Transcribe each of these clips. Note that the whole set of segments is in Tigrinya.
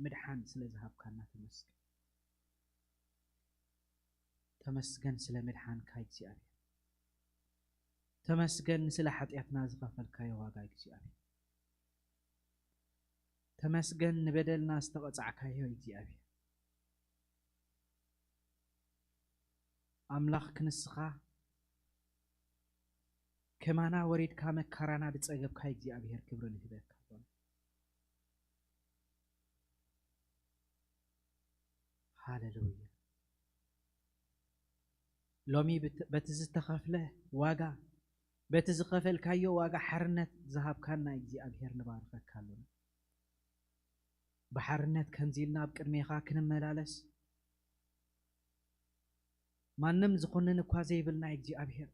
ምድሓን ስለ ዝሃብካና ተመስገን። ተመስገን ስለ ምድሓንካ እግዚኣብሔር። ተመስገን ስለ ሓጢኣትና ዝኸፈልካዮ ዋጋ እግዚኣብሔር። ተመስገን ንበደልና ዝተቐጻዕካዮ እግዚኣብሔር። ኣምላኽ ክንስኻ ከማና ወሪድካ መካራና ዝጸገብካ እግዚኣብሔር ክብሪ ንህበካ። ሃሌሉያ። ሎሚ ብት-፣ በቲ ዝተኸፍለ ዋጋ፣ በቲ ዝኸፈልካዮ ዋጋ ሓርነት ዝሃብካና እግዚኣብሔር ንባርኸካ ኣሎና። ብሓርነት ከምዚ ኢልና ኣብ ቅድሜኻ ክንመላለስ፣ ማንም ዝኾነን እኳ ዘይብልና እግዚኣብሔር፣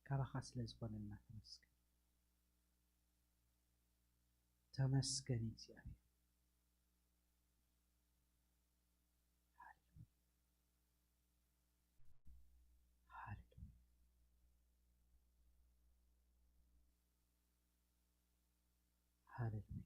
ካባኻ ስለ ዝኾነልና ተመስገን። ተመስገን እግዚኣብሔር። ሃሌሉያ። ሃሌሉያ።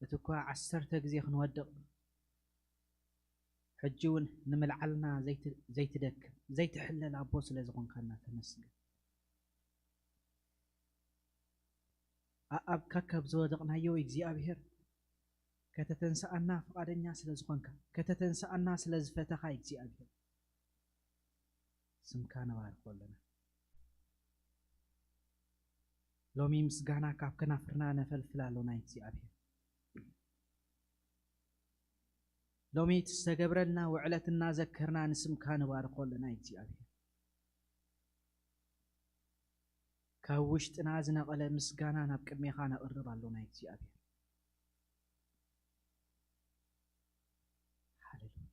እቲ እኳ ዓሰርተ ግዜ ክንወድቕ፣ ሕጂ እውን ንምልዓልና ዘይት-፣ ዘይትደክም፣ ዘይትሕለል ኣቦ ስለ ዝኾንካና ተመስገን። ኣኣብካ ካብ ዝወደቕናዮ እግዚኣብሔር፣ ከተተንስኣና ፍቓደኛ ስለ ዝኾንካ፣ ከተተንስኣና ስለ ዝፈተኻ እግዚኣብሔር፣ ስምካ ነባርኾ ኣለና። ሎሚ ምስጋና ካብ ከናፍርና ነፈልፍል ኣሎና እግዚኣብሔር። ሎሚ እቲ ዝተገብረልና ውዕለት እናዘከርና ንስምካ ንባርኾ ኣለና እግዚኣብሔር። ካብ ውሽጥና ዝነቐለ ምስጋና ናብ ቅድሜኻ ነቕርብ ኣሎና እግዚኣብሔር። ሃሌሉያ።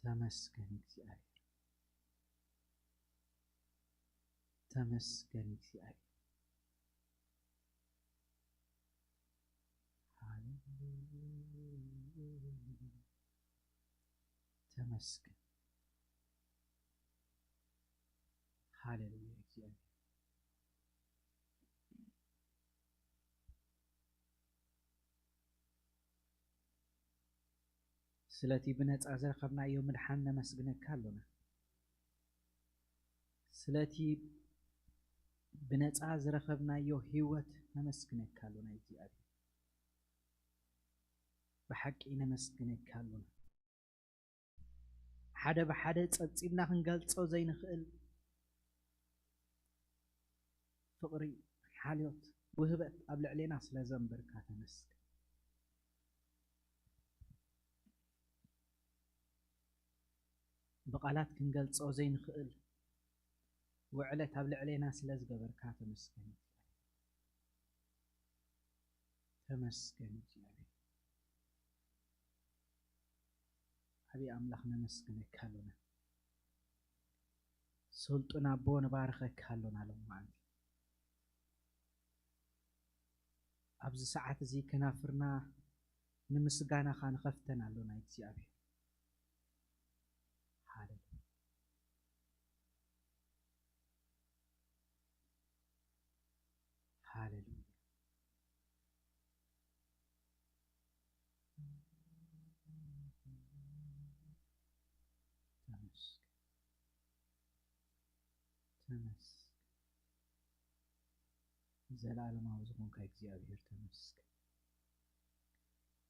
ተመስገን እግዚኣብሔር። ተመስገን እግዚኣብሔር። ሃሌሉያ። ተመስገን። ሃሌሉያ እግዚኣብሔር። ስለቲ ብነጻ ዝረኸብናዮ ምድሓን ነመስግነካ ኣሎና። ስለቲ ብነጻ ዝረኸብናዮ ህይወት ነመስግነካ ኣሎና እግዚኣብሔር። ብሓቂ ነመስግነካ ኣሎና። ሓደ ብሓደ ጸብጺብና ክንገልጾ ዘይንኽእል ፍቕሪ፣ ሓልዮት፣ ውህበት ኣብ ልዕሌና ስለ ዘንበርካ ተመስገን። ብቓላት ክንገልጾ ዘይንኽእል ውዕለት ኣብ ልዕሌና ስለ ዝገበርካ ተመስገን። ተመስገን እግዚኣብሔር። ዓቢ ኣምላኽ ነመስግነካ ኣሎና። ስልጡን ኣቦ ንባርኸካ ኣሎና ሎማዓንቲ። ኣብዚ ሰዓት እዚ ከናፍርና ንምስጋናኻ ንኸፍተን ኣሎና እግዚኣብሔር። ሃሌሉያ። ሃሌሉያ። ተመስገን። ተመስገን። ዘለዓለማዊ ዝኾንካ እግዚኣብሔር ተመስገን።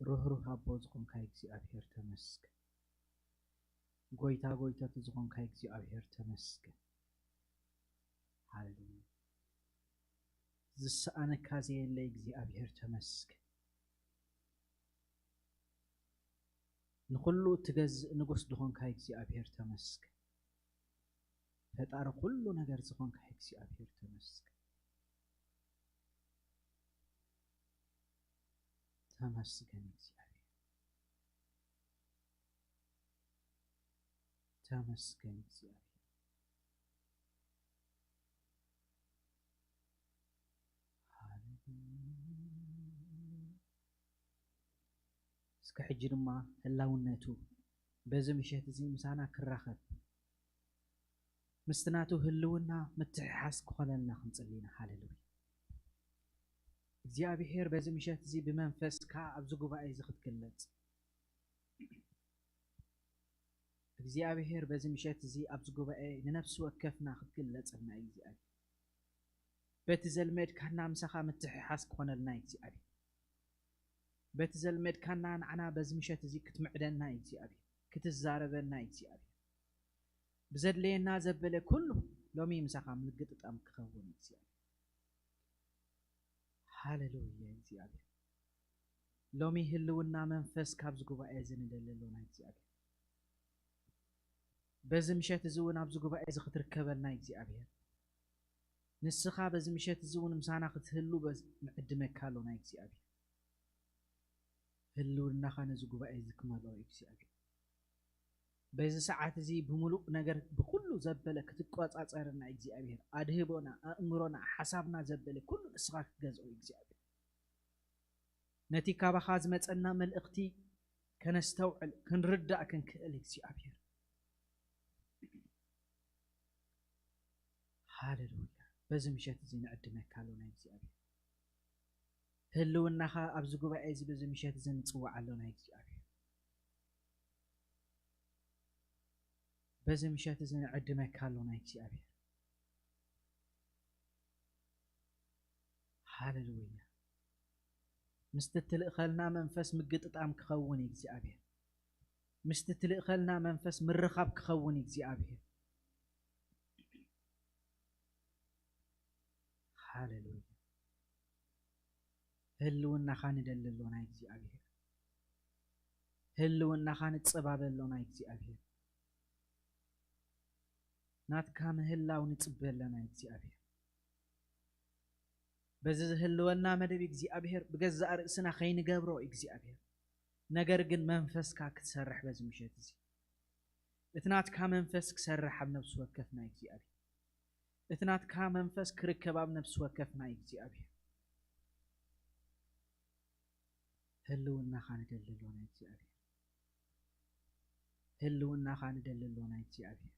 ርህሩህ ኣቦ ዝኾንካ እግዚኣብሔር ተመስገን። ጎይታ ጎይታቱ ዝኾንካ እግዚኣብሔር ተመስገን። ሃሌሉያ። ዝሰኣነካ ዘየለ እግዚኣብሔር ተመስገን። ንኹሉ እትገዝእ ንጉስ ዝኾንካ እግዚኣብሔር ተመስገን። ፈጣሪ ኩሉ ነገር ዝኾንካ እግዚኣብሔር ተመስገን። ተመስገን እግዚኣብሔር። ተመስገን እግዚኣብሔር። ሃሌሉያ። እስኪ እስከ ሕጂ ድማ ህላውነቱ በዚ ምሸት እዚ ምሳና ክራኸብ፣ ምስቲ ናቱ ህልውና ምትሕሓስ ክኾነልና ክንጽሊ ኢና። ሃሌሉያ። እግዚኣብሔር በዚ ምሸት እዚ ብመንፈስካ ኣብዚ ጉባኤ እዚ ክትግለጽ፣ እግዚኣብሔር በዚ ምሸት እዚ ኣብዚ ጉባኤ ንነፍሲ ወከፍና ክትግለጸልና እዩ እግዚኣብሔር። በቲ ዘልመድካና ምሳኻ ምትሕሓስ ክኾነልና እዩ እግዚኣብሔር። በቲ ዘልመድካና ንዓና በዚ ምሸት እዚ ክትምዕደና እዩ እግዚኣብሔር፣ ክትዛረበና እዩ እግዚኣብሔር። ብዘድለየና ዘበለ ኩሉ ሎሚ ምሳኻ ምግጥጣም ክኸውን እዩ እግዚኣብሔር። ሃሌሉያ እግዚኣብሔር። ሎሚ ህልውና መንፈስ ካብዚ ጉባኤ እዚ ንደሊ ኣሎና እግዚኣብሔር። በዚ ምሸት እዚ እውን ኣብዚ ጉባኤ እዚ ክትርከበልና እግዚኣብሔር። ንስኻ በዚ ምሸት እዚ እውን ምሳና ክትህሉ በዝ-፣ ንዕድመካ ኣሎና እግዚኣብሔር። ህልውናኻ ነዚ ጉባኤ እዚ ክመልኦ እግዚኣብሔር። በዚ ሰዓት እዚ ብምሉእ ነገር ብኩሉ ዘበለ ክትቆጻጸረና እግዚኣብሔር። ኣድህቦና፣ ኣእምሮና፣ ሓሳብና ዘበለ ኩሉ ንስኻ ክትገዝኦ እግዚኣብሔር። ነቲ ካባኻ ዝመጸና መልእኽቲ ከነስተውዕል፣ ክንርዳእ ክንክእል እግዚኣብሔር። ሃሌሉያ። በዚ ምሸት እዚ ንዕድመካ ኣሎና እግዚኣብሔር። ህልውናኻ ኣብዚ ጉባኤ እዚ በዚ ምሸት እዚ ንጽውዕ ኣሎና እግዚኣብሔር። በዚ ምሸት እዚ ንዕድመካ ኣሎና እግዚኣብሔር። ሃሌሉያ። ምስቲ ትልእኸልና መንፈስ ምግጥጣም ክኸውን እዩ እግዚኣብሔር። ምስቲ ትልእኸልና መንፈስ ምርኻብ ክኸውን እዩ እግዚኣብሔር። ሃሌሉያ። ህልውናኻ ንደሊ ኣሎና እግዚኣብሔር። ህልውናኻ ንጸባበ ኣሎና እግዚኣብሔር። ናትካ ምህላው ንጽበ ኣለና እግዚኣብሔር። በዚ ዝህልወና መደብ እግዚኣብሔር ብገዛእ ርእስና ከይንገብሮ እግዚኣብሔር፣ ነገር ግን መንፈስካ ክትሰርሕ በዚ ምሸት እዚ እቲ ናትካ መንፈስ ክሰርሕ ኣብ ነብሲ ወከፍና እግዚኣብሔር፣ እቲ ናትካ መንፈስ ክርከብ ኣብ ነብሲ ወከፍና እግዚኣብሔር። ህልውናኻ ንደሊ ኣሎና እግዚኣብሔር። ህልውናኻ ንደሊ ኣሎና እግዚኣብሔር።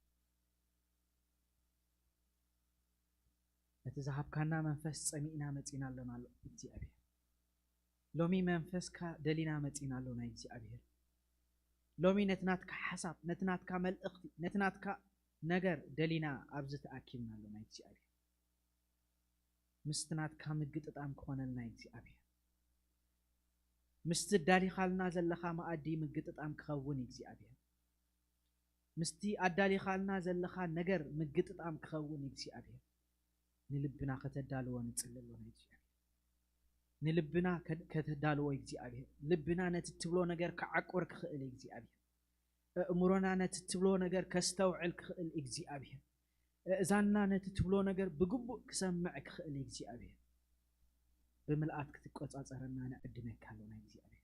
እቲ ዝሃብካና መንፈስ ጸሚእና መጺና ኣሎና ኣሎ እግዚኣብሔር። ሎሚ መንፈስካ ደሊና መጺና ኣሎና እግዚኣብሔር። ሎሚ ነቲ ናትካ ሓሳብ፣ ነቲ ናትካ መልእኽቲ፣ ነቲ ናትካ ነገር ደሊና ኣብዚ ተኣኪብና ኣሎና እግዚኣብሔር። ምስቲ ናትካ ምግጥጣም ክኾነልና እግዚኣብሔር። ምስቲ ኣዳሊኻልና ዘለኻ መኣዲ ምግጥጣም ክኸውን እግዚኣብሔር። ምስቲ ኣዳሊኻልና ዘለኻ ነገር ምግጥጣም ክኸውን እግዚኣብሔር። ንልብና ከተዳልዎ ንጽሊ ኣሎና እግዚኣብሔር። ንልብና ከ-፣ ከተዳልዎ እግዚኣብሔር። ልብና ነቲ ትብሎ ነገር ክዓቁር ክኽእል እግዚኣብሔር። ኣእምሮና ነቲ ትብሎ ነገር ከስተውዕል ክኽእል እግዚኣብሔር። ኣእዛንና ነቲ ትብሎ ነገር ብግቡእ ክሰምዕ ክኽእል እግዚኣብሔር። ብምልኣት ክትቆጻጸረና ንዕድመካ ኣሎና እግዚኣብሔር።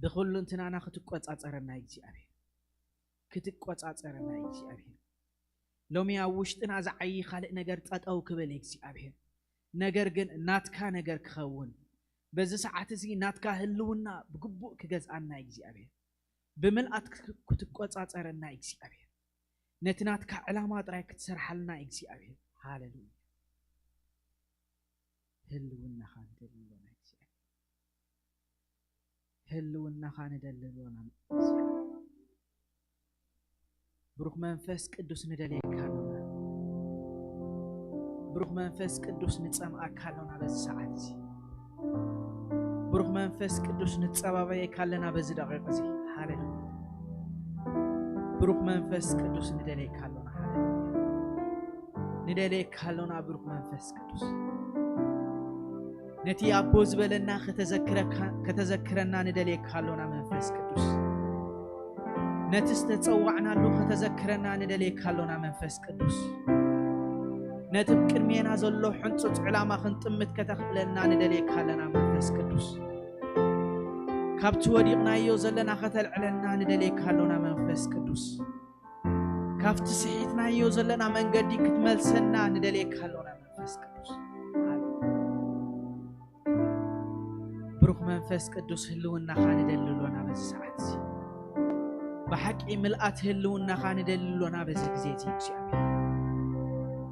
ብኹልንትናና ክትቆጻጸረና እግዚኣብሔር። ክትቆጻጸረና እግዚኣብሔር። ሎሚ ኣብ ውሽጥና ዝዓዪ ካልእ ነገር ጠጠው ክብል እግዚኣብሔር። ነገር ግን ናትካ ነገር ክኸውን። በዚ ሰዓት እዚ ናትካ ህልውና ብግቡእ ክገዝኣና እግዚኣብሔር። ብምልኣት ክት-፣ ክትቆጻጸረና እግዚኣብሔር። ነቲ ናትካ ዕላማ ጥራይ ክትሰርሓልና እግዚኣብሔር። ሃሌሉያ። ህልውናኻ ንደሊ ኣሎና እግዚኣብሔር። ህልውናኻ ንደሊ ኣሎና እግዚኣብሔር። ብሩኽ መንፈስ ቅዱስ ንደልየካ ኣሎና። ብሩኽ መንፈስ ቅዱስ ንጸምኣካ ኣሎና በዚ ሰዓት እዚ። ብሩኽ መንፈስ ቅዱስ ንጸባበየካ ኣለና በዚ ደቂቕ እዚ። ሃሌሉያ። ብሩኽ መንፈስ ቅዱስ ንደልየካ ኣሎና። ሃሌሉያ። ንደልየካ ኣሎና ብሩኽ መንፈስ ቅዱስ። ነቲ ኣቦ ዝበለና ከተዘክረካ-፣ ከተዘክረና ንደልየካ ኣሎና መንፈስ ቅዱስ። ነቲ ዝተጸዋዕናሉ ከተዘክረና ንደልየካ ኣሎና መንፈስ ቅዱስ። ነቲ ኣብ ቅድሜና ዘሎ ሕንጹጽ ዕላማ ክንጥምት ከተኽእለና ንደልየካ ኣለና መንፈስ ቅዱስ። ካብቲ ወዲቕናዮ ዘለና ከተልዕለና ንደልየካ ኣሎና መንፈስ ቅዱስ። ካብቲ ስሒትናዮ ዘለና መንገዲ ክትመልሰና ንደልየካ ኣሎና መንፈስ ቅዱስ። ኣሜን። መንፈስ ቅዱስ ህልውናኻ ንደሊ ኣሎና በዚ ሰዓት እዚ። ብሓቂ ምልኣት ህልውናኻ ንደሊ ኣሎና በዚ ግዜ እዚ እግዚኣብሔር።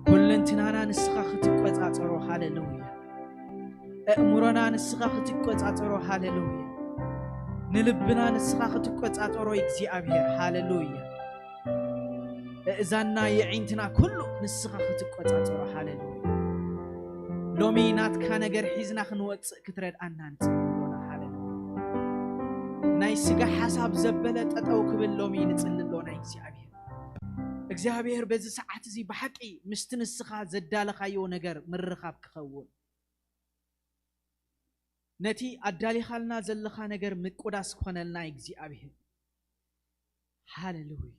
ኩልንትናና ንስኻ ክትቆጻጸሮ፣ ሃሌሉያ። ኣእምሮና ንስኻ ክትቆጻጸሮ፣ ሃሌሉያ። ንልብና ንስኻ ክትቆጻጸሮ እግዚኣብሔር፣ ሃሌሉያ። እእዛንና የዒንትና ኩሉ ንስኻ ክትቆጻጸሮ፣ ሃሌሉያ። ሎሚ ናትካ ነገር ሒዝና ክንወጽእ ክትረድኣና ንጽሊ ኣሎና፣ ሃሌሉያ። ናይ ስጋ ሓሳብ ዘበለ ጠጠው ክብል ሎሚ ንጽሊ ኣሎና እግዚኣብሔር። እግዚኣብሔር በዚ ሰዓት እዚ ብሓቂ ምስቲ ንስኻ ዘዳለኻዮ ነገር ምርኻብ ክኸውን፣ ነቲ ኣዳሊኻልና ዘለኻ ነገር ምቁዳስ ክኾነልና እግዚኣብሔር። ሃሌሉያ።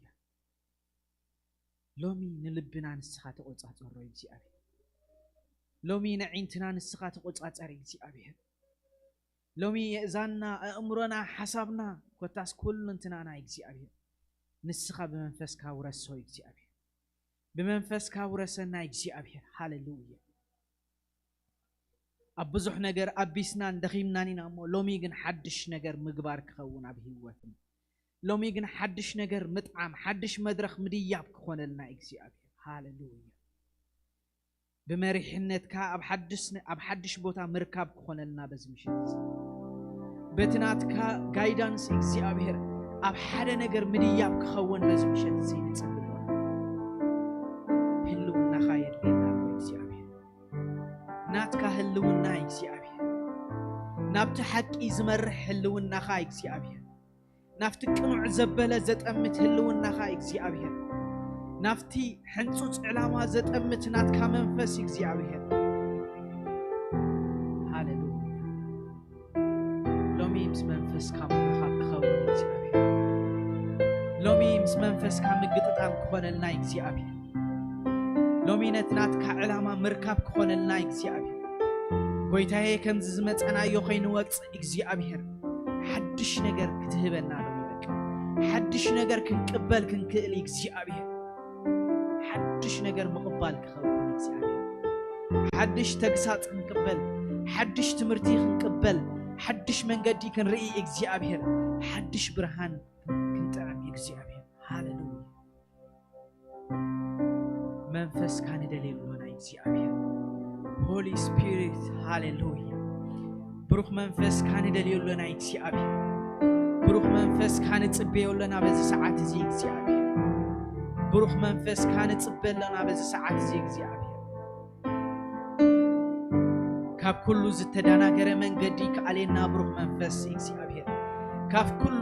ሎሚ ንልብና ንስኻ ተቆጻጸሮ እግዚኣብሔር። ሎሚ ነዒንትና ንስኻ ተቆጻጸር እግዚኣብሔር። ሎሚ የእዛንና፣ ኣእምሮና፣ ሓሳብና፣ ኮታስ ኩልንትናና እግዚኣብሔር። ንስኻ ብመንፈስካ ውረሶ እግዚኣብሔር። ብመንፈስካ ውረሰና እግዚኣብሔር። ሃሌሉያ። ኣብ ብዙሕ ነገር ኣቢስናን ደኺምናን ኢና እሞ፣ ሎሚ ግን ሓድሽ ነገር ምግባር ክኸውን ኣብ ህይወትና። ሎሚ ግን ሓድሽ ነገር ምጥዓም፣ ሓድሽ መድረኽ ምድያብ ክኾነልና እግዚኣብሔር። ሃሌሉያ። ብመሪሕነትካ ኣብ ሓድሽ ነ-፣ ኣብ ሓድሽ ቦታ ምርካብ ክኾነልና በዚ ምሸት እዚ። በቲ ናትካ ጋይዳንስ እግዚኣብሔር ኣብ ሓደ ነገር ምድያብ ክኸውን በዚ ምሸት እዚ ንጽሊ ኣሎና። ህልውናኻ የድልየና ኣሎ እግዚኣብሔር። ናትካ ህልውና እግዚኣብሔር። ናብቲ ሓቂ ዝመርሕ ህልውናኻ እግዚኣብሔር። ናብቲ ቅኑዕ ዘበለ ዘጠምት ህልውናኻ እግዚኣብሔር። ናብቲ ሕንጹጽ ዕላማ ዘጠምት ናትካ መንፈስ እግዚኣብሔር። ሃሌሉያ። ሎሚ ምስ መንፈስካ ምርኻብ ክኸውን እግዚኣብሔር። ሎሚ ምስ መንፈስካ ምግጥጣም ክኾነልና እግዚኣብሔር። ሎሚ ነቲ ናትካ ዕላማ ምርካብ ክኾነልና እግዚኣብሔር። ጎይታዬ፣ ከምዚ ዝመጸናዮ ከይንወጽእ እግዚኣብሔር፣ ሓድሽ ነገር ክትህበና ሎሚ በቃ። ሓድሽ ነገር ክንቅበል ክንክእል እግዚኣብሔር። ሓድሽ ነገር ምቕባል ክኸውን እግዚኣብሔር። ሓድሽ ተግሳጽ ክንቅበል፣ ሓድሽ ትምህርቲ ክንቅበል፣ ሓድሽ መንገዲ ክንርኢ እግዚኣብሔር፣ ሓድሽ ብርሃን ክንጥዕም እግዚኣብሔር። ሃሌሉያ። መንፈስካ ንደልየሉ ኣሎና እግዚኣብሔር። ሆሊ ስፒሪት፣ ሃሌሉያ። ብሩኽ መንፈስካ ንደልየሉ ኣሎና እግዚኣብሔር። ብሩኽ መንፈስካ ንጽበዮ ኣሎና በዚ ሰዓት እዚ እግዚኣብሔር። ብሩኽ መንፈስካ ንጽበ ኣሎና በዚ ሰዓት እዚ እግዚኣብሔር። ካብ ኩሉ ዝተደናገረ መንገዲ ክኣልየና ብሩኽ መንፈስ እግዚኣብሔር። ካብ ኩሉ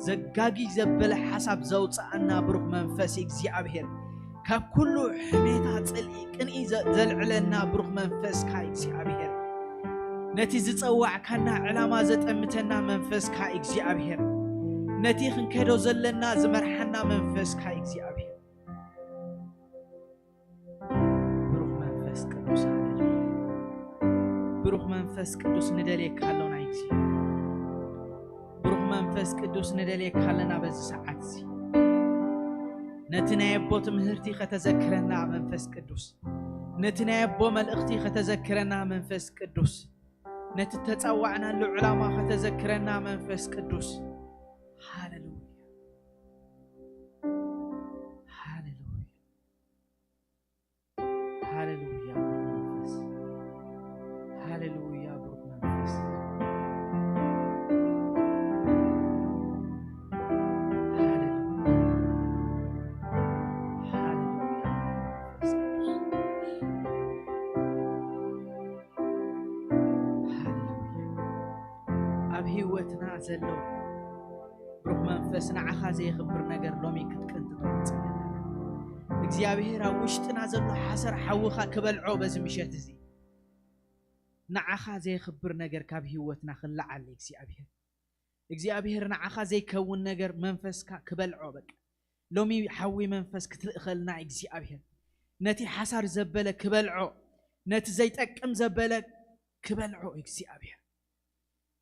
ዘጋጊ ዘበለ ሓሳብ ዘውፅኣና ብሩኽ መንፈስ እግዚኣብሔር። ካብ ኩሉ ሕሜታ፣ ጽልኢ፣ ቅንኢ ዘ-፣ ዘልዕለና ብሩኽ መንፈስካ እግዚኣብሔር። ነቲ ዝጸዋዕካና ዕላማ ዘጠምተና መንፈስካ እግዚኣብሔር። ነቲ ክንከዶ ዘለና ዝመርሓና መንፈስካ እግዚኣብሔር። ብሩኽ መንፈስ ቅዱስ፣ ሃሌሉያ። ብሩኽ መንፈስ ቅዱስ ንደልየካ ኣሎና እግዚኣብሔር። ብሩኽ መንፈስ ቅዱስ ንደልየካ ኣለና በዚ ሰዓት እዚ። ነቲ ናይ ኣቦ ትምህርቲ ከተዘክረና መንፈስ ቅዱስ፣ ነቲ ናይ ኣቦ መልእኽቲ ከተዘክረና መንፈስ ቅዱስ፣ ነቲ ተጸዋዕናሉ ዕላማ ከተዘክረና መንፈስ ቅዱስ። ሃሌሉያ። ሃሌሉያ። ሃሌሉያ ብሩኽ መንፈስ። ሃሌሉያ ብሩኽ መንፈስ። ሃሌሉያ። ሃሌሉያ መንፈስ ቅዱስ። ሃሌሉያ። ኣብ ህይወትና ዘሎ ብሩኽ መንፈስ ንዓኻ ዘየኽብር ነገር ሎሚ ክትቅንጥጦ ንጽሊ ኣለና። እግዚኣብሔር ኣብ ውሽጥና ዘሎ ሓሰር ሓውኻ ክበልዖ በዚ ምሸት እዚ። ንዓኻ ዘየኽብር ነገር ካብ ህይወትና ክለዓል እግዚኣብሔር። እግዚኣብሔር ንዓኻ ዘይከውን ነገር መንፈስካ ክበልዖ በቃ። ሎሚ ሓዊ መንፈስ ክትልእኸልና እግዚኣብሔር። ነቲ ሓሳር ዘበለ ክበልዖ፣ ነቲ ዘይጠቅም ዘበለ ክበልዖ እግዚኣብሔር።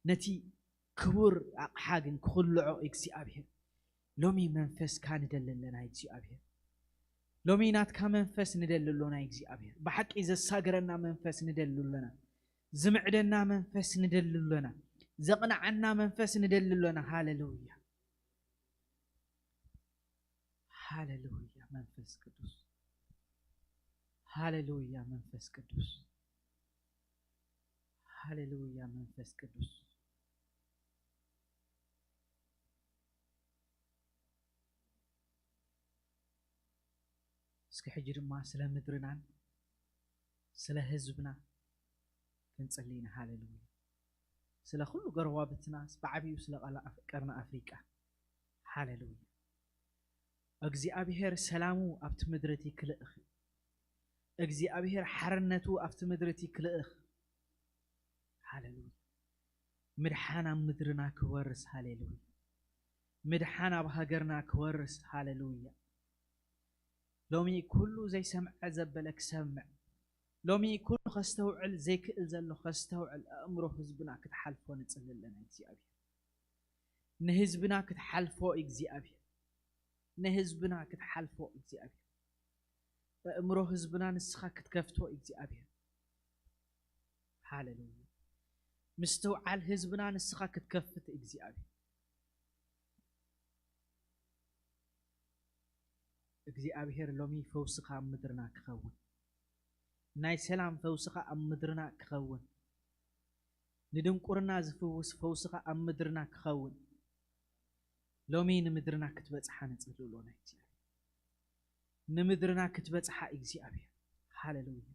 ነቲ ክቡር ኣቕሓ ግን ክኹልዖ እግዚኣብሔር። ሎሚ መንፈስካ ንደሊ ኣለና እግዚኣብሔር። ሎሚ ናትካ መንፈስ ንደሊ ኣሎና እግዚኣብሔር። ብሓቂ ዘሳግረና መንፈስ ንደሊ ኣሎና። ዝምዕደና መንፈስ ንደሊ ኣሎና። ዘቕንዓና መንፈስ ንደሊ ኣሎና። ሃሌሉያ፣ ሃሌሉያ። መንፈስ ቅዱስ፣ ሃሌሉያ። መንፈስ ቅዱስ፣ ሃሌሉያ። መንፈስ ቅዱስ፣ እስኪ ሕጂ ድማ ስለ ምድርናን ስለ ህዝብና ክንጽሊ ኢና። ሃሌሉያ። ስለ ኩሉ ጎረባብትና፣ ብዓቢኡ ስለ ቀላ ኣፍ-፣ ቀርኒ ኣፍሪቃ። ሃሌሉያ። እግዚኣብሔር ሰላሙ ኣብቲ ምድሪ እቲ ክልእኽ። እግዚኣብሔር ሓርነቱ ኣብቲ ምድሪ እቲ ክልእኽ። ሃሌሉያ። ምድሓን ኣብ ምድርና ክወርስ። ሃሌሉያ። ምድሓን ኣብ ሃገርና ክወርስ። ሃሌሉያ። ሎሚ ኩሉ ዘይሰምዐ ዘበለ ክሰምዕ፣ ሎሚ ኩሉ ከስተውዕል ዘይክእል ዘሎ ከስተውዕል፣ ኣእምሮ ህዝብና ክትሓልፎ ንጽሊ ኣለና እግዚኣብሔር። ንህዝብና ክትሓልፎ እግዚኣብሔር፣ ንህዝብና ክትሓልፎ እግዚኣብሔር። ኣእምሮ ህዝብና ንስኻ ክትከፍቶ እግዚኣብሔር። ሃሌሉያ። ምስትውዓል ህዝብና ንስኻ ክትከፍት እግዚኣብሔር። እግዚኣብሔር ሎሚ ፈውስኻ ኣብ ምድርና ክኸውን፣ ናይ ሰላም ፈውስኻ ኣብ ምድርና ክኸውን፣ ንድንቁርና ዝፍውስ ፈውስኻ ኣብ ምድርና ክኸውን። ሎሚ ንምድርና ክትበጽሓ ንጽሊ ኣሎና እግዚኣብሔር። ንምድርና ክትበጽሓ እግዚኣብሔር። ሃሌሉያ።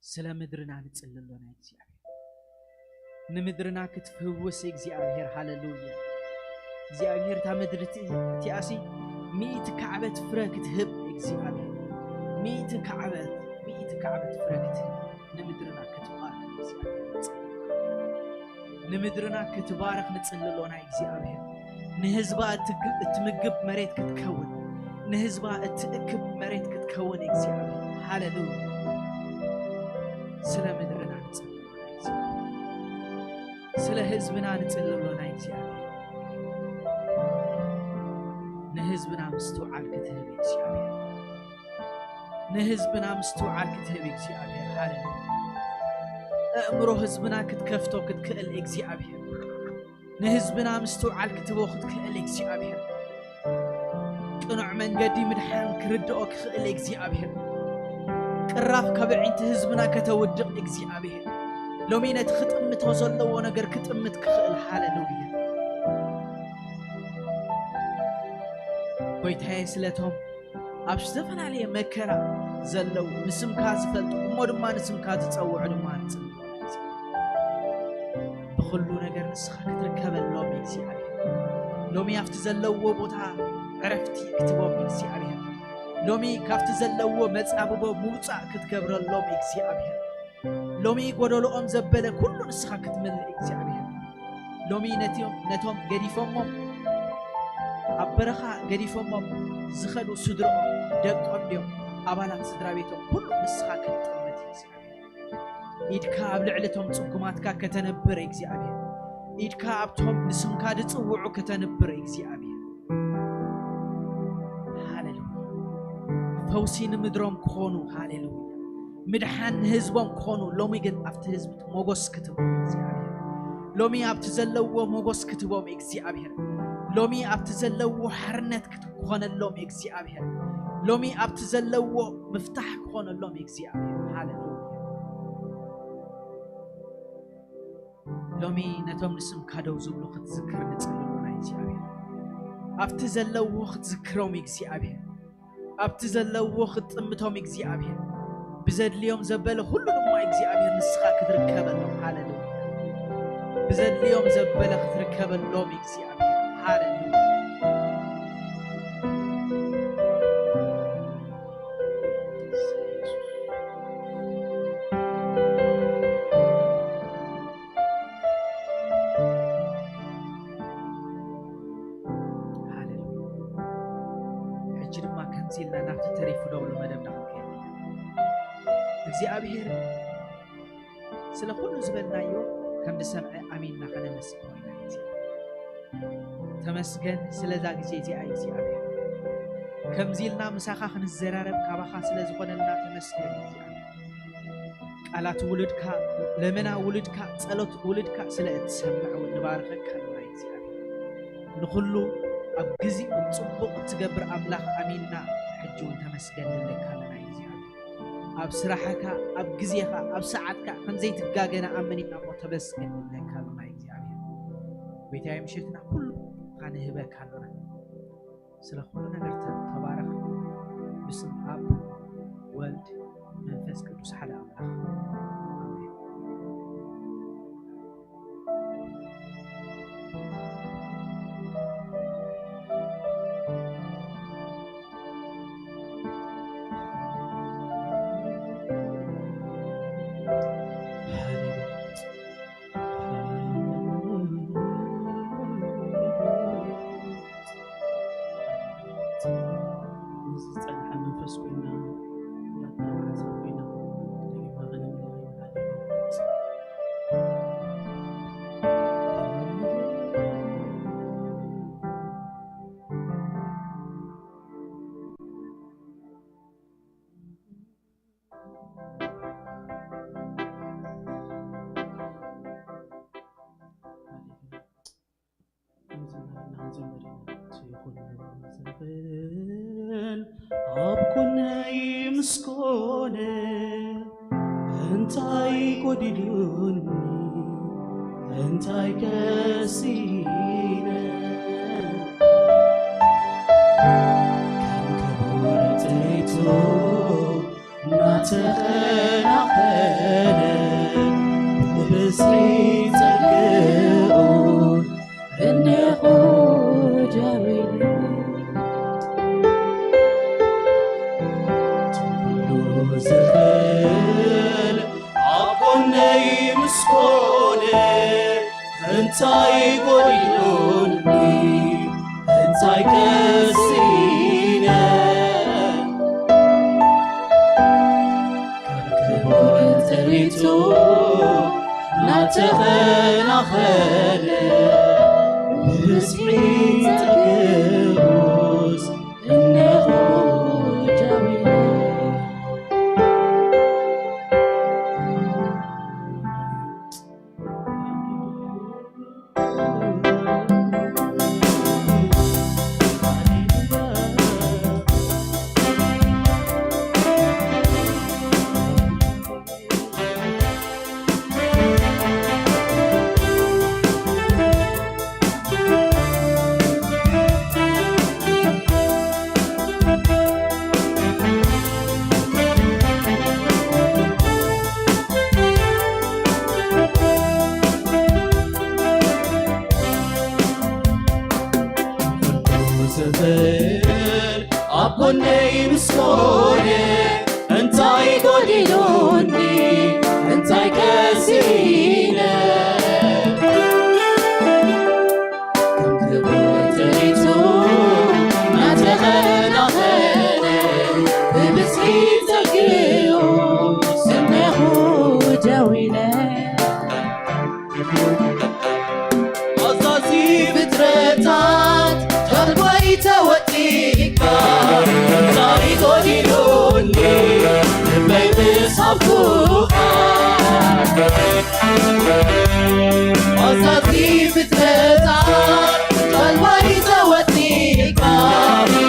ስለ ምድርና ንጽሊ ኣሎና እግዚኣብሔር። ንምድርና ክትፍውስ እግዚኣብሔር። ሃሌሉያ። እግዚኣብሔር እታ ምድሪ እቲ-፣ እቲኣሲ ሚእቲ ካዕበት ፍረ ክትህብ እግዚኣብሔር። ሚእቲ ካዕበት፣ ሚእቲ ካዕበት ፍረ ክትህብ ንምድርና ክትባርኽ እግዚኣብሔር ንጽሊ። ንምድርና ክትባርኽ ንጽሊ ኣሎና እግዚኣብሔር። ንህዝባ እትግ-፣ እትምግብ መሬት ክትከውን፣ ንህዝባ እትእክብ መሬት ክትከውን እግዚኣብሔር። ሃሌሉያ። ስለ ምድርና ንጽሊ ኣሎና እግዚኣብሔር። ስለ ህዝብና ንጽሊ ኣሎና እግዚኣብሔር። ንህዝብና ምስትውዓል ክትህብ እግዚኣብሔር። ንህዝብና ምስትውዓል ክትህብ እግዚኣብሔር። ሃሌሉያ። ኣእምሮ ህዝብና ክትከፍቶ ክትክእል እግዚኣብሔር። ንህዝብና ምስትውዓል ክትህቦ ክትክእል እግዚኣብሔር። ቅኑዕ መንገዲ ምድሓን ክርድኦ ክኽእል እግዚኣብሔር። ቅራፍ ካብ ኣዒንቲ ህዝብና ከተውድቕ እግዚኣብሔር። ሎሚ ነቲ ክጥምቶ ዘለዎ ነገር ክጥምት ክኽእል። ሃሌሉያ። ጎይታዬ፣ ስለቶም ኣብ ዝተፈላለየ መከራ ዘለዉ ንስምካ ዝፈልጡ እሞ ድማ ንስምካ ዝጸውዑ ድማ ንጽውዖ። ብኹሉ ነገር ንስኻ ክትርከበሎም እግዚኣብሔር። ሎሚ ኣብቲ ዘለውዎ ቦታ ዕረፍቲ ክትቦም እግዚኣብሔር። ሎሚ ካብቲ ዘለውዎ መጻብቦ ምውጻእ ክትገብረሎም እግዚኣብሔር። ሎሚ ጎደሎኦም ዘበለ ኩሉ ንስኻ ክትምልእ እግዚኣብሔር። ሎሚ ነቲኦም፣ ነቶም ገዲፎሞም ኣብ በረኻ ገዲፎሞም ዝኸዱ ስድርኦም፣ ደቆም ድዮም፣ ኣባላት ስድራ ቤቶም ኩሉ ንስኻ ክትጥምት እግዚኣብሔር። ኢድካ ኣብ ልዕሊ እቶም ጽጉማትካ ከተንብር እግዚኣብሔር። ኢድካ ኣብቶም ንስምካ ዝጽውዑ ከተንብር እግዚኣብሔር። ሃሌሉያ። ፈውሲ ንምድሮም ክኾኑ፣ ሃሌሉያ። ምድሓን ንህዝቦም ክኾኑ፣ ሎሚ ግን ኣብቲ ህዝቢ እቲ ሞጎስ ክትቦም እግዚኣብሔር። ሎሚ ኣብቲ ዘለውዎ ሞጎስ ክትቦም እግዚኣብሔር። ሎሚ ኣብቲ ዘለውዎ ሓርነት ክኾነሎም እግዚኣብሔር። ሎሚ ኣብቲ ዘለውዎ ምፍታሕ ክኾነሎም እግዚኣብሔር። ሃሌሉያ። ሎሚ ነቶም ንስምካ ደው ዝብሉ ክትዝክር ንጽሊ ኣሎና እግዚኣብሔር። ኣብቲ ዘለውዎ ክትዝክሮም እግዚኣብሔር። ኣብቲ ዘለውዎ ክትጥምቶም እግዚኣብሔር። ብዘድልዮም ዘበለ ኩሉ ድማ እግዚኣብሔር ንስኻ ክትርከበሎም። ሃሌሉያ። ብዘድልዮም ዘበለ ክትርከበሎም እግዚኣብሔር። ሃሌሉያ። ሃሌሉያ። ሕጂ ድማ ከምዚ ኢልና ናብቲ ተሪፉ ደውሎ መደብና ክንከይድ ኢና። እግዚኣብሔር ስለ ኩሉ ዝበልናዮ ከም ዝሰምዐ ኣሚንና ከነመስግኖ ኢና። ተመስገን ስለዛ ግዜ እዚኣ እግዚኣብሔር። ከምዚ ኢልና ምሳኻ ክንዘራረብ ካባኻ ስለ ዝኾነልና ተመስገን እግዚኣብሔር። ቃላት ውሉድካ፣ ለመና ውሉድካ፣ ጸሎት ውሉድካ ስለ እትሰምዕ እውን ንባርኸካ ኣለና እግዚኣብሔር። ንኹሉ ኣብ ግዜኡ ጽቡቕ እትገብር ኣምላኽ ኣሚንና ሕጂ እውን ተመስገን ንብለካ ኣለና እግዚኣብሔር። ኣብ ስራሕካ፣ ኣብ ግዜኻ፣ ኣብ ሰዓትካ ከም ዘይትጋገ ንኣምን ኢና እሞ ተመስገን ንብለካ ኣለና እግዚኣብሔር። ጎይታዬ ምሸትና ኩሉ ንህበካ ኣሎና። ስለ ኩሉ ነገር ተ-፣ ተባረኽ። ብስም ኣብ ወልድ መንፈስ ቅዱስ ሓደ ኣምላኽ ኣሜን። ዝጸንሐ መንፈስ ኮይና፣ ናትና ሓሳብ ኮይና፣ ደጊምና ከነምልኽ ኢና። ኣብ ጎነይ ምስ ኮነ እንታይ ጎዲሉኒ እንታይ ከሲነ ከም ክቡር ጥሪቱ እናተኸናኸነ ብብዝሒ ጸግኡ እነሆ ጃዊሉ ኩሉ ዝኽእል ኣብ ጎነይ ምስ ኮነ እንታይ ጎዲሉኒ እንታይ ከሲነ ካብ ክቡር ጥሪቱ ናተኸናኸነ ብብዝሒ ጸግኡስ እነሆ ጃዊሉ ዝኽእል ኣብ ጎነይ ምስ ኮነ እንታይ ጎዲሉኒ እንታይ ከሲነ ከም ክቡር ጥሪቱ ናተኸናኸነ ብብዝሒ ጸግኡ ስምዒኹ ደዊለ ኣዛዚ ፍጥረታት ጃልባይ ተወጢእካ እንታይ ጎዲሉኒ ልበይ ምሳብኩኻ ኣዛዚ ፍጥረታት ጃልባይ ተወጢእካ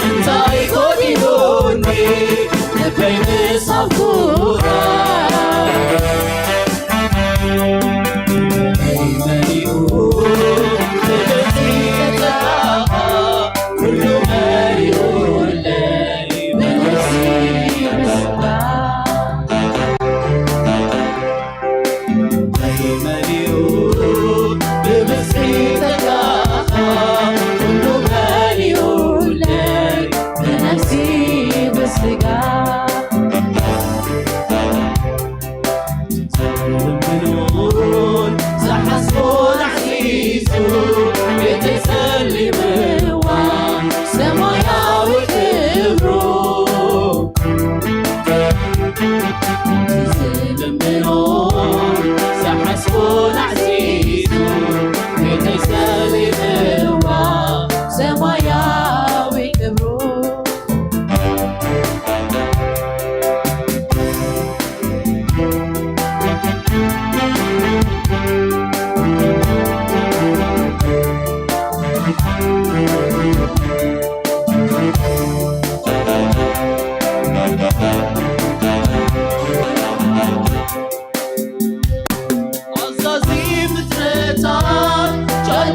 እንታይ ጎዲሉኒ ልበይ ምሳብኩኻ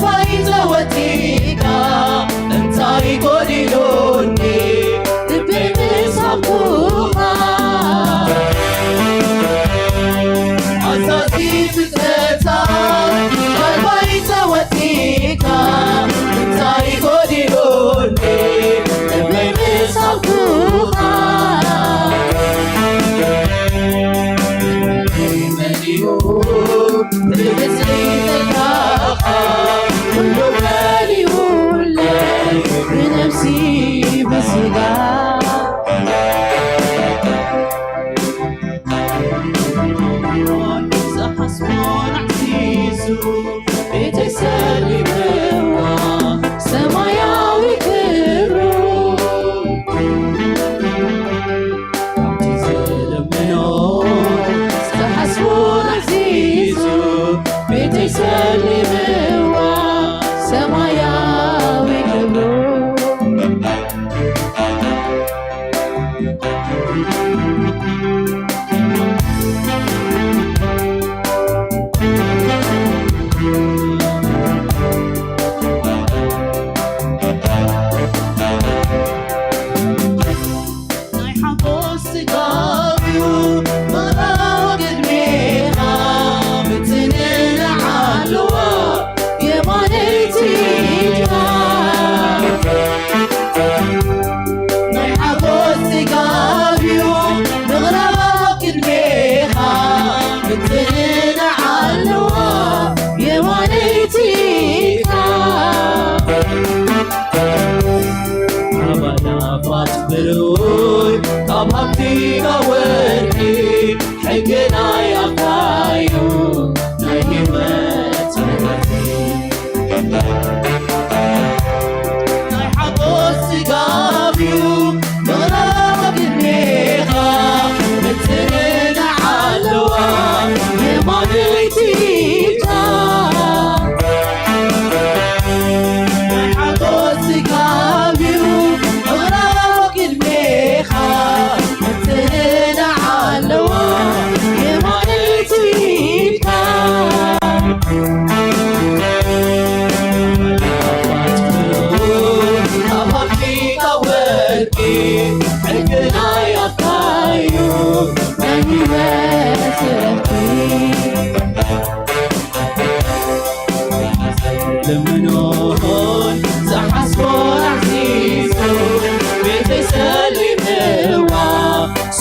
ባይታ ወጺእካ እንታይ ጎዲሉኒ ልበይ ምሳብኩኻ ኣዛዚ ፍጥረታት ባይታ ወጺእካ እንታይ ጎዲሉኒ ልበይ ምሳብኩኻ ቤተይ ሰሊምዋ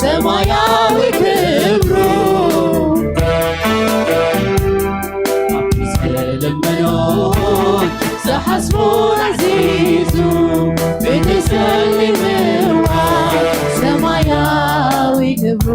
ሰማያዊ ክብሩ ኣብቲ ዝልምኖ ዝሓስቦ ኣዚዙ ቤተይ ሰሊምዋ ሰማያዊ ክብሩ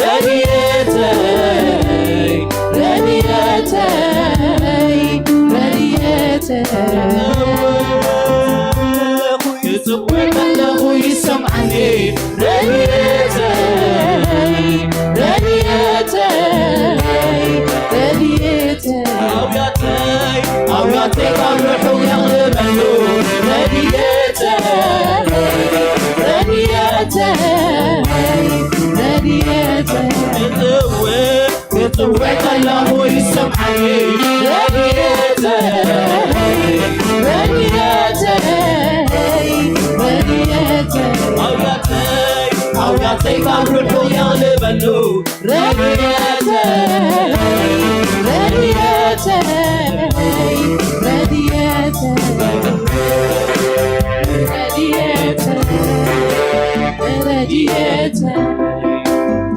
ረድኤተይ፣ ረድኤተይ፣ ረድኤተይ። ክጽውዕ ከለኹ ይሰምዓኒ። ረድኤተይ፣ ረድኤተይ፣ ረድኤተይ። ኣውያተይ፣ ኣውያተይ ካብ ርሑቕ የቕርበሉ። ረድኤተይ፣ ረድኤተይ፣ ረድኤተይ። ክጽውዕ፣ ክጽውዕ ከለኹ ይሰምዓኒ። ረድኤተይ፣ ረድኤተይ፣ ረድኤተይ። ኣውያተይ፣ ኣውያተይ ካብ ርሑቕ የቕልበሉ። ረድኤተይ፣ ረድኤተይ፣ ረድኤተይ፣ ረድኤተይ፣ ረድኤተይ።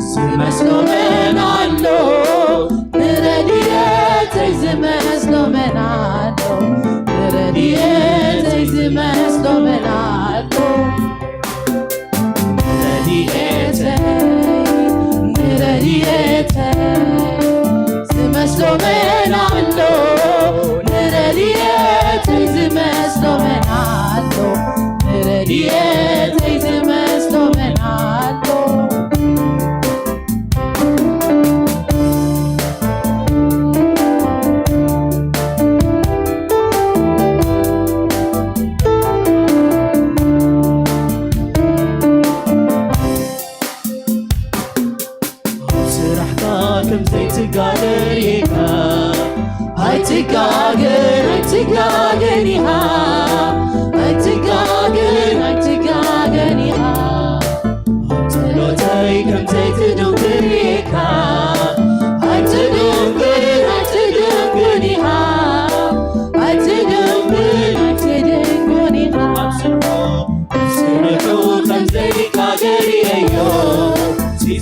ዝመስሎ መን ኣሎ? ንረድኤተይ ዝመስሎ መን ኣሎ? ንረድኤተይ ዝመስሎ መን ኣሎ? ንረድኤተይ፣ ንረድኤተይ ዝመስሎ መን ኣሎ? ንረድኤተይ ዝመስሎ መን ኣሎ? ንረድኤተይ ዝመስሎ መን ኣሎ? ስራሕካ ከም ዘይትጋገር ኢኻ። ኣይትጋገን፣ ኣይትጋገን ኢኻ። ኣይትጋገን፣ ኣይትጋገን ኢኻ። ጸሎተይ ከም ዘይትድንግር ኢኻ። ኣይትድንግር፣ ኣይትድንግር ኢኻ። ኣይትድንግር፣ ኣይትድንግር ኢኻ። ኣብ ስርሑ፣ ኣብ ስርሑ ከም ዘይጋገር እየዮ።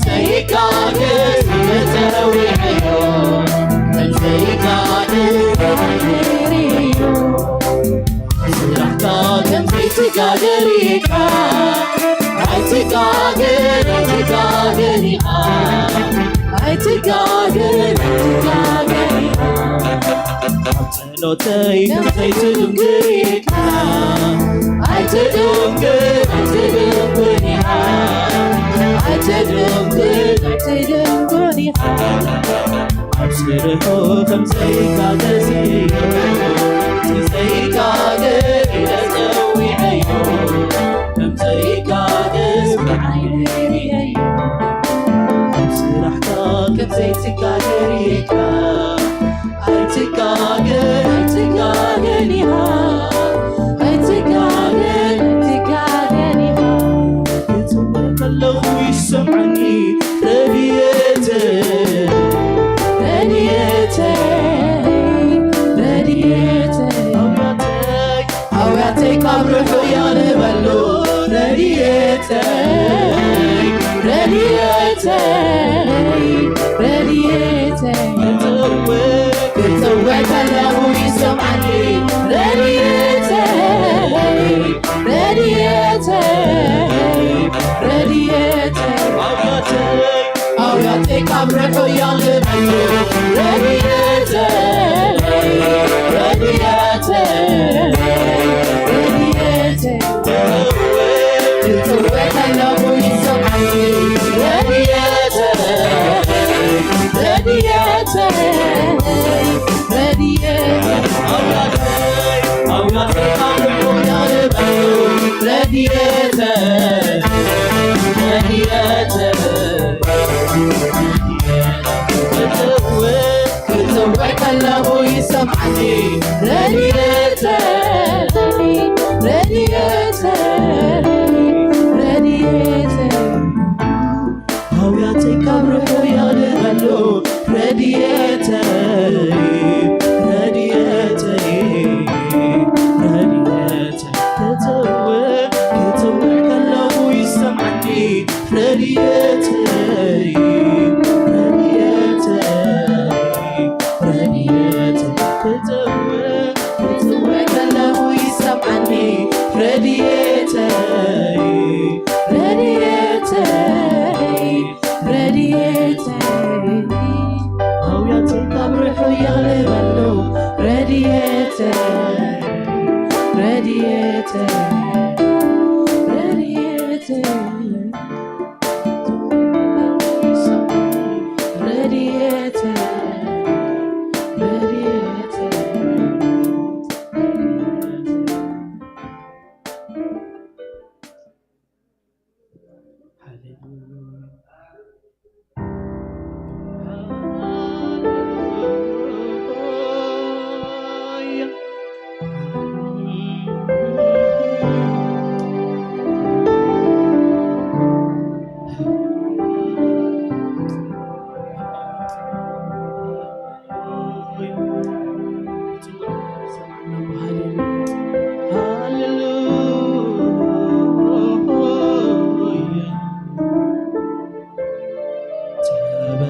ዘይጋገር ተጸዊዐዮ። ከም ዘይጋገር እየዮ። ስራሕካ ከም ዘይትጋገር ኢኻ። ኣይትጋገር፣ ኣይትጋገር ኢኻ። ኣይትጋገር፣ ኣይትጋገር ኢኻ። ጸሎተይ ከም ዘይትድንግር ኢኻ። ኣይትድንግር፣ ኣይትድንግር ኢኻ። ኣይትድንግር፣ ኣይትድንግር ኢኻ። ኣብ ስርሑ ከም ዘይጋገዝ እዮ። ዘይጋገዝ ኢለ ጸዊዐዮ። ከም ዘይጋገዝ ብዓይነይ ርእየዮ። ኣብ ስራሕካ ከም ዘይትጋገር ኢኻ። ኣይትጋገ፣ ኣይትጋገን ኢኻ። ኣይትጋገን፣ ኣይትጋገን ኢኻ። ክጽውዕ ከለኹ ይሰምዓኒ ረድኤተይ። ረድኤተይ፣ ረድኤተይ። ኣውያተይ፣ ኣውያተይ ካብ ርሑቕ የቕልበሉ። ረድኤተይ፣ ረድኤተይ፣ ረድኤተይ። ክጽውዕ፣ ክጽውዕ ከለኹ ይሰምዓኒ። ረድኤተይ፣ ረድኤተይ፣ ረድኤተይ። ኣውያተይ፣ ኣውያተይ ካብ ርሑቕ የቕልበሉ። ረድኤተይ፣ ረድኤተይ፣ ረድኤተይ። ክጽውዕ ከለኹ ይሰምዓኒ። ረድኤተይ፣ ረድኤተይ፣ ረድኤተይ። ኣውያተይ፣ ኣውያተይ ካብ ርሑቕ የቕልበሉ። ረድኤተይ፣ ረድኤተይ። ክጽውዕ፣ ክጽውዕ ከለኹ ይሰምዓኒ። ረድኤተይ፣ ረድኤተይ፣ ረድኤተይ። ኣውያተይ ካብ ርሑቕ የቕልበሉ። ረድኤተይ፣ ረድኤተይ፣ ረድኤተይ። ክጽውዕ፣ ክጽውዕ ከለኹ ይሰምዓኒ። ረድኤተይ፣ ረድኤተይ፣ ረድኤተይ። ክጽውዕ፣ ክጽውዕ ከለኹ ይሰምዓኒ። ረድኤተይ፣ ረድኤተይ፣ ረድኤተይ።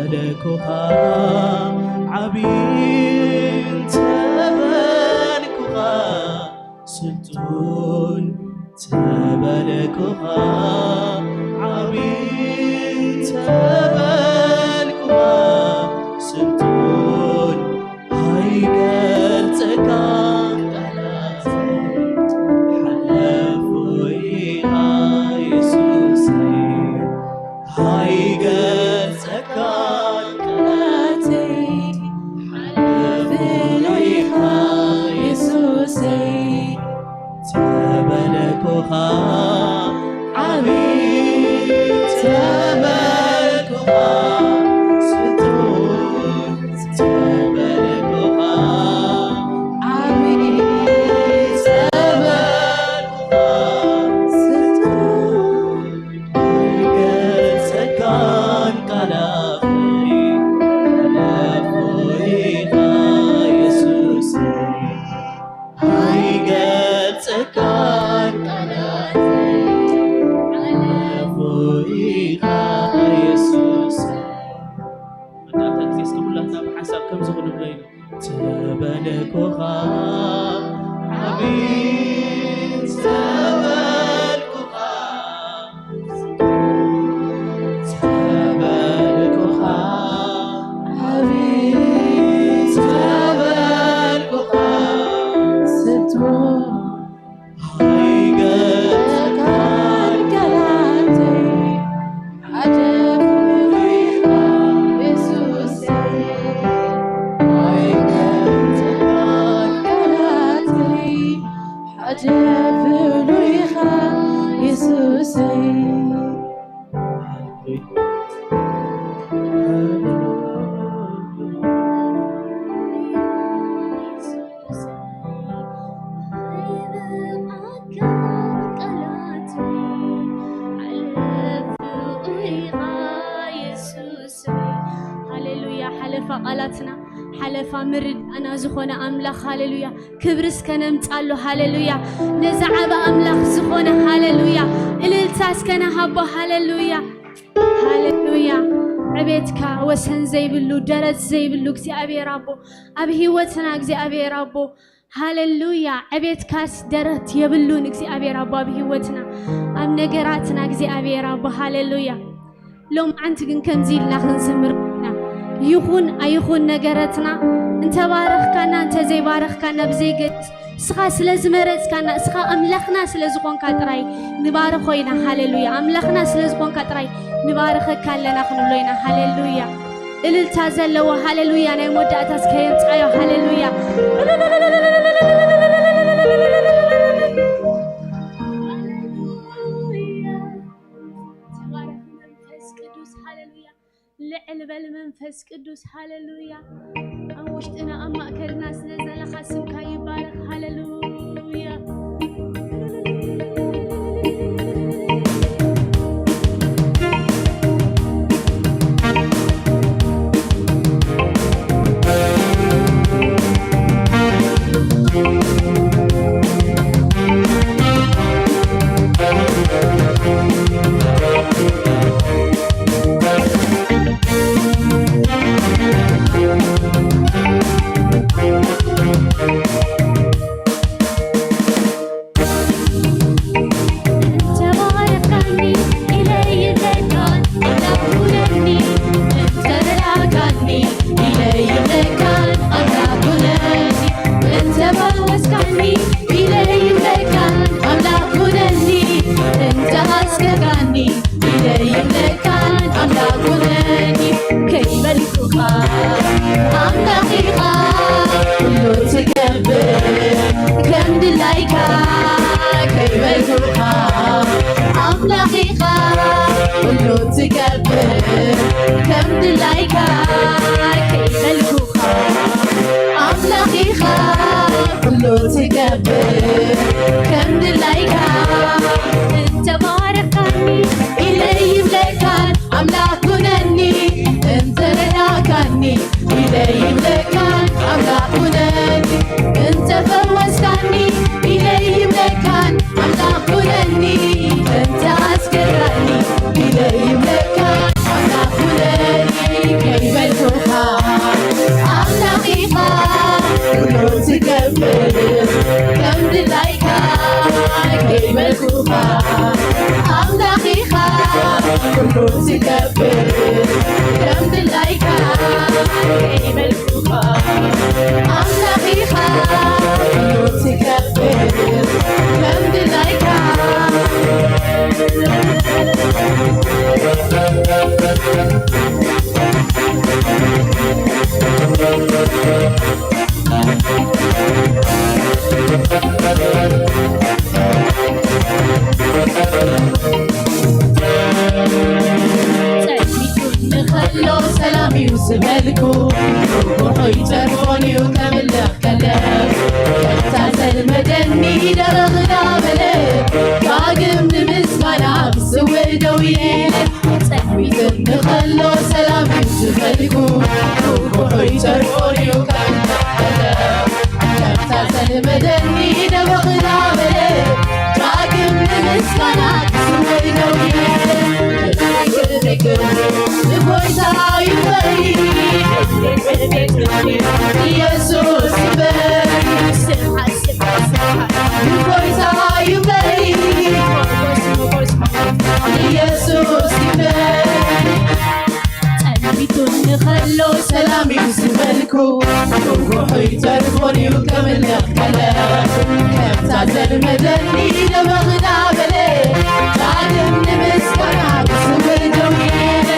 ተበልኩኻ ዓብይን ተበልኩኻ ስልጡን ተበልኩኻ ዓብይን ተበልኩኻ ስልጡን ኣይገልጸካን ቃላተይ ሓለፉ ኢኻ የሱሰይ ኣይገልጸካን ቃላተይ ሓለፉ ኢኻ የሱሰይ ተበልኩኻ ዓብይ ተበልኩኻ ስጡን ተበልኩኻ ዓብይ ተበልኩኻ ስጡን ኣይገልጸካን ቃላተይ ሓለፉ ኢኻ የሱሰይ ኣይገልጸካን ቃላተይ ሓለፉ ኢኻ የሱሰይ መዳእታ ግዜ እስከ ኩላትና ብሓንሳብ ከምዚ ክንብሎ ኢና ተበልኩኻ ዓብይ ተበልኩኻ ተበልኩኻ ዓብይ ተበልኩኻ ስጡን ኣይገልጸካን ቃላተይ ሓለፉ ኢኻ የሱሰይ ኣይገልጸካን ቃላተይ ሓለፉ ኢኻ የሱሰይ ሃሌሉያ። ሓለፋ ቃላትና፣ ሓለፋ ምርዳእና ዝኾነ ኣምላኽ፣ ሃሌሉያ። ክብሪ እስከ ነምጻሉ፣ ሃሌሉያ። ነዚ ዓቢ ኣምላኽ ዝኾነ፣ ሃሌሉያ። እልልታ እስከ ነሃቦ፣ ሃሌሉያ። ሃሌሉያ። ዕቤትካ ወሰን ዘይብሉ፣ ደረት ዘይብሉ እግዚኣብሔር ኣቦ፣ ኣብ ህይወትና እግዚኣብሔር ኣቦ፣ ሃሌሉያ። ዕቤትካስ ደረት የብሉን እግዚኣብሔር ኣቦ፣ ኣብ ህይወትና፣ ኣብ ነገራትና እግዚኣብሔር ኣቦ፣ ሃሌሉያ። ሎምዓንቲ ግን ከምዚ ኢልና ክንዝምር ኢና። ይኹን ኣይኹን ነገረትና፣ እንተባረኽካና እንተዘይባረኽካና ብዘይገድስ፣ እስኻ ስለ ዝመረጽካና፣ እስኻ ኣምላኽና ስለ ዝኾንካ ጥራይ ንባርኾ ኢና። ሃሌሉያ። ኣምላኽና ስለ ዝኾንካ ጥራይ ንባርኸካ ኣለና ክንብሎ ኢና። ሃሌሉያ። እልልታ ዘለዎ ሃሌሉያ ናይ መወዳእታ እስከ የምጻዮ። ሃሌሉያ። ተባረኽ መንፈስ ቅዱስ። ሃሌሉያ። ልዕል በል መንፈስ ቅዱስ። ሃሌሉያ። ኣብ ውሽጥና ኣብ ማእከልና ስለ ዘለኻ ስምካ ይባረኽ። ሃሌሉያ። ከሎ ሰላም እዩ ዝበልኩ፣ ርጉሑ ይተርፎን እዩ ከምልኽ ከለ። ከምታ ዘልመደኒ ደረቕ ዳበለ፣ ዳግም ንምስጋና ብስውእ ደው ኢለ። ጸልሚትኒ ከሎ ሰላም እዩ ዝበልኩ፣ ርጉሑ ይተርፎን እዩ ከምልኽ ከለ። ከምታ ዘልመደኒ ደረቕ ዳበለ፣ ዳግም ንምስጋና ብስውእ ደው ኢለ። ክብሪ፣ ክብሪ፣ ክብሪ ንጎይታ ይበል። ኢየሱስ ይበል። ንጎይታ ይበል። ኢየሱስ ይበል። ጸልሚቱኒ ከሎ ሰላም እዩ ዝበልኩ፣ ርጉሑ ይተርፎን እዩ ከምልኽ ከለ። ከምታ ዘልመደኒ ደመቕ ዳበለ፣ ዳግም ንምስጋና ብስውእ ደው ኢለ።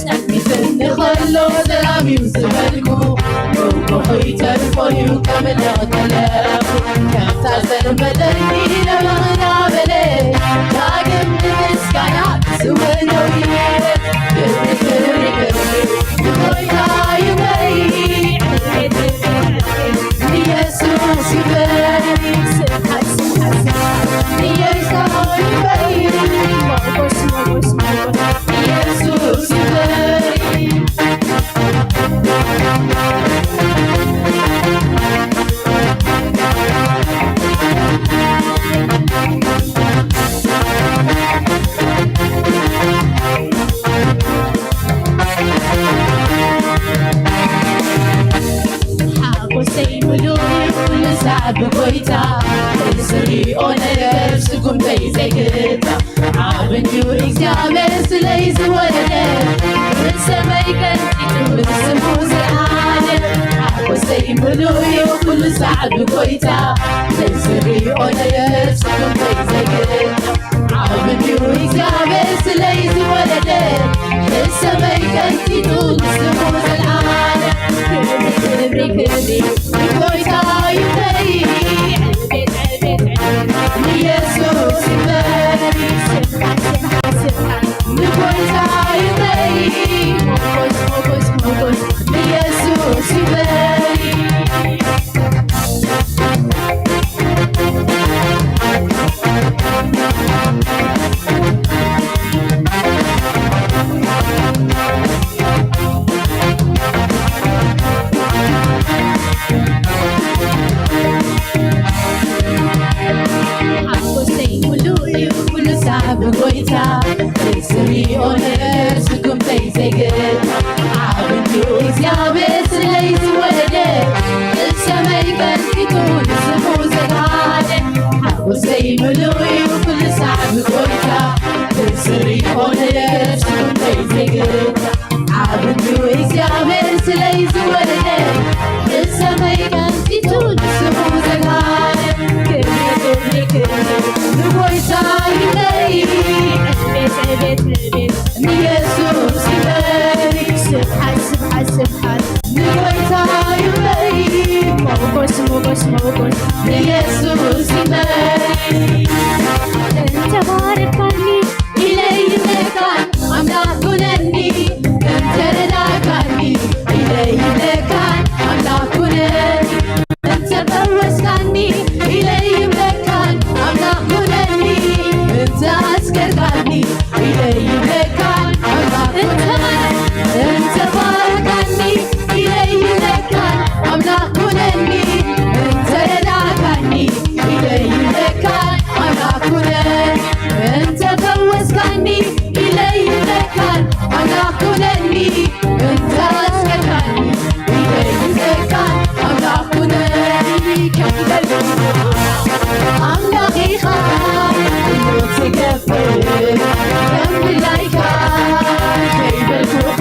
ጸልሚትኒ ከሎ ሰላም እዩ ዝበልኩ፣ ርጉሑ ይተርፎን እዩ ከምልኽ ከለ። ከምታ ዘልመደኒ ደመቕ ዳበለ፣ ዳግም ንምስጋና ብስውእ ደው ኢለ። ክብሪ፣ ክብሪ፣ ክብሪ ንጎይታ ይበል። ንኢየሱስ ይበል። ንኢየሱስ ይበል። ኢየሱስ ይበል። ሓጎሰይ ምሉእ እዩ ኩሉ ሳዕ ብጎይታ፣ ዝሪኦ ነገር ስጉምተይ ዘይግታ። ዓቢ እንድዩ እግዚኣብሔር ስለይ ዝወደደ፣ ንሰማይ ቀንጢጡ ንስሙ ዝለዓለ። ሓጎሰይ ምሉእ እዩ ኩሉ ሳዕ ብጎይታ፣ ዝሪኦ ነገር ስጉምተይ ዘይግታ። ዓቢ እንድዩ እግዚኣብሔር ስለይ ዝወደደ፣ ንሰማይ ቀንጢጡ ንስሙ ዘልዓለ። ክብሪ፣ ክብሪ፣ ክብሪ ንጎይታ ይበል። ንኢየሱስ ይበል። ንጎይታ ይበል። ሞጎስ፣ ሞጎስ፣ ሞጎስ ንኢየሱስ ይበል። ሓጎሰይ ሙሉእ እዩ ኩሉ ሳብ ጎይታ፣ ዝሪኦ ነገር ስጉምተይ ዘይግታ። ዓቢ እዩ እግዚኣብሔር ስለይ ዝወደደ፣ ብሰማይ ቀንጢጡ ንስሙ ዘግሃደ። ሓጎሰይ ምሉእ እዩ ኩሉ ሳዕ ብጎይታ፣ ዝሪኦ ነገር ስጉምተይ ዘይግታ። ዓቢ እዩ እግዚኣብሔር ስለይ ዝወደደ፣ ብሰማይ ቀንጢጡ ንስሙ ዘግሃደ። ክብሪ፣ ክብሪ፣ ክብሪ ንጎይታ ይበል። ዕቤት፣ ዕቤት፣ ዕቤት ንኢየሱስ ይበል። ስብሐት፣ ስብሐት፣ ስብሐት ንጎይታ ይበል። ሞጎስ፣ ሞጎስ፣ ሞጎስ ንኢየሱስ ይበል። እንተ ባረካኒ ኢለ ይብለካን ኣምላኽ ኩነኒ፣ እንተ ረዳእካኒ ኢለ ይብለካን ኣምላኽ ኩነኒ። እንተ ፈወስካኒ ኢለ ይብለካን ኣምላኽ ኩነኒ፣ እንተ ኣስገርካኒ ኢለ ይብለካን ኣምላኽ ኩነኒ። እንተ ባረካኒ ኢለ ይብለካን ኣምላኽ ኩነኒ፣ እንተ ረዳእካኒ ኢለ ይብለካን ኣምላኽ ኩነኒ። እንተ ፈወስካኒ ኢለ ይብለካን ኣምላኽ ኩነኒ፣ እንተ ኣስገርካኒ ኢለ ይብለካን ኣምላኽ ኩነኒ። ከይበልኩኻ ኣምላኽ ኢኻ ኩሉ ትገብር፣ ከም ድላይካ ከይበልኩኻ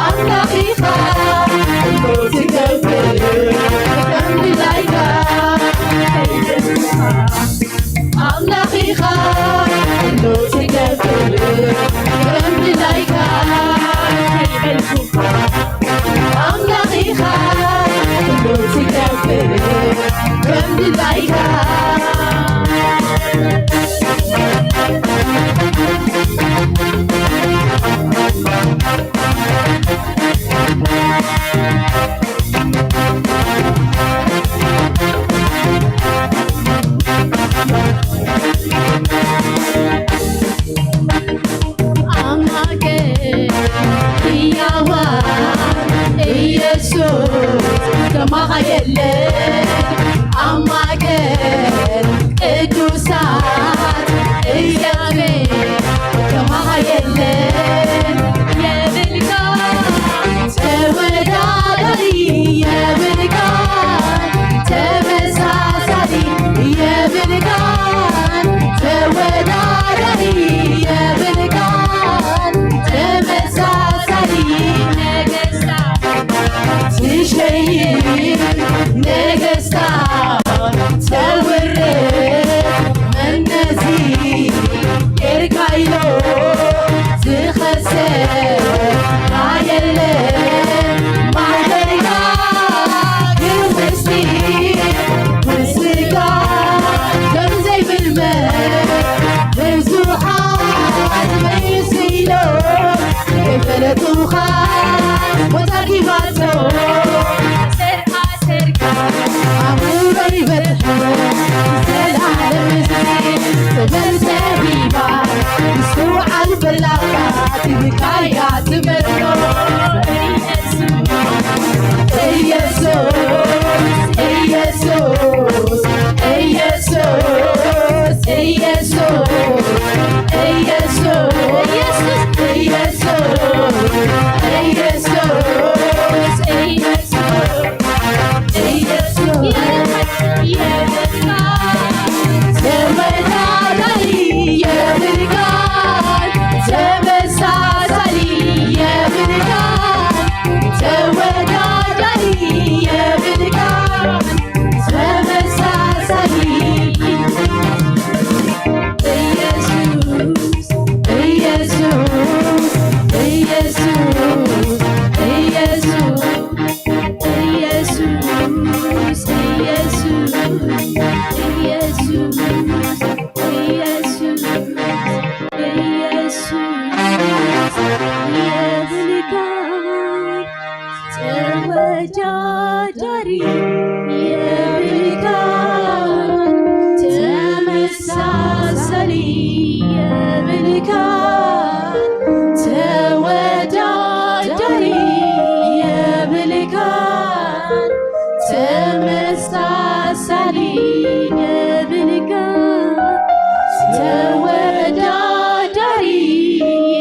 ኣምላኽ ኢኻ ኩሉ ትገብር፣ ከም ድላይካ ከይበልኩኻ ኣምላኽ ኢኻ ኩሉ ትገብር፣ ከም ድላይካ ከይበልኩኻ ኣምላኽ ኢኻ ኩሉ ትገብር፣ ከም ድላይካ። ቅዱሳት እግዚኣብሔር ከማኻ የለን የብልካ፣ ተወዳዳሪ የብልካ፣ ተመሳሳሊ የብልካ፣ ተወዳዳሪ የብልካ፣ ተመሳሳሊ ነገስታት ትሸይን ነገስታት ተውርድ መነዚ ጌርካ ኢሎ ዝኸሰካ የለን። ማሕበርካ ግን ምስጢር ምስጋ ከም ዘይምልመል ብዙሓት መይስ ኢሎ ከይፈለጡኻ ቦታ ኪባቶ ኣእምሮ ይበርህ ዘላለም ምስጢር ጥበብ ተቢባ ምስትውዓል በላታ ትብቃያ ትበሎ ኢየሱስ ኢየሱስ ኢየሱስ ኢየሱስ ኢየሱስ ኢየሱስ ኢየሱስ ኢየሱስ ተወዳዳሪ የብልካን፣ ተመሳሳሊ የብልካን፣ ተወዳዳሪ የብልካን፣ ተመሳሳሊ ኢየሱስ፣ ኢየሱስ፣ ኢየሱስ፣ ኢየሱስ። ኢየሱስ፣ ኢየሱስ፣ ኢየሱስ፣ ኢየሱስ፣ ኢየሱስ የብልካ ተወዳዳሪ የብልካ ተመሳሳሊ የብልካ ተወዳዳሪ የብልካ ተመሳሳሊ የብልካ ተወዳዳሪ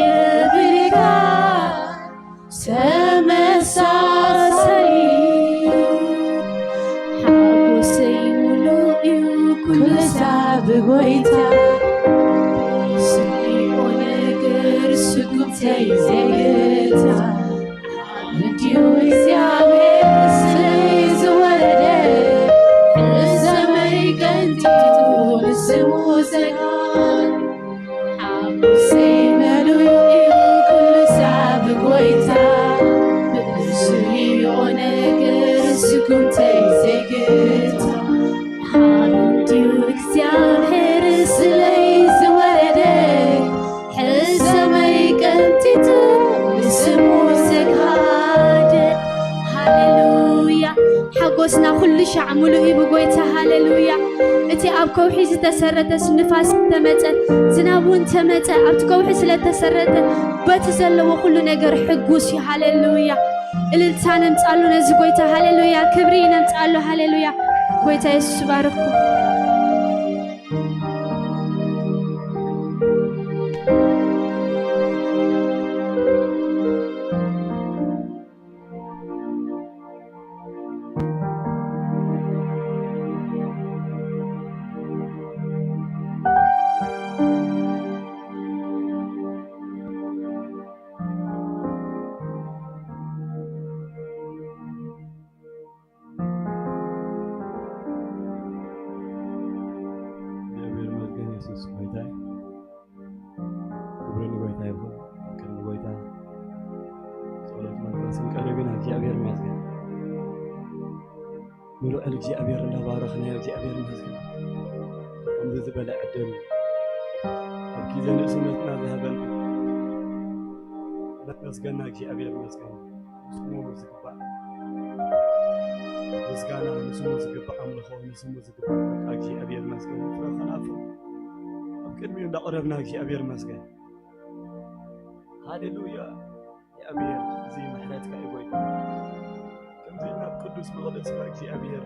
የብልካ ተመሳሳሊ ሓጎሰይ ሙሉእ እዩ ኩሉ ሳብ ጎይታ ስሚኦ ነገር ስጉምተይ ዘይግታ እንዲሁ እግዚኣብሔር ስለይ ዝወረደ ንሰማይ ቀንጢጡ ንስሙ ሰግድ ሓጎሰይ መሉእ እዩ ኩሉ ሳብ ጎይታ ብእሱ ይኦ ነገር ስጉምተይ ዘይግታ ሓንቲ እግዚኣብሔር ስለይ ዝወረደ ሕሰመይ ቀንጢጡ ንስሙ ሰግሃደ። ሃሌሉያ። ሓጎስና ኩሉ ሻዕ ሙሉእ እዩ ብጎይታ። ሃሌሉያ። እቲ ኣብ ከውሒ ዝተሰረተስ ንፋስ ተመጸ፣ ዝናብ እውን ተመጸ፣ ኣብቲ ከውሒ ስለ ተሰረተ በቲ ዘለዎ ኩሉ ነገር ሕጉስ እዩ። ሃሌሉያ። እልልታ ነምጻሉ ነዚ ጎይታ። ሃሌሉያ። ክብሪ ነምጻሉ። ሃሌሉያ። ጎይታ የሱስ ይባርኽኩም። እግዚኣብሔር ይመስገን፣ የሱስ ጎይታ እዩ። ክብሪ ንጎይታ ይኹን። ቅድሚ ጎይታ ጸሎት መንፈስን ቀሪብና እግዚኣብሔር ይመስገን። ንልዑል እግዚኣብሔር እንዳባረኽናዮ እግዚኣብሔር ይመስገን። ከምዚ ዝበለ ዕድል ኣብ ግዜ ንእስነትና ዝሃበና ነመስገና እግዚኣብሔር ይመስገን። ንስሙ ዝግባእ ምስጋና፣ ንስሙ ዝግባእ ኣምልኾ፣ ንስሙ ዝግባእ በቃ እግዚኣብሔር ይመስገን። ፍረ ከናፍር ኣብ ቅድሚኡ እንዳቐረብና እግዚኣብሔር ይመስገን። ሃሌሉያ። እግዚኣብሔር፣ እዚ ምሕረትካ እዩ ጎይታ። ከምዚ ናብ ቅዱስ መቕደስካ እግዚኣብሔር፣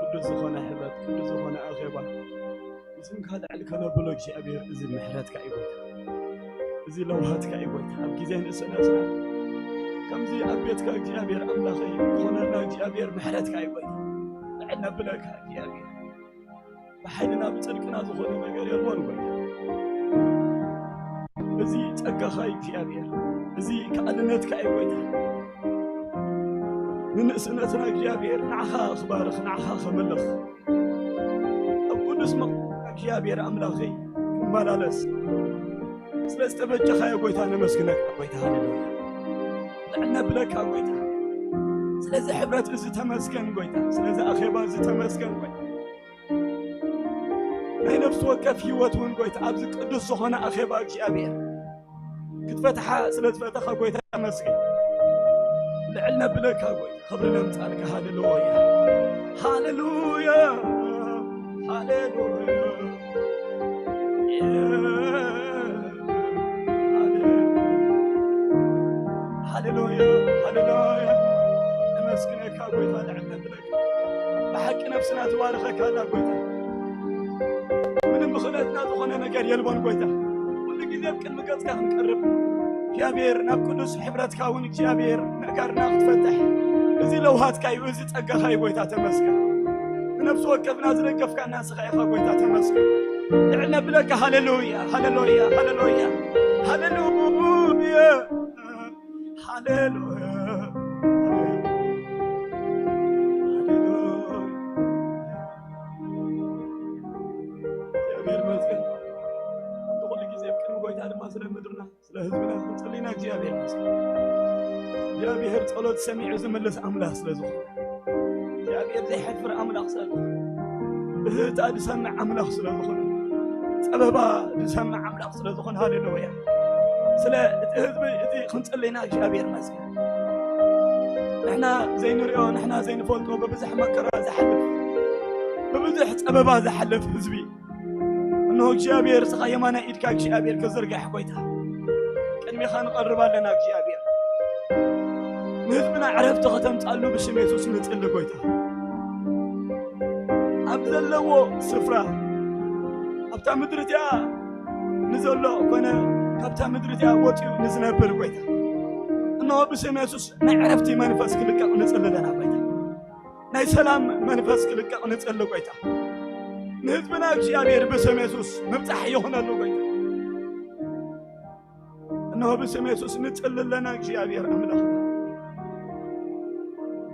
ቅዱስ ዝኾነ ሕብረት፣ ቅዱስ ዝኾነ ኣኼባ፣ ስምካ ልዕል ከነብሎ እግዚኣብሔር፣ እዚ ምሕረትካ እዩ ጎይታ፣ እዚ ለውሃትካ እዩ ጎይታ። ኣብ ግዜ ንእስነትና ከምዚ ኣብ ቤትካ እግዚኣብሔር ኣምላኸይ ዝኾነና እግዚኣብሔር ምሕረትካ እዩ ጎይታ። ልዕል ነብለካ እግዚኣብሔር። ብሓይልና ብጽድቅና ዝኾነ ነገር የልቦን ጎይታ። እዚ ጸጋኻ እዩ እግዚኣብሔር፣ እዚ ከኣልነትካ እዩ ጎይታ። ንንእስነትና እግዚኣብሔር ንዓኻ ክባርኽ፣ ንዓኻ ከመልኽ፣ ኣብ ቅዱስ መቕደስካ እግዚኣብሔር ኣምላኸይ ክመላለስ ስለ ዝተበጀኻዮ ጎይታ ነመስግነካ ጎይታ። ሃሌሉያ። ልዕል ነብለካ ጎይታ። ስለዚ ሕብረት እዚ ተመስገን ጎይታ። ስለዚ ኣኼባ እዚ ተመስገን ጎይታ። ናይ ነፍሲ ወከፍ ህይወት እውን ጎይታ ኣብዚ ቅዱስ ዝኾነ ኣኼባ እግዚኣብሔር ክትፈትሓ ስለ ዝፈተኻ ጎይታ ተመስገን። ልዕል ነብለካ ጎይታ፣ ክብሪ ነምጻልካ። ሃሌሉያ፣ ሃሌሉያ፣ ሃሌሉያ፣ ሃሌሉያ። ነመስግነካ ጎይታ፣ ልዕል ነብለካ። ብሓቂ ነፍስና ትባርኸካ ኣላ ጎይታ። ምንም ብኽእለትና ዝኾነ ነገር የልቦን ጎይታ። ኩሉ ግዜ ኣብ ቅድሚ ገጽካ ክንቀርብ እግዚኣብሔር፣ ናብ ቅዱስ ሕብረትካ እውን እግዚኣብሔር ነጋርና ክትፈትሕ፣ እዚ ለውሃትካ እዩ፣ እዚ ጸጋኻ እዩ ጎይታ፣ ተመስገን። ንነፍሲ ወከፍና ዝደገፍካና ንስኻ ኢኻ ጎይታ፣ ተመስገን። ልዕል ነብለካ። ሃሌሉያ፣ ሃሌሉያ፣ ሃሌሉያ፣ ሃሌሉያ፣ ሃሌሉያ፣ ሃሌሉያ። እግዚኣብሔር ይመስገን። ኩሉ ግዜ ኣብ ቅድሚ ጎይታ ድማ ስለ ምድርና ስለ ህዝብና ክንጽልይና እግዚኣብሔር ይመስገን። እግዚኣብሔር ጸሎት ሰሚዑ ዝምልስ ኣምላኽ ስለ ዝኾነ፣ እግዚኣብሔር ዘይሐፍር ኣምላኽ ስለ ዝኾነ፣ ብህታ ዝሰምዕ ኣምላኽ ስለ ዝኾነ፣ ጸበባ ዝሰምዕ ኣምላኽ ስለ ዝኾነ፣ ሃሌሉያ። ስለ እቲ ህዝቢ እዚ ክንጽልይና እግዚኣብሔር ይመስገን። ንሕና ዘይንሪኦ፣ ንሕና ዘይንፈልጦ፣ ብብዙሕ መከራ ዝሓልፍ፣ ብብዙሕ ጸበባ ዝሓልፍ ህዝቢ፣ እንሆ እግዚኣብሔር፣ እስኻ የማናይ ኢድካ እግዚኣብሔር ክዝርጋሕ ጎይታ፣ ቅድሜኻ ንቐርብ ኣለና እግዚኣብሔር። ንህዝብና ዕረፍቲ ከተምጻሉ ብሽም የሱስ ንጽሊ ጎይታ። ኣብ ዘለዎ ስፍራ፣ ኣብታ ምድሪ እቲኣ ንዘሎ ኮነ ካብታ ምድሪ እቲኣ ወጺኡ ንዝነብር ጎይታ፣ እንሆ ብስም የሱስ ናይ ዕረፍቲ መንፈስ ክልቀቕ ንጽሊ ኣለና ጎይታ። ናይ ሰላም መንፈስ ክልቀቕ ንጽሊ ጎይታ። ንህዝብና እግዚኣብሔር ብስም የሱስ ምብጻሕ ይኹነሉ ጎይታ። እነሆ ብስም የሱስ ንጽሊ ኣለና እግዚኣብሔር ኣምላኽ።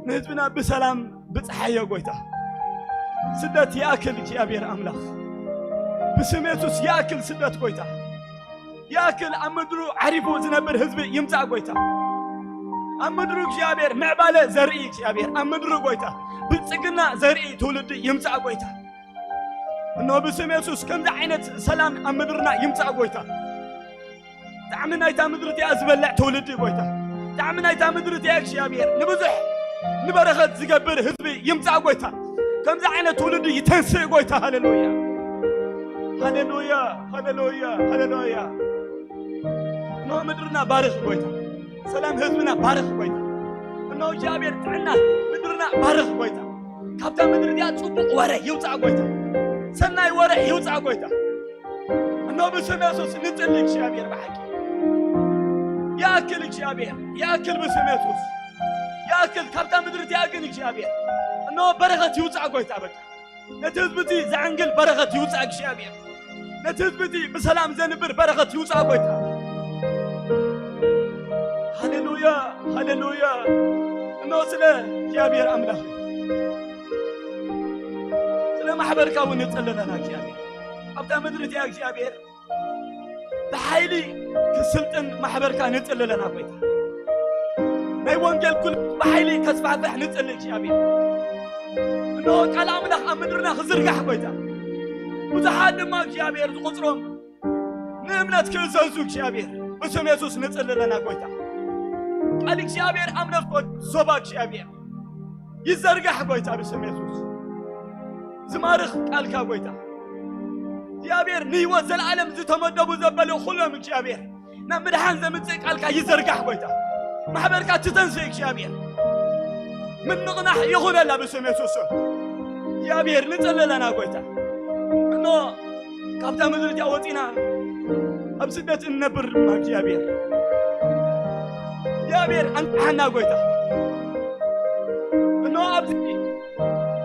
ንህዝብና ብሰላም ብጽሓዮ ጎይታ። ስደት ይኣክል እግዚኣብሔር ኣምላኽ። ብስም የሱስ ይኣክል ስደት ጎይታ። ይኣክል ኣብ ምድሩ ዓሪፉ ዝነብር ህዝቢ ይምጻእ ጎይታ። ኣብ ምድሩ እግዚኣብሔር ምዕባለ ዘርኢ እግዚኣብሔር ኣብ ምድሩ ጎይታ። ብልጽግና ዘርኢ ትውልዲ ይምጻእ ጎይታ። እነሆ ብስም የሱስ ከምዚ ዓይነት ሰላም ኣብ ምድርና ይምጻእ ጎይታ። ጣዕሚ ናይታ ምድሪ እቲኣ ዝበልዕ ትውልዲ ጎይታ። ጣዕሚ ናይታ ምድሪ እቲኣ እግዚኣብሔር ንብዙሕ ንበረኸት ዝገብር ህዝቢ ይምጻእ ጎይታ። ከምዚ ዓይነት ትውልዲ ይተንስእ ጎይታ። ሃሌሉያ፣ ሃሌሉያ፣ ሃሌሉያ፣ ሃሌሉያ። እነሆ ምድርና ባርኽ ጎይታ። ሰላም ህዝብና ባርኽ ጎይታ። እነሆ እግዚኣብሔር ጥዕና ምድርና ባርኽ ጎይታ። ካብታ ምድሪ እዚኣ ጽቡቕ ወረ ይውጻእ ጎይታ። ሰናይ ወረ ይውጻእ ጎይታ። እነሆ ብስም የሱስ ንጽሊ እግዚኣብሔር ብሓቂ። ይኣክል እግዚኣብሔር፣ ይኣክል ብስም የሱስ። ይኣክል ካብታ ምድሪ እዚኣ ግን እግዚኣብሔር። እነሆ በረኸት ይውጻእ ጎይታ በቃ። ነቲ ህዝቢ እቲ ዘዕንግል በረኸት ይውጻእ እግዚኣብሔር። ነቲ ህዝቢ እቲ ብሰላም ዘንብር በረኸት ይውጻእ ጎይታ። ሃሌሉያ፣ ሃሌሉያ። እነሆ ስለ እግዚኣብሔር ኣምላኽ፣ ስለ ማሕበርካ እውን ንጽሊ ኣለና እግዚኣብሔር። ኣብታ ምድሪ እቲኣ እግዚኣብሔር ብሓይሊ ክስልጥን ማሕበርካ ንጽሊ ኣለና ጎይታ። ናይ ወንጌል ኩሉ ብሓይሊ ከስፋሕፍሕ ንጽሊ እግዚኣብሔር። እነሆ ቃል ኣምላኽ ኣብ ምድርና ክዝርጋሕ ጎይታ። ብዙሓት ድማ እግዚኣብሔር ዝቑጽሮም ንእምነት ክእዘዙ እግዚኣብሔር ብስም የሱስ ንጽሊ ኣለና ጎይታ። ቃል እግዚኣብሔር ኣብ ነፍሲ ዞባ እግዚኣብሔር ይዘርጋሕ ጎይታ ብስም የሱስ። ዝማርኽ ቃልካ ጎይታ እግዚኣብሔር ንህይወት ዘለዓለም ዝተመደቡ ዘበሉ ኩሎም እግዚኣብሔር ናብ ምድሓን ዘምጽእ ቃልካ ይዘርጋሕ ጎይታ። ማሕበርካ ትተንስእ እግዚኣብሔር ምንቕናሕ ይኹነላ ብስም የሱስ ስም። እግዚኣብሔር ንጽሊ ኣለና ጎይታ። እኖ ካብታ ምድሪ እቲኣ ወፂና ኣብ ስደት እንነብር ድማ እግዚኣብሔር እግዚኣብሔር ኣንቅሓና ጎይታ። እነሆ ኣብዚ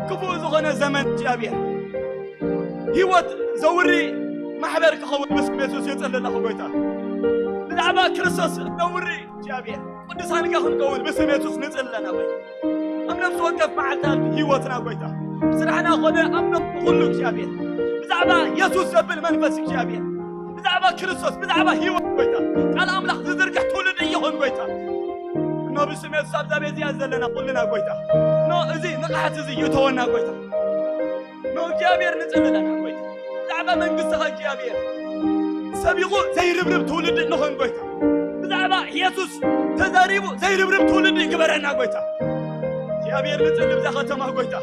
ክፉእ ዝኾነ ዘመን እግዚኣብሔር ህይወት ዘውሪ ማሕበር ክኸውን ብስም የሱስ የጸልለኹ ጎይታ። ብዛዕባ ክርስቶስ ዘውሪ እግዚኣብሔር ቅዱሳንካ ክንከውን ብስም የሱስ ንጽሊ ኣለና ጎይታ። ኣብ ነፍሲ ወከፍ መዓልታት ህይወትና ጎይታ፣ ስራሕና ኮነ ኣብ ነፍሲ ኩሉ እግዚኣብሔር ብዛዕባ የሱስ ዘብል መንፈስ እግዚኣብሔር፣ ብዛዕባ ክርስቶስ፣ ብዛዕባ ህይወት ጎይታ፣ ቃል ኣምላኽ ዝዝርግሕ ትውልዲ ይኹን ጎይታ። እኖ ብስም የሱስ ኣብዛ ቤት እዚኣ ዘለና ኩልና ጎይታ፣ እኖ እዚ ንቕሓት እዚ ይእተወና ጎይታ። እኖ እግዚኣብሔር ንጽሊ ኣለና ጎይታ። ብዛዕባ መንግስትኻ እግዚኣብሔር ሰቢቑ ዘይርብርብ ትውልዲ ንኹን ጎይታ። ብዛዕባ የሱስ ተዛሪቡ ዘይርብርብ ትውልዲ ይግበረና ጎይታ። እግዚኣብሔር ንጽሊ ብዛ ከተማ ጎይታ፣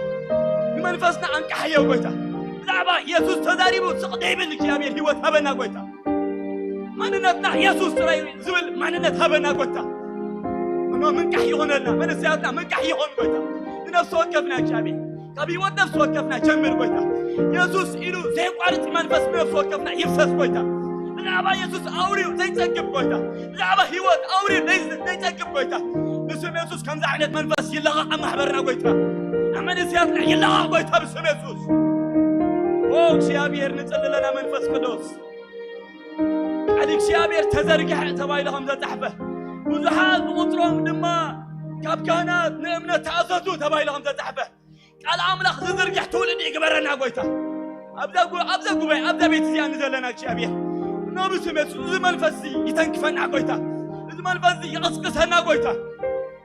ንመንፈስና ኣንቃሕዮ ጎይታ። ብዛዕባ የሱስ ተዛሪቡ ስቕ ዘይብል እግዚኣብሔር ህይወት ሃበና ጎይታ። ማንነትና የሱስ ጥራይ ዝብል ማንነት ሃበና ጎይታ። እኖ ምንቃሕ ይኹነልና፣ መንእሰያትና ምንቃሕ ይኹን ጎይታ። ንነፍሲ ወከፍና እግዚኣብሔር፣ ካብ ህይወት ነፍሲ ወከፍና ጀምር ጎይታ። የሱስ ኢሉ ዘየቋርጽ መንፈስ ንነፍሲ ወከፍና ይፍሰስ ጎይታ። ብዛዕባ የሱስ ኣውርዩ ዘይጸግብ ጎይታ፣ ብዛዕባ ህይወት ኣውርዩ ዘይጸግብ ጎይታ፣ ብስም የሱስ ከምዚ ዓይነት መንፈስ ይለቐቕ ኣብ ማሕበርና ጎይታ። ኣብ መንእሰያትና ይለቐቕ ጎይታ ብስም የሱስ። ኦ እግዚኣብሔር ንጽሊ ኣለና መንፈስ ቅዱስ። ቃል እግዚኣብሔር ተዘርግሐ ተባሂሉ ከም ዘጻሕፈ፣ ብዙሓት ብቑጽሮም ድማ ካብ ካህናት ንእምነት ተኣዘዙ ተባሂሉ ከም ዘጻሕፈ፣ ቃል ኣምላኽ ዝዝርግሕ ትውልዲ ይግበረና ጎይታ። ኣብዛ ጉ-፣ ኣብዛ ጉባኤ፣ ኣብዛ ቤት እዚኣ ንዘለና እግዚኣብሔር፣ እነሆ ብስም የሱስ እዚ መንፈስ እዚ ይተንክፈና ጎይታ። እዚ መንፈስ እዚ ይቐስቅሰና ጎይታ።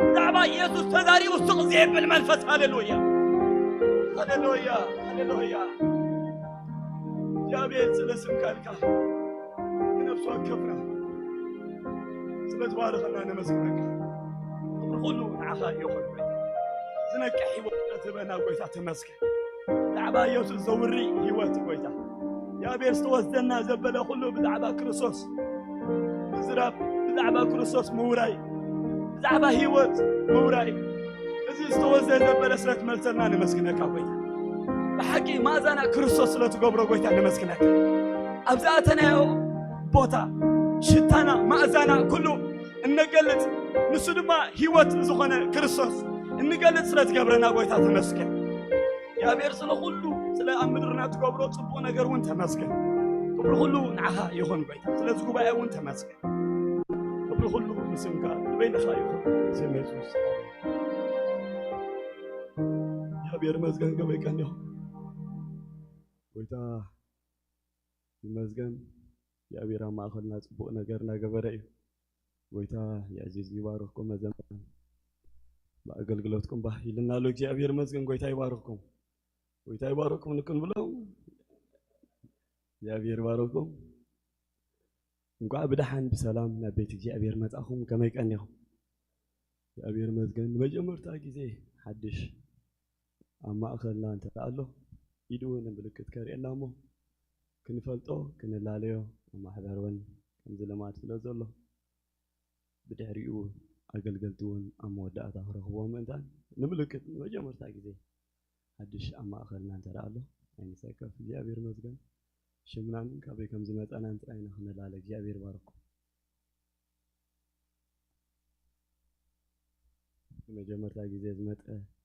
ብዛዕባ ኢየሱስ ተዛሪቡ ስቕ ዘየብል መንፈስ። ሃሌሉያ፣ ሃሌሉያ፣ ሃሌሉያ። እግዚኣብሔር ስለ ስምካ ኢልካ ንነፍሲ ወከፍና ስለ ትባረኸና ነመስግነካ። ክብሪ ኩሉ ንዓኻ ይኹን ጎይታ። ዝነቅሕ ህይወት ትህበና ጎይታ ተመስገን። ብዛዕባ ኢየሱስ ዘውሪ ህይወት ጎይታ። እግዚኣብሔር ዝተወስደና ዘበለ ኩሉ ብዛዕባ ክርስቶስ ምዝራብ፣ ብዛዕባ ክርስቶስ ምውራይ፣ ብዛዕባ ህይወት ምውራይ። እዚ ዝተወስደ ዘበለ ስለ ትመልሰልና ነመስግነካ ጎይታ። ብሓቂ ማእዛና ክርስቶስ ስለ ትገብሮ ጎይታ ነመስግነካ። ኣብ ዝኣተናዮ ቦታ ሽታና፣ ማእዛና ኩሉ እነገልጽ፣ ንሱ ድማ ህይወት ዝኾነ ክርስቶስ እንገልጽ ስለ ትገብረና ጎይታ ተመስገን። እግዚኣብሔር ስለ ኩሉ፣ ስለ ኣብ ምድርና ትገብሮ ጽቡቕ ነገር እውን ተመስገን። ክብሪ ኩሉ ንዓኻ ይኹን ጎይታ። ስለዚ ጉባኤ እውን ተመስገን። ክብሪ ኩሉ ንስምካ ንበይንኻ ይኹን። ስም የሱስ። እግዚኣብሔር ይመስገን። ከመይ ቀኒኹም? ጎይታ ይመስገን። እግዚኣብሔር ኣብ ማእኸልና ጽቡቕ ነገር እናገበረ እዩ። ጎይታ የዕዚዝ ይባርኽኩም። መዘምራን ብኣገልግሎትኩም ባህ ኢልና ኣሎ። እግዚኣብሔር ይመስገን። ጎይታ ይባርኽኩም። ጎይታ ይባርኽኩም ንክንብሎም እግዚኣብሔር ይባርኽኩም። እንኳዕ ብደሓን ብሰላም ናብ ቤት እግዚኣብሔር መጻኹም። ከመይ ቀኒኹም? እግዚኣብሔር ይመስገን። ንመጀመርታ ግዜ ሓድሽ ኣብ ማእኸልና እንተ ደኣ ኣሎ፣ ኢዱ እውን ምልክት ከርእየና እሞ፣ ክንፈልጦ፣ ክንላለዮ፣ ኣብ ማሕበር እውን ከምዚ ልማድ ስለ ዘሎ፣ ብድሕሪኡ ኣገልገልቲ እውን ኣብ መወዳእታ ክረኽብዎ ምእንታን፣ ንምልክት ንመጀመርታ ግዜ ሓድሽ ኣብ ማእኸልና እንተ ደኣ ኣሎ፣ ኣይንሰከፍ። እግዚኣብሔር ይመስገን። ሽምናን ካበይ ከም ዝመጸናን ጥራይ ኢና ክንላለ። እግዚኣብሔር ይባርኩም። ንመጀመርታ ግዜ ዝመጸ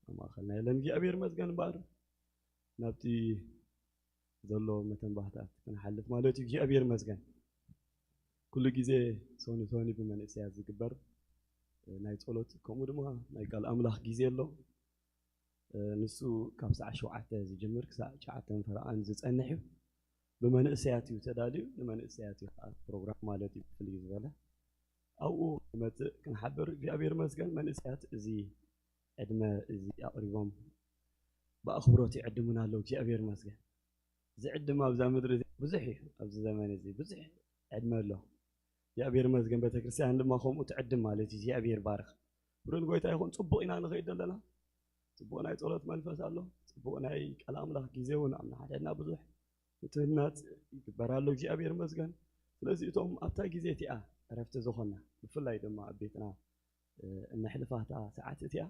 ኣብ ማእኸልና የለን። እግዚኣብሔር ይመስገን እምበኣር፣ ናብቲ ዘሎ መተንባህታት ክንሓልፍ ማለት እዩ። እግዚኣብሔር ይመስገን። ኩሉ ግዜ ሶኒ ሶኒ ብመንእሰያት ዝግበር ናይ ጸሎት፣ ከምኡ ድማ ናይ ቃል ኣምላኽ ግዜ ኣሎ። እ፣ ንሱ ካብ ሰዓት ሸውዓተ ዝጅምር ክሳዕ ትሽዓተ ፈረቓን ዝጸንሕ እዩ። ብመንእሰያት እዩ ተዳልዩ፣ ንመንእሰያት እዩ ከዓ ፕሮግራም ማለት እዩ ፍልይ ዝበለ። ኣብኡ ንመጽእ ክንሓብር እግዚኣብሔር ይመስገን። መንእሰያት እዚ ዕድመ እዚ ኣቕሪቦም ብኣኽብሮት ይዕድሙና ኣለዉ። እግዚኣብሔር ይመስገን። ዝዕድም ኣብዛ ምድሪ እዚኣ ብዙሕ እዩ። ኣብዚ ዘመን እዚ ብዙሕ ዕድመ ኣሎ። እግዚኣብሔር ይመስገን። ቤተክርስትያን ድማ ከምኡ ትዕድም ማለት እዩ። እግዚኣብሔር ይባርኽ። ክብሪ ንጎይታ ይኹን። ጽቡቕ ኢና ንኸይድ ዘለና። ጽቡቕ ናይ ጸሎት መንፈስ ኣሎ። ጽቡቕ ናይ ቃል ኣምላኽ ግዜ እውን ኣብ ንሓድሕድና ብዙሕ ምትህንናጽ ይግበር ኣሎ። እግዚኣብሔር ይመስገን። ስለዚ እቶም ኣብታ ግዜ እቲኣ ዕረፍቲ ዝኾንና፣ ብፍላይ ድማ ኣብ ቤትና፣ እ፣ እነሕልፋ እታ ሰዓት እቲኣ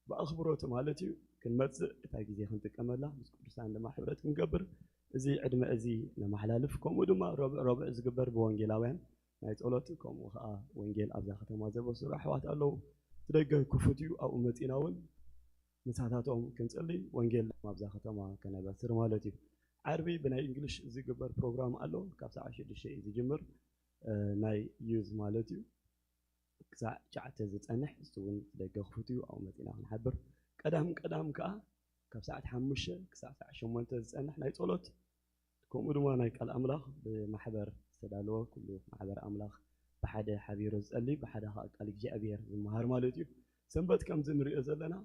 ብኣኽብሮት ማለት እዩ ክንመጽእ፣ እታ ግዜ ክንጥቀመላ፣ ምስ ቅዱሳን ድማ ሕብረት ክንገብር፣ እዚ ዕድመ እዚ ነመሓላልፍ። ከምኡ ድማ ረቡዕ ረቡዕ ዝግበር ብወንጌላውያን ናይ ጸሎት፣ ከምኡ ኸዓ ወንጌል ኣብዛ ከተማ ዘበስሩ ኣሕዋት ኣለዉ። እቲ ደገ ክፉት እዩ። ኣብኡ መጺና እውን ምሳታቶም ክንጽሊ፣ ወንጌል ኣብዛ ከተማ ከነበስር ማለት እዩ። ዓርቢ ብናይ እንግሊሽ ዝግበር ፕሮግራም ኣሎ። ካብ ሰዓት ሽዱሽተ እዩ ዝጅምር። እ፣ ናይ ዩዝ ማለት እዩ። ክሳዕ ትሽዓተ ዝጸንሕ፣ እሱ እውን ደገ ክፉት እዩ። ኣብኡ መጺና ክንሓብር። ቀዳም ቀዳም ከኣ ካብ ሰዓት ሓሙሽተ ክሳዕ ሰዓት ሸሞንተ ዝጸንሕ ናይ ጸሎት፣ ከምኡ ድማ ናይ ቃል ኣምላኽ ብማሕበር ዝተዳለወ፣ ኩሉ ማሕበር ኣምላኽ ብሓደ ሓቢሩ ዝጸሊ፣ ብሓደ ከኣ ቃል እግዚኣብሔር ዝመሃር ማለት እዩ። ሰንበት ከምዚ ንሪኦ ዘለና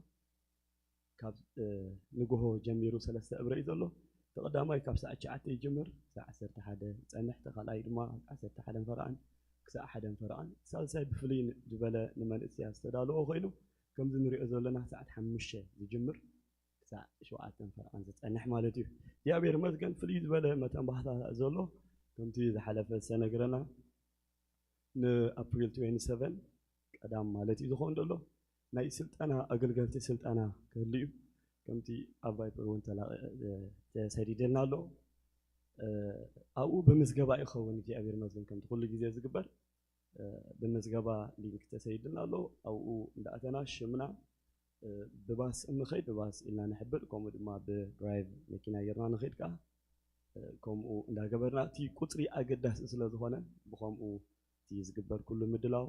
ካብ፣ እ፣ ንግሆ ጀሚሩ ሰለስተ እብረ እዩ ዘሎ። እቲ ቀዳማይ ካብ ሰዓት ትሽዓተ ይጅምር፣ ክሳዕ ዓሰርተ ሓደ ዝጸንሕ፣ እቲ ካልኣይ ድማ ዓሰርተ ሓደን ፈረቓን ክሳዕ ሓደን ፈረቓን። እቲ ሳልሳይ ብፍልይ ን-፣ ዝበለ ንመንእሰያት ዝተዳለወ ኮይኑ፣ ከምዚ ንሪኦ ዘለና ሰዓት ሓሙሽተ ዝጅምር ክሳዕ ሸውዓተን ፈረቓን ዝጸንሕ ማለት እዩ። እግዚኣብሔር ይመስገን፣ ፍልይ ዝበለ መተንባህታ ዘሎ፣ ከምቲ ዝሓለፈ ዝተነግረና ንኣፕሪል ትዌንቲ ሰቨን ቀዳም ማለት እዩ ዝኸውን ዘሎ። ናይ ስልጠና፣ ኣገልገልቲ ስልጠና ክህሉ እዩ። ከምቲ ኣብ ቫይበር እውን ተላ-፣ ተሰዲድልና ኣሎ። እ፣ ኣብኡ ብምዝገባ ይኸውን፣ እግዚኣብሔር ይመስገን፣ ከምቲ ኩሉ ግዜ ዝግበር። እ፣ ብምዝገባ ሊንክ ተሰዲድልና ኣሎ። ኣብኡ እንዳኣተና ሽምና፣ እ፣ ብባስ እንኸይድ ብባስ ኢልና ንሕብር፣ ከምኡ ድማ ብድራይቭ መኪና ጌርና ንኸይድ ከኣ፣ እ፣ ከምኡ እንዳገበርና፣ እቲ ቁጽሪ ኣገዳሲ ስለ ዝኾነ፣ ብኸምኡ እቲ ዝግበር ኩሉ ምድላው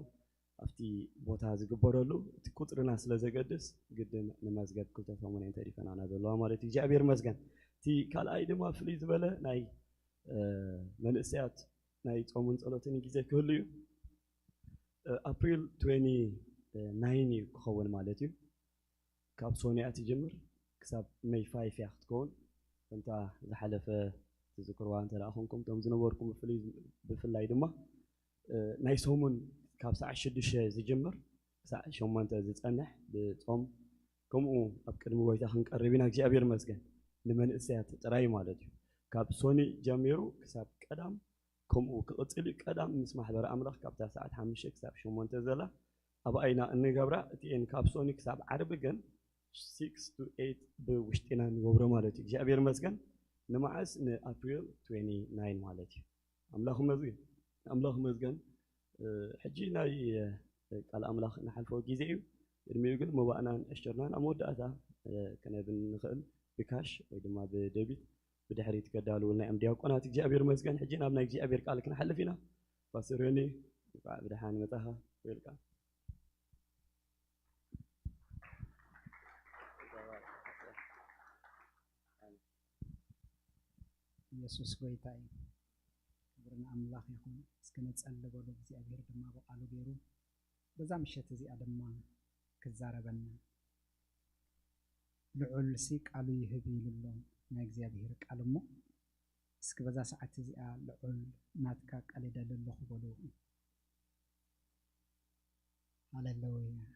ኣብቲ ቦታ ዝግበረሉ፣ እቲ ቁጽርና ስለ ዘገድስ ግድን ንመዝገብ ክልተ ሰሙን እየን ተሪፈናና ዘለዋ ማለት እዩ። እግዚኣብሔር ይመስገን። እቲ ካልኣይ ድማ ፍልይ ዝበለ ናይ፣ እ፣ መንእሰያት ናይ ጾምን ጸሎትን ግዜ ክህሉ እዩ። እ፣ ኣፕሪል ትዌንቲ ናይን እዩ ክኸውን ማለት እዩ። ካብ ሶኒ እያ ትጅምር ክሳብ ሜይ ፋይፍ እያ ክትከውን። ከምታ ዝሓለፈ ትዝክርዋ እንተ ደኣ ኾንኩም፣ እቶም ዝነበርኩም ብፍልይ-፣ ብፍላይ ድማ፣ እ፣ ናይ ሰሙን ካብ ሰዓት ሽዱሽተ ዝጅምር ክሳዕ ሸሞንተ ዝጸንሕ ብጾም፣ ከምኡ ኣብ ቅድሚ ጎይታ ክንቀርብ ኢና። እግዚኣብሔር ይመስገን። ንመንእሰያት ጥራይ ማለት እዩ። ካብ ሶኒ ጀሚሩ ክሳብ ቀዳም ከምኡ ክቕጽል እዩ። ቀዳም ምስ ማሕበር ኣምላኽ ካብታ ሰዓት ሓሙሽተ ክሳብ ሸሞንተ ዘላ ኣብኣ ኢና እንገብራ። እቲኤን ካብ ሶኒ ክሳብ ዓርቢ ግን ሲክስ ቱ ኤይት ብውሽጢና ንገብሮ ማለት እዩ። እግዚኣብሔር ይመስገን። ንመዓስ? ንኣፕሪል ትዌንቲ ናይን ማለት እዩ። ኣምላኽ ይመስገን። ኣምላኽ ይመስገን። እ፣ ሕጂ ናይ፣ እ፣ ቃል ኣምላኽ ንሓልፎ ግዜ እዩ። ቅድሚኡ ግን መባእናን ዕሽርናን ኣብ መወዳእታ፣ እ፣ ከነብል ንኽእል ብካሽ ወይ ድማ ብደቢት ብድሕሪት ከዳልውልና እዮም ዲያቆናት። እግዚኣብሔር ይመስገን። ሕጂ ናብ ናይ እግዚኣብሔር ቃል ክንሓልፍ ኢና። ፓስተር ዮኒ፣ እንኳዕ ብደሓን መጻኻ። ዌልካም። ኢየሱስ ጎይታ እዩ። ክብሪ ንኣምላኽ ይኹን። እስኪ ንጸሊ በሉ። እግዚኣብሔር ድማ ብቃሉ ገይሩ በዛ ምሸት እዚኣ ድማ ክዛረበና። ልዑል ሲ ቃሉ ይህብ ኢሉ ኣሎ ናይ እግዚኣብሔር ቃል እሞ፣ እስኪ በዛ ሰዓት እዚኣ ልዑል ናትካ ቃል ይደሊ ኣለኹ በሉ። ሃሌሉያ።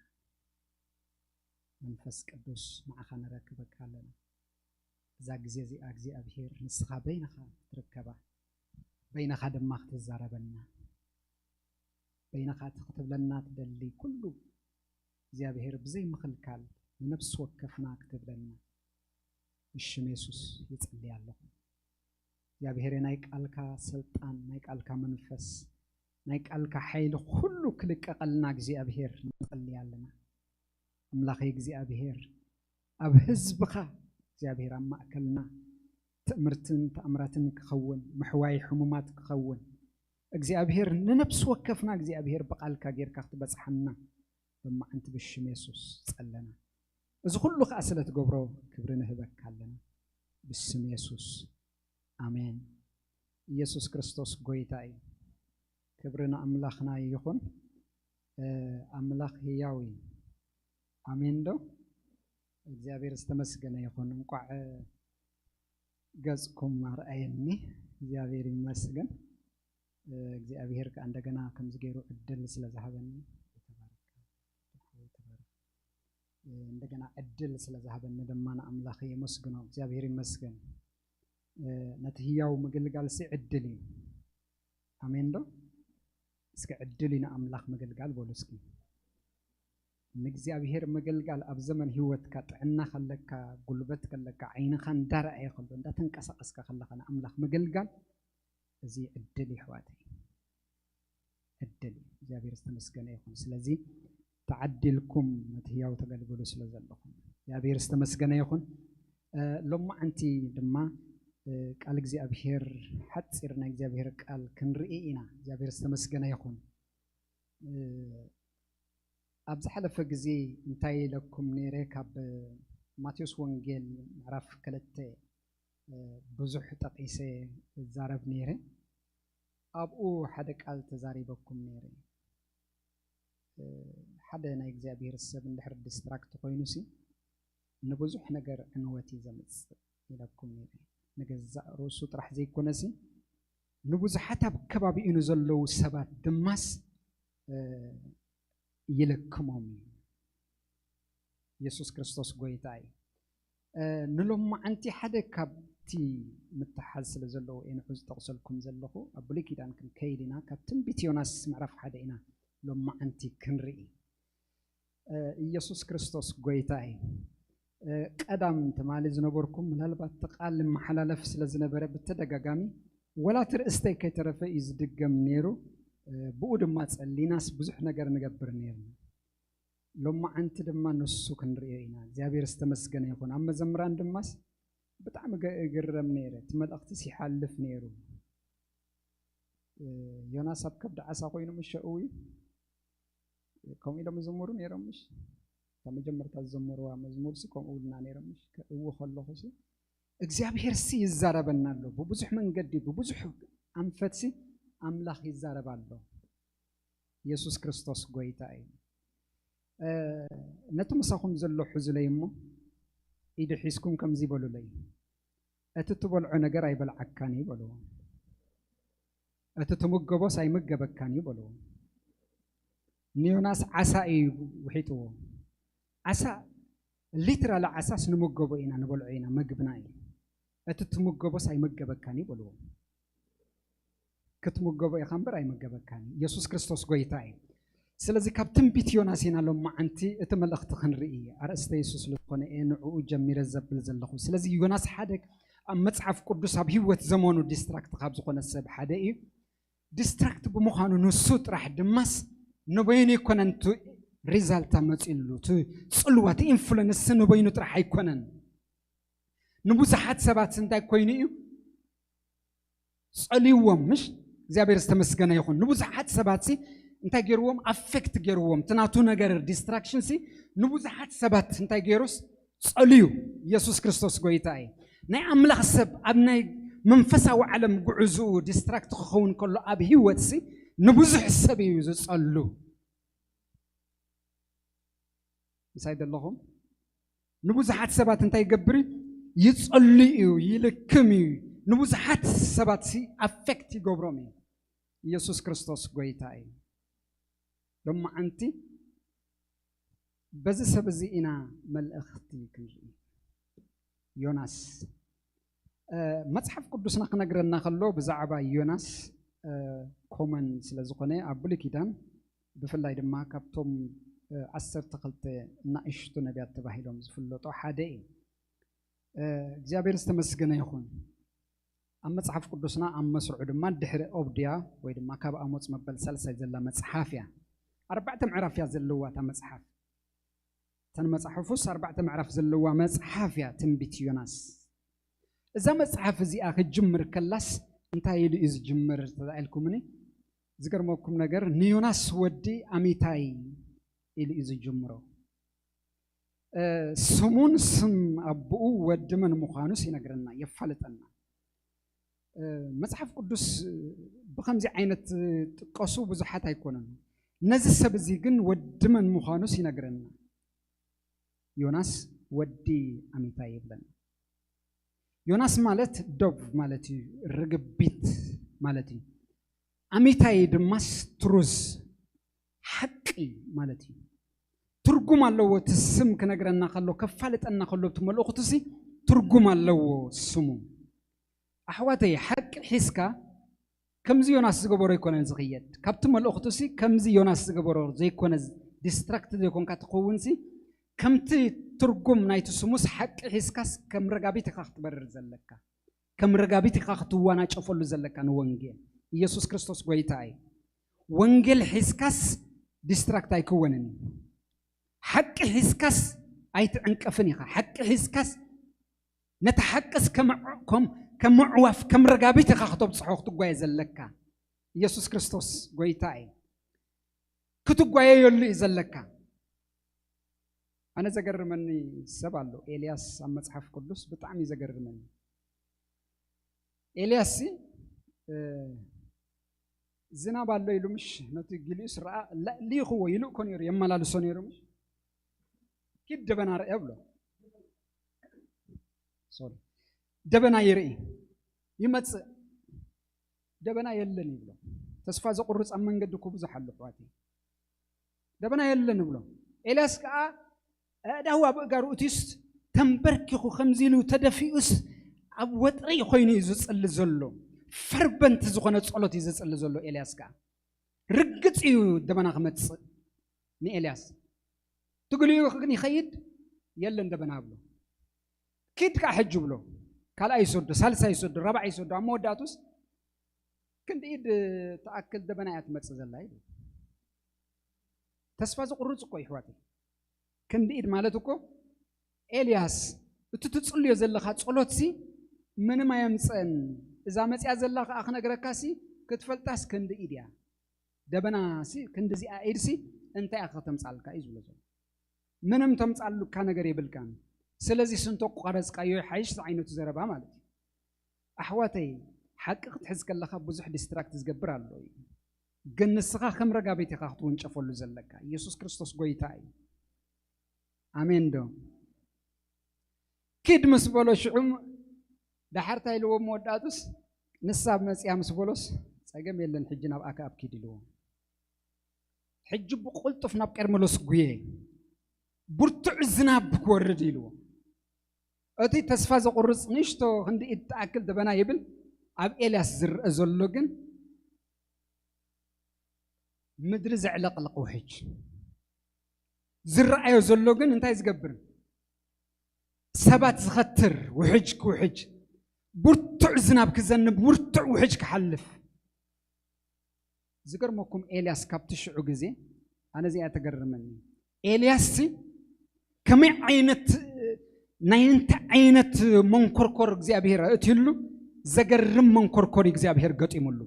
መንፈስ ቅዱስ ንዓኻ ንረክበካ ኣለና። እዛ ግዜ እዚኣ እግዚኣብሔር ንስኻ በይንኻ ክትርከባ፣ በይንኻ ድማ ክትዛረበና፣ በይንኻ እቲ ክትብለና ትደሊ ኩሉ እግዚኣብሔር ብዘይ ምኽልካል ንነፍሲ ወከፍና ክትብለና ብሽም የሱስ ይጽሊ ኣለኹ። እግዚኣብሔር ናይ ቃልካ ስልጣን፣ ናይ ቃልካ መንፈስ፣ ናይ ቃልካ ሓይሊ ኩሉ ክልቀቐልና እግዚኣብሔር ንጸሊ ኣለና። ኣምላኸይ እግዚኣብሔር ኣብ ህዝብኻ እግዚኣብሔር ኣብ ማእከልና ትእምርትን ተኣምራትን ክኸውን፣ ምሕዋይ ሕሙማት ክኸውን፣ እግዚኣብሔር ንነፍሲ ወከፍና እግዚኣብሔር ብቃልካ ጌርካ ክትበጽሓና በማዓንቲ ብሽም የሱስ ጸለና። እዚ ኩሉ ከኣ ስለ ትገብሮ ክብሪ ንህበካ ኣለና ብስም የሱስ ኣሜን። ኢየሱስ ክርስቶስ ጎይታ እዩ። ክብሪ ንኣምላኽና ይኹን። እ፣ ኣምላኽ ህያው እዩ። ኣሜን ዶ? እግዚኣብሔር ዝተመስገነ ይኹን። እንቋዕ ገጽኩም ኣርኣየኒ። እግዚኣብሔር ይመስገን። እ፣ እግዚኣብሔር ከኣ እንደገና ከምዚ ገይሩ ዕድል ስለ ዝሃበኒ፣ ተባረክ፣ ተባረክ። እ፣ እንደገና ዕድል ስለ ዝሃበኒ ድማ ንኣምላኽ የመስግኖ። እግዚኣብሔር ይመስገን። እ፣ ነቲ ህያው ምግልጋል ሲ ዕድል እዩ። ኣሜን ዶ? እስኪ ዕድል እዩ ንኣምላኽ ምግልጋል በሉ እስኪ። ንእግዚኣብሔር ምግልጋል ኣብ ዘመን ህይወትካ፣ ጥዕና ከለካ፣ ጉልበት ከለካ፣ ዓይንኻ እንዳረኣየ ከሎ፣ እንዳተንቀሳቐስካ ከለኻ ንኣምላኽ ምግልጋል፣ እዚ ዕድል እዩ ኣሕዋተይ፣ ዕድል እዩ። እግዚኣብሔር ዝተመስገነ ይኹን። ስለዚ ተዓዲልኩም ነቲ ህያው ተገልግሉ ስለ ዘለኹም እግዚኣብሔር ዝተመስገነ ይኹን። ሎማዓንቲ ድማ ቃል እግዚኣብሔር፣ ሓፂር ናይ እግዚኣብሔር ቃል ክንርኢ ኢና። እግዚኣብሔር ዝተመስገነ ይኹን። ኣብ ዝሓለፈ ግዜ እንታይ ኢለኩም ነይረ? ካብ ማቴዎስ ወንጌል ምዕራፍ ክልተ ብዙሕ ጠቒሰ እዛረብ ነይረ። ኣብኡ ሓደ ቃል ተዛሪበኩም ነይረ። ሓደ ናይ እግዚኣብሔር ሰብ እንድሕር ዲስትራክት ኮይኑሲ ንብዙሕ ነገር ዕንወት እዩ ዘምፅእ ኢለኩም ነይረ። ንገዛእ ርእሱ ጥራሕ ዘይኮነሲ ንብዙሓት ኣብ ከባቢኡ ንዘለዉ ሰባት ድማስ ይልክሞም እዩ። የሱስ ክርስቶስ ጎይታ እዩ። ንሎማዓንቲ ሓደ ካብቲ ምትሓዝ ስለ ዘለዎ እየ ንዑ ዝጠቕሰልኩም ዘለኹ። ኣብ ብሉይ ኪዳን ክንከይድ ኢና። ካብ ትንቢት ዮናስ ምዕራፍ ሓደ ኢና ሎማዓንቲ ክንርኢ። ኢየሱስ ክርስቶስ ጎይታ እዩ። ቀዳም ትማሊ ዝነበርኩም ምናልባት እቲ ቃል ይመሓላለፍ ስለ ዝነበረ ብተደጋጋሚ ወላ እቲ ርእስተይ ከይተረፈ እዩ ዝድገም ነይሩ። ብኡ ድማ ጸሊናስ ብዙሕ ነገር ንገብር ነይርና። ሎማዓንቲ ድማ ንሱ ክንርእዮ ኢና። እግዚኣብሔር ዝተመስገነ ይኹን። ኣብ መዘምራን ድማስ ብጣዕሚ ገ- እግረም ነይረ። እቲ መልእኽትስ ይሓልፍ ነይሩ። ዮናስ ኣብ ከብዲ ዓሳ ኮይኑ ምሸ እው እዩ። ከምኡ ኢሎም ዝዘምሩ ነይሮም ምሽ? እታ መጀመርታ ዝዘመርዋ መዝሙርሲ ከምኡ ኢልና ነይሮም ምሽ? እው ከለኹሲ እግዚኣብሔር ሲ ይዛረበና ኣሎ። ብብዙሕ መንገዲ ብብዙሕ ኣንፈትሲ ኣምላኽ ይዛረብ ኣሎ። የሱስ ክርስቶስ ጎይታ እዩ። ነቲ ምሳኹም ዘሎ ሕዙለይ እሞ ኢዱ ሒዝኩም ከምዚ በሉለይ፣ እቲ ትበልዖ ነገር ኣይበልዓካን እዩ በልዎ። እቲ ትምገቦስ ኣይምገበካን እዩ በልዎ። ንዮናስ ዓሳ እዩ ውሒጥዎ። ዓሳ ሊትራሊ ዓሳስ ንምገቦ ኢና፣ ንበልዖ ኢና፣ መግብና እዩ። እቲ ትምገቦስ ኣይመገበካን እዩ በልዎ። ክትምገቦ ኢኻ እምበር ኣይመገበካን እዩ። የሱስ ክርስቶስ ጎይታ እዩ። ስለዚ ካብ ትንቢት ዮናስ ኢና ሎማዓንቲ እቲ መልእኽቲ ክንርኢ ኣርእስተ የሱስ ስለ ዝኾነ እየ ንዕኡ ጀሚረ ዘብል ዘለኹ። ስለዚ ዮናስ ሓደ ኣብ መጽሓፍ ቅዱስ ኣብ ህይወት ዘመኑ ዲስትራክት ካብ ዝኾነ ሰብ ሓደ እዩ። ዲስትራክት ብምዃኑ ንሱ ጥራሕ ድማስ ንበይኑ ኣይኮነን እቲ ሪዛልት ኣመፂሉ፣ እቲ ፅልዋ፣ እቲ ኢንፍሉንስ ንበይኑ ጥራሕ ኣይኮነን። ንብዙሓት ሰባት እንታይ ኮይኑ እዩ ፀልይዎም? ምሽ እግዚኣብሔር ዝተመስገነ ይኹን። ንብዙሓት ሰባት ሲ እንታይ ገይርዎም? ኣፌክት ገይርዎም። እቲ ናቱ ነገር ዲስትራክሽን ሲ ንብዙሓት ሰባት እንታይ ገይሩስ? ፀልዩ። ኢየሱስ ክርስቶስ ጎይታ እዩ። ናይ ኣምላኽ ሰብ ኣብ ናይ መንፈሳዊ ዓለም ጉዕዝኡ ዲስትራክት ክኸውን ከሎ ኣብ ህይወት ሲ ንብዙሕ ሰብ እዩ ዝፀሉ። ምሳይ ዘለኹም? ንብዙሓት ሰባት እንታይ ይገብር እዩ? ይፀሉ እዩ፣ ይልክም እዩ። ንብዙሓት ሰባት ሲ ኣፌክት ይገብሮም እዩ። ኢየሱስ ክርስቶስ ጎይታ እዩ። ሎማዓንቲ በዚ ሰብ እዚ ኢና መልእኽቲ ክንርኢ። ዮናስ መጽሓፍ ቅዱስና ክነግረና ከሎ ብዛዕባ ዮናስ ኮመን ስለ ዝኾነ ኣብ ብሉይ ኪዳን ብፍላይ ድማ ካብቶም ዓሰርተ ክልተ ናእሽቱ ነቢያት ተባሂሎም ዝፍለጡ ሓደ እዩ። እግዚኣብሔር ዝተመስገነ ይኹን። ኣብ መጽሓፍ ቅዱስና ኣብ መስርዑ ድማ ድሕሪ ኦብድያ ወይ ድማ ካብ ኣሞጽ መበል ሳልሳይ ዘላ መጽሓፍ እያ። ኣርባዕተ ምዕራፍ እያ ዘለዋ እታ መጽሓፍ። እተን መጽሓፉስ ኣርባዕተ ምዕራፍ ዘለዋ መጽሓፍ እያ ትንቢት ዮናስ። እዛ መጽሓፍ እዚኣ ክጅምር ከላስ እንታይ ኢሉ እዩ ዝጅምር ተባኢልኩምኒ? ዝገርመኩም ነገር ንዮናስ ወዲ ኣሚታይ ኢሉ እዩ ዝጅምሮ። ስሙን ስም ኣቦኡ ወዲ መን ምዃኑስ ይነግረና፣ የፋልጠና። መጽሓፍ ቅዱስ ብኸምዚ ዓይነት ዝጥቀሱ ብዙሓት ኣይኮነን። ነዚ ሰብ እዚ ግን ወዲ መን ምዃኑስ ይነግረና። ዮናስ ወዲ ኣሚታይ ይብለና። ዮናስ ማለት ዶቭ ማለት እዩ፣ ርግቢት ማለት እዩ። ኣሚታይ ድማስ ትሩዝ ሓቂ ማለት እዩ። ትርጉም ኣለዎ። እቲ ስም ክነግረና ከሎ፣ ከፋልጠና ከሎ፣ እቲ መልእኽቱ ሲ ትርጉም ኣለዎ ስሙ። ኣሕዋተይ፣ ሓቂ ሒዝካ ከምዚ ዮናስ ዝገበሮ ኣይኮነን ዝኽየድ። ካብቲ መልእኽቱ ሲ ከምዚ ዮናስ ዝገበሮ ዘይኮነ ዲስትራክት ዘይኮንካ ትኸውን ሲ፣ ከምቲ ትርጉም ናይቲ ስሙስ ሓቂ ሒዝካስ ከም ረጋቢት ኢኻ ክትበርር ዘለካ። ከም ረጋቢት ኢኻ ክትዋናጨፈሉ ዘለካ ንወንጌል። ኢየሱስ ክርስቶስ ጎይታ እዩ። ወንጌል ሒዝካስ ዲስትራክት ኣይክወንን እዩ። ሓቂ ሒዝካስ ኣይትዕንቀፍን ኢኻ። ሓቂ ሒዝካስ ነቲ ሓቅስ ከም ዕ-፣ ከም፣ ከም ምዕዋፍ፣ ከም ረጋቢት ኢኻ ክተብጽሖ ክትጓየ ዘለካ። ኢየሱስ ክርስቶስ ጎይታ እዩ። ክትጓየየሉ እዩ ዘለካ። ኣነ ዘገርመኒ ሰብ ኣሎ፣ ኤልያስ ኣብ መጽሓፍ ቅዱስ ብጣዕሚ እዩ ዘገርመኒ። ኤልያስ ሲ፣ እ፣ ዝናብ ኣሎ ኢሉ ምሽ ነቲ ጊልዩስ ረኣ፣ ለ-፣ ልኢኽዎ፣ ይልእኮ ነይሩ፣ የመላልሶ ነይሩ ምሽ። ኪድ ደበና ርአ ብሎ። ሶሪ። ደበና ይርኢ፣ ይመጽእ። ደበና የለን ይብሎ። ተስፋ ዘቑርጽ ኣብ መንገዲ እኮ ብዙሕ ኣሎ፣ ኣሕዋተይ። ደበና የለን ይብሎ። ኤልያስ ከኣ ኣእዳዉ ኣብ ኣእጋሩ እትዩስ፣ ተንበርኪኹ ከምዚ ኢሉ ተደፊኡስ፣ ኣብ ወጥሪ ኮይኑ እዩ ዝጽሊ ዘሎ። ፈርበንት ዝኾነ ጸሎት እዩ ዝጽሊ ዘሎ ኤልያስ ከኣ። ርግጽ እዩ ደበና ክመጽእ ንኤልያስ። ትግልኡ ግን ይኸይድ፣ የለን ደበና ብሎ። ኪድ ከኣ ሕጂ ብሎ። ካልኣይ ይሰዶ፣ ሳልሳይ ይሰዶ፣ ራብዓይ ይሰዶ፣ ኣብ መወዳእቱስ ክንዲ ኢድ ትኣክል ደበና እያ ትመጽእ ዘላ ይብል። ተስፋ ዝቑርጽ እኮ ይሕዋተይ። ክንዲ ኢድ ማለት እኮ ኤልያስ፣ እቲ ትጽልዮ ዘለኻ ጸሎትሲ ምንም ኣየምጽእን። እዛ መጽያ ዘላ ከኣ ክነግረካሲ ክትፈልጣስ ክንዲ ኢድ እያ። ደበናሲ ክንዲ እዚኣ ኢድሲ እንታይ እያ ከተምጻልካ እዩ ዝብሎ ዘሎ። ምንም ተምጻሉካ ነገር የብልካን። ስለዚ ስንቶ ቋረጽካዮ ይሓይሽ ዝዓይነቱ ዘረባ ማለት እዩ። ኣሕዋተይ፣ ሓቂ ክትሕዝ ከለኻ ብዙሕ ዲስትራክት ዝገብር ኣሎ እዩ። ግን ንስኻ ከም ረጋቢት ኢኻ ክትውንጨፈሉ ዘለካ። ኢየሱስ ክርስቶስ ጎይታ እዩ። ኣሜን ዶ? ኪድ ምስ በሎ ሽዑ ዳሕር እንታይ ኢልዎ መወዳእቱስ? ንሳ መጽያ ምስ በሎስ፣ ጸገም የለን፣ ሕጂ ናብ ኣክኣብ ኪድ ኢልዎ። ሕጂ ብቕልጡፍ ናብ ቀርሜሎስ ጉየ፣ ብርቱዕ ዝናብ ክወርድ ኢልዎ። እቲ ተስፋ ዘቑርጽ ንእሽቶ ክንዲ ኢድ ትኣክል ደበና ይብል፣ ኣብ ኤልያስ ዝረአ ዘሎ ግን ምድሪ ዘዕለቕልቕ ውሕጅ። ዝረኣዮ ዘሎ ግን እንታይ ዝገብር? ሰባት ዝኸትር ውሕጅ ክውሕጅ፣ ብርቱዕ ዝናብ ክዘንብ፣ ብርቱዕ ውሕጅ ክሓልፍ። ዝገርመኩም ኤልያስ ካብቲ ሽዑ ግዜ ኣነ እዚኣ ተገርመኒ። ኤልያስ ሲ ከመይ ዓይነት ናይ እንታይ ዓይነት መንኮርኮር እግዚኣብሔር ኣእትዩሉ? ዘገርም መንኮርኮር እግዚኣብሔር ገጢሙሉ።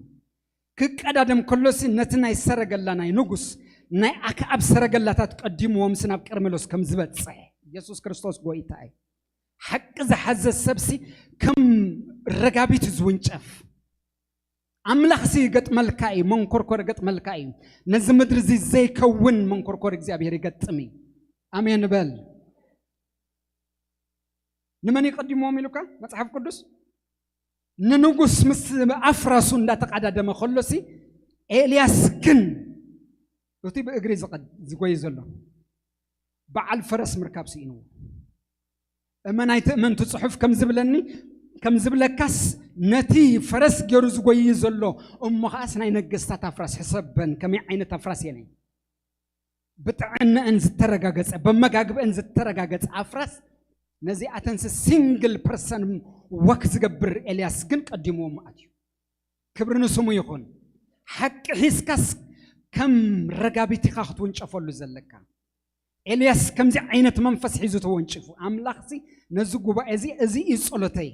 ክቀዳደም ከሎሲ ነቲ ናይ ሰረገላ ናይ ንጉስ ናይ ኣክኣብ ሰረገላታት ቀዲምዎምሲ ናብ ቀርሜሎስ ከም ዝበጽሕ ኢየሱስ ክርስቶስ ጎይታ እዩ። ሓቂ ዝሓዘ ሰብሲ ከም ረጋቢት ዝውንጨፍ። ኣምላኽሲ ይገጥመልካ እዩ፣ መንኮርኮር ይገጥመልካ እዩ። ነዚ ምድሪ እዚ ዘይከውን መንኮርኮር እግዚኣብሔር ይገጥም እዩ። ኣሜን በል። ንመን ይቀዲምዎም ኢሉካ መጽሓፍ ቅዱስ? ንንጉስ ምስ ኣፍራሱ እንዳተቃዳደመ ከሎሲ ኤልያስ ግን እቲ ብእግሪ ዝቐድ-፣ ዝጎይ ዘሎ በዓል ፈረስ ምርካብ ስኢንዎ። እመን ኣይትእመን እቲ ጽሑፍ ከም ዝብለኒ፣ ከም ዝብለካስ ነቲ ፈረስ ገይሩ ዝጎይ ዘሎ እሞ ኸኣስ ናይ ነገስታት ኣፍራስ ሕሰበን ከመይ ዓይነት ኣፍራስ እየን። ብጥዕነአን ዝተረጋገጸ፣ በመጋግበአን ዝተረጋገጸ ኣፍራስ ነዚኣተንስ ሲንግል ፐርሰን ወክ ዝገብር ኤልያስ ግን ቀዲምዎም ኣትዩ። ክብሪ ንስሙ ይኹን። ሓቂ ሒዝካስ ከም ረጋቢት ኢኻ ክትውንጨፈሉ ዘለካ። ኤልያስ ከምዚ ዓይነት መንፈስ ሒዙ ተወንጭፉ። ኣምላኽሲ ነዚ ጉባኤ እዚ፣ እዚ እዩ ጸሎተይ።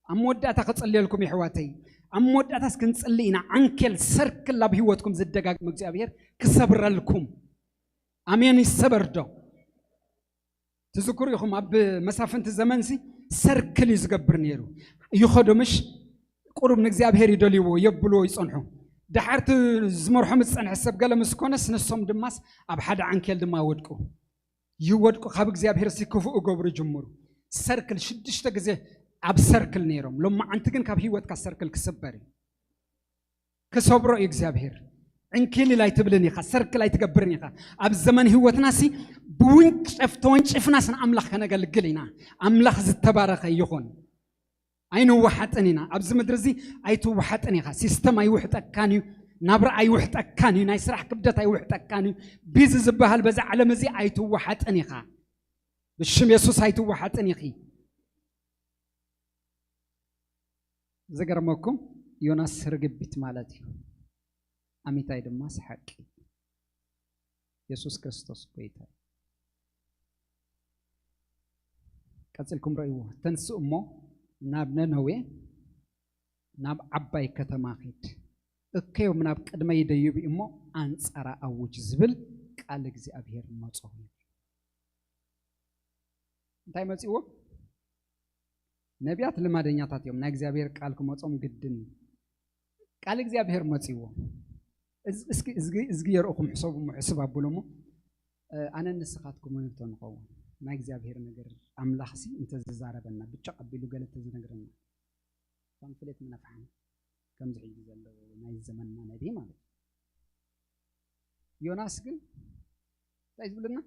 ኣብ መወዳእታ ክጽልየልኩም የሕዋተይ። ኣብ መወዳእታስ ክንጽሊ ኢና። ዓንኬል ሰርክል ኣብ ህይወትኩም ዝደጋግም እግዚኣብሔር ክሰብረልኩም። ኣሜን። ይሰበር ዶ? ትዝክሩ ኢኹም ኣብ መሳፍንቲ ዘመንሲ ሰርክል እዩ ዝገብር ነይሩ። ይኸዶ ምሽ ቁሩብ ንእግዚኣብሔር ይደልይዎ የብልዎ ይጸንሑ። ደሓርቲ ዝመርሖም ዝጸንሐ ሰብ ገለ ምስ ኮነስ ንሶም ድማስ ኣብ ሓደ ዓንኬል ድማ ወድቁ። ይወድቁ፣ ካብ እግዚኣብሔር ሲ ክፉእ እገብሩ ይጅምሩ። ሰርክል ሽዱሽተ ግዜ ኣብ ሰርክል ነይሮም። ሎማዓንቲ ግን ካብ ህይወትካ ሰርክል ክስበር እዩ። ክሰብሮ እዩ እግዚኣብሔር። ዕንኪሊል ኣይትብልን ኢኻ፣ ሰርክል ኣይትገብርን ኢኻ። ኣብ ዘመን ህይወትና ሲ ብውንጨፍ ተወንጭፍናስ ንኣምላኽ ከነገልግል ኢና። ኣምላኽ ዝተባረኸ ይኹን። ኣይንወሓጥን ኢና። ኣብዚ ምድሪ እዚ ኣይትወሓጥን ኢኻ። ሲስተም ኣይውሕጠካን እዩ። ናብራ ኣይውሕጠካን እዩ። ናይ ስራሕ ክብደት ኣይውሕጠካን እዩ። ቢዚ ዝበሃል በዛ ዓለም እዚ ኣይትወሓጥን ኢኻ። ብሽም የሱስ ኣይትወሓጥን ኢኺ። ዝገርመኩም፣ ዮናስ ርግቢት ማለት እዩ። ኣሚታይ ድማ ሰሓቂ። የሱስ ክርስቶስ ጎይታ እዩ። ቀጺልኩም ረእይዎ። ተንስእ እሞ ናብ ነነዌ፣ ናብ ዓባይ ከተማ ኺድ፣ እከዮም ናብ ቅድመይ ደይቡ እሞ ኣንጻራ ኣውጅ ዝብል ቃል እግዚኣብሔር መጾ። እንታይ መጺዎ? ነቢያት ልማደኛታት እዮም። ናይ እግዚኣብሔር ቃል ክመጾም ግድን እዩ። ቃል እግዚኣብሔር መጺዎ። እዚ-፣ እስኪ እዝጊ፣ እዝጊ የርእኹም፣ ሕሰቡ እሞ፣ ሕስብ ኣብሉ እሞ፣ እ፣ ኣነን ንስኻትኩምን እንተንኸውን፣ ናይ እግዚኣብሔር ነገር ኣምላኽሲ እንተዝዛረበና፣ ብጫ ቀቢሉ ገለ እንተዝነግረና፣ ፓምፍሌት ምነፍሓና፣ ከምዚ ሕጂ ዘሎ ናይ ዘመንና ነቢ ማለት እዩ። ዮናስ ግን እንታይ ዝብልና?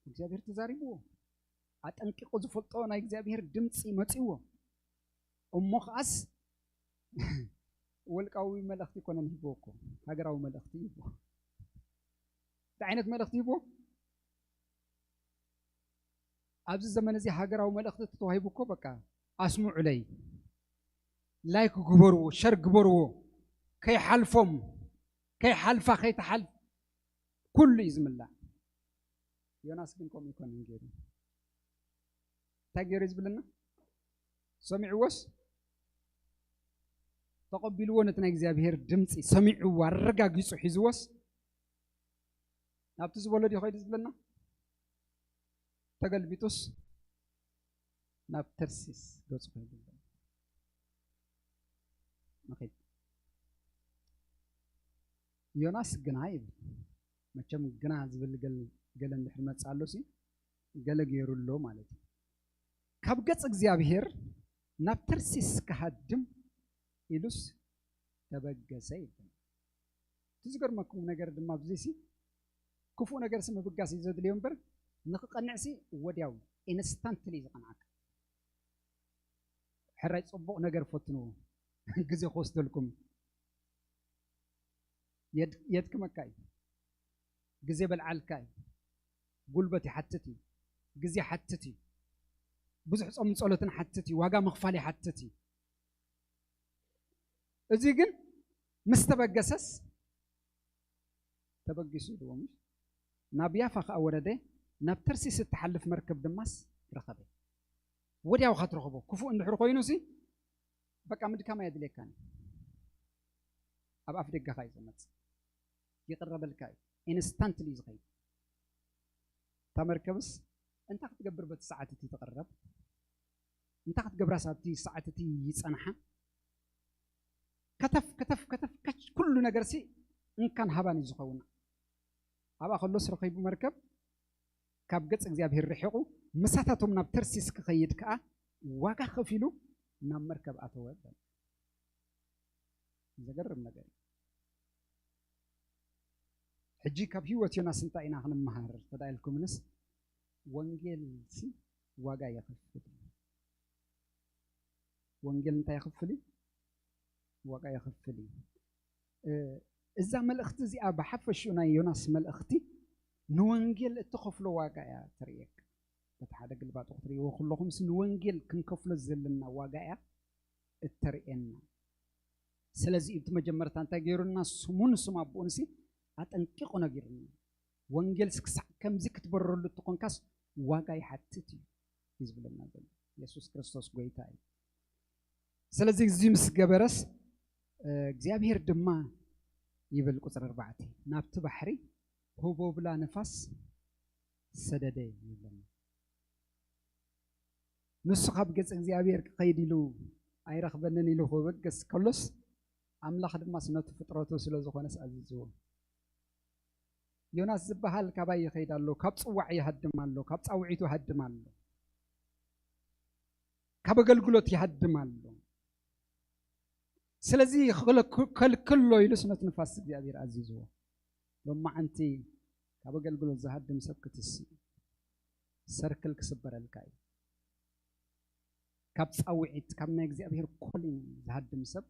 እግዚኣብሔር ተዛሪብዎ። ኣጠንቂቑ ዝፈልጦ ናይ እግዚኣብሔር ድምፂ መፂዎ። እሞ ኸዓስ ውልቃዊ መልእኽቲ ኮነን ሂብዎ እኮ፣ ሃገራዊ መልእኽቲ ሂብዎ። እንታይ ዓይነት መልእኽቲ ሂብዎ? ኣብዚ ዘመን እዚ ሃገራዊ መልእኽቲ ተተዋሂቡ እኮ፣ በቃ ኣስምዑለይ፣ ላይክ ግበርዎ፣ ሸር ግበርዎ፣ ከይሓልፎም፣ ከይሓልፋ፣ ከይትሓልፍ ኩሉ እዩ ዝምላእ። ዮናስ ግን ከምኡ ይኮንን ገይሩ። እንታይ ገይሩ እዩ ዝብለና? ሰሚዕዎስ፣ ተቐቢልዎ፣ ነቲ ናይ እግዚኣብሔር ድምፂ ሰሚዕዎ፣ ኣረጋጊጹ ሒዝዎስ፣ ናብቲ ዝበሎ ድዩ ከይዱ ዝብለና? ተገልቢጡስ ናብ ተርሲስ ገጹ ከይዱ ይብለና። መኺድ። ዮናስ ግና ይብል። መቸም ግና ዝብል ገል-፣ ገለ እንድሕር መጽእ ኣሎ ሲ፣ ገለ ገይሩ ኣሎ ማለት እዩ። ካብ ገጽ እግዚኣብሔር ናብ ተርሲስ ክሃድም ኢሉስ ተበገሰ ይብል። እቲ ዝገርመኩም ነገር ድማ ኣብዚ ሲ፣ ክፉእ ነገር ሲ ምብጋስ እዩ ዘድልዮ እምበር፣ ንክቐንዕ ሲ ወዲያው ኢንስታንትሊ ዝቐንዓካ። ሕራይ ጽቡቕ ነገር ፈትንዎ፣ ግዜ ክወስደልኩም። የድ-፣ የድክመካ እዩ። ግዜ በልዓልካ እዩ። ጉልበት ይሓትት እዩ። ግዜ ይሓትት እዩ። ብዙሕ ጾምን ጸሎትን ይሓትት እዩ። ዋጋ ምኽፋል ይሓትት እዩ። እዚ ግን ምስ ተበገሰስ፣ ተበጊሱ ኢልዎ፣ ምሽ? ናብ ያፋ ከኣ ወረደ፣ ናብ ተርሲስ እትሓልፍ መርከብ ድማስ ረኸበ። ወዲያው ኻትረኽቦ፣ ክፉእ እንድሕር ኮይኑ ሲ፣ በቃ ምድካም ኣየድልየካን እዩ። ኣብ ኣፍ ደገኻ እዩ ዝመጽእ። ይቕረበልካ እዩ። ኢንስታንትሊ እዩ ዝኸይድ። እታ መርከብስ እንታይ ክትገብር በቲ ሰዓት እቲ ትቕረብ? እንታይ ክትገብራስ ኣብቲ ሰዓት እቲ ይጸንሓ? ከተፍ፣ ከተፍ፣ ከተፍ፣ ከች፣ ኩሉ ነገርሲ እንካን ሃባን እዩ ዝኸውን። ኣብኣ ከሎስ ረኺቡ መርከብ ካብ ገጽ እግዚኣብሔር ርሒቑ፣ ምሳታቶም ናብ ተርሲስ ክኸይድ ከኣ ዋጋ ከፊሉ ናብ መርከብ ኣተወ። ዘገርም ነገር እዩ። ሕጂ ካብ ህይወት ዮናስ እንታይ ኢና ክንመሃር ተዳኢልኩምንስ፣ ወንጌልሲ ዋጋ የኽፍል። ወንጌል እንታይ የኽፍል እዩ? ዋጋ የኽፍል እዩ። እ፣ እዛ መልእኽቲ እዚኣ ብሓፈሽኡ ናይ ዮናስ መልእኽቲ ንወንጌል እትኸፍሎ ዋጋ እያ ተርእየካ። በቲ ሓደ ግልባጡ ክትርእይዎ ከለኹምስ ንወንጌል ክንከፍሎ ዘለና ዋጋ እያ እተርእየና። ስለዚ እቲ መጀመርታ እንታይ ገይሩና? ስሙን ስም ኣቦኡንሲ ኣጠንቂቑ ነጊሩና። ወንጌልስ ክሳዕ ከምዚ ክትበረሉ እትኾንካስ ዋጋ ይሓትት እዩ፣ እዩ ዝብለና ዘሎ። የሱስ ክርስቶስ ጎይታ እዩ። ስለዚ እዚ ምስ ገበረስ፣ እ፣ እግዚኣብሔር ድማ ይብል ቁጽሪ ኣርባዕተ፣ ናብቲ ባሕሪ ህቦብላ ንፋስ ሰደደ ይብለና። ንሱ ካብ ገጽ እግዚኣብሔር ክኸይድ ኢሉ ኣይረኽበንን ኢሉ ክበገስ ከሎስ፣ ኣምላኽ ድማስ ነቲ ፍጥረቱ ስለ ዝኾነስ ኣዚዝዎ። ዮናስ ዝበሃል ካባይ ይኸይድ ኣሎ፣ ካብ ጽዋዕ ይሃድም ኣሎ፣ ካብ ጻውዒቱ ይሃድም ኣሎ፣ ካብ ኣገልግሎት ይሃድም ኣሎ። ስለዚ ክለ-፣ ከልክሎ ኢሉስ ነቲ ንፋስ እግዚኣብሔር ኣዚዝዎ። ሎማዓንቲ ካብ ኣገልግሎት ዝሃድም ሰብ ክትስእ፣ ሰርክል ክስበረልካ እዩ። ካብ ጻውዒት፣ ካብ ናይ እግዚኣብሔር ኮሊን ዝሃድም ሰብ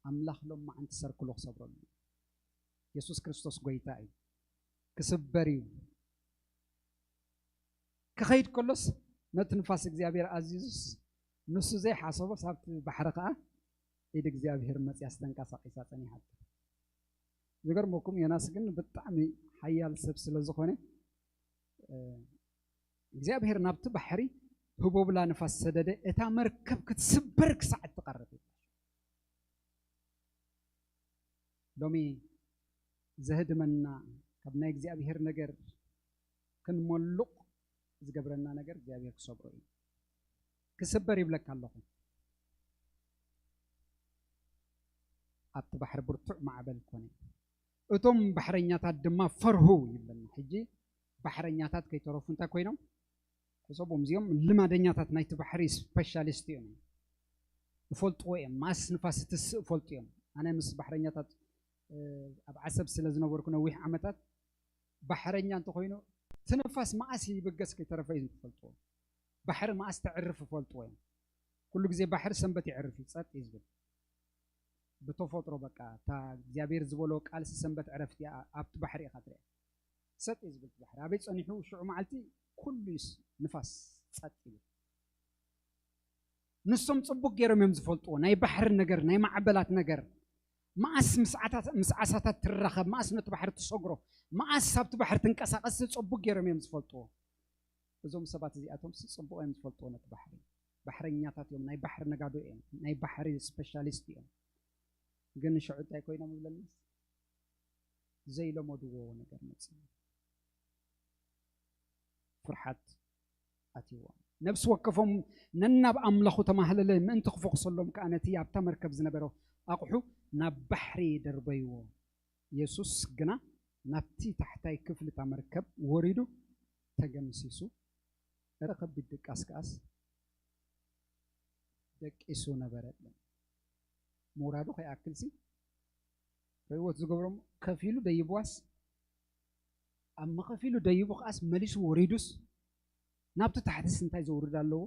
ኣምላኽ ሎም መዓንቲ ሰርክሎ ክሰብረሉ እዩ። የሱስ ክርስቶስ ጎይታ እዩ። ክስበር እዩ። ክኸይድ ከሎስ ነቲ ንፋስ እግዚኣብሔር ኣዚዙስ ንሱ ዘይሓሰቦ ሳብቲ ባሕሪ ከዓ ኢድ እግዚኣብሔር መፅያ ስተንቀሳቂሳ ፀኒሓት። ዝገርመኩም ዮናስ ግን ብጣዕሚ ሓያል ሰብ ስለ ዝኾነ እግዚኣብሔር ናብቲ ባሕሪ ህቦብላ ንፋስ ሰደደ፣ እታ መርከብ ክትስበር ክሳዕ እትቐርብ። ሎሚ ዘህድመና ካብ ናይ እግዚኣብሔር ነገር ክንመሉቕ ዝገብረና ነገር እግዚኣብሔር ክሰብሮ እዩ። ክስበር ይብለካ ኣለኹ። ኣብቲ ባሕሪ ብርቱዕ ማዕበል ኮነ፣ እቶም ባሕረኛታት ድማ ፈርሁ ይብለና። ሕጂ ባሕረኛታት ከይተረፉ እንታይ ኮይኖም? ሕሰቦም፣ እዚኦም ልማደኛታት ናይቲ ባሕሪ ስፔሻሊስት እዮም። ይፈልጥዎ እዮም። ማስ ንፋስ ትስእ ይፈልጡ እዮም። ኣነ ምስ ባሕረኛታት ኣብ ዓሰብ ስለ ዝነበርኩ ነዊሕ ዓመታት፣ ባሕረኛ እንተኮይኑ እቲ ንፋስ መዓስ ይብገስ ከይተረፈ እዩ ዝፈልጥዎ። ባሕሪ መዓስ ተዕርፍ ይፈልጥዎ እዮም። ኩሉ ግዜ ባሕሪ ሰንበት ይዕርፍ እዩ፣ ጸጥ እዩ ዝብል። ብተፈጥሮ በቃ እታ እግዚኣብሔር ዝበሎ ቃልሲ ሰንበት ዕረፍቲ ኣብቲ ባሕሪ ኢኻ ትሪኣ። ሰጥ እዩ ዝብል እቲ ባሕሪ። ኣበይ ጸኒሑ ሽዑ መዓልቲ ኩሉ ይስ ንፋስ ጸጥ ይብል። ንሶም ጽቡቅ ገይሮም እዮም ዝፈልጥዎ ናይ ባሕሪ ነገር፣ ናይ ማዕበላት ነገር። መዓስ ምስ ዓሳታት ትራኸብ፣ መዓስ ነቲ ባሕሪ ትሰግሮ፣ መዓስ ኣብቲ ባሕሪ ትንቀሳቐስ ጽቡቅ ገይሮም እዮም ዝፈልጥዎ። እዞም ሰባት እዚኣቶም ጽቡቅ እዮም ዝፈልጥዎ ነቲ ባሕሪ። ባሕረኛታት እዮም፣ ናይ ባሕሪ ነጋዶ እዮም፣ ናይ ባሕሪ ስፔሻሊስት እዮም። ግን ሽዑ እንታይ ኮይኖም ይብለኒ? ዘይለመድዎ ነገር መጽእ። ፍርሓት ኣትይዎም። ነብሲ ወከፎም ነናብ ኣምላኹ ተማህለለ፣ ምእንቲ ክፈኹሰሎም ከኣ ነቲ ኣብታ መርከብ ዝነበረ ኣቑሑ ናብ ባሕሪ ደርበይዎ። የሱስ ግና ናብቲ ታሕታይ ክፍሊ እታ መርከብ ወሪዱ ተገምሲሱ፣ እረ ከቢድ ድቃስ ከኣስ ደቂሱ ነበረ። ምውራዱ ከይኣክልሲ ርእይዎት ዝገብሮም ከፊሉ ደይብዋስ፣ ኣብ መኸፊሉ ደይቡ ከኣስ መሊሱ ወሪዱስ ናብቲ ታሕትስ እንታይ ዘውርድ ኣለዎ?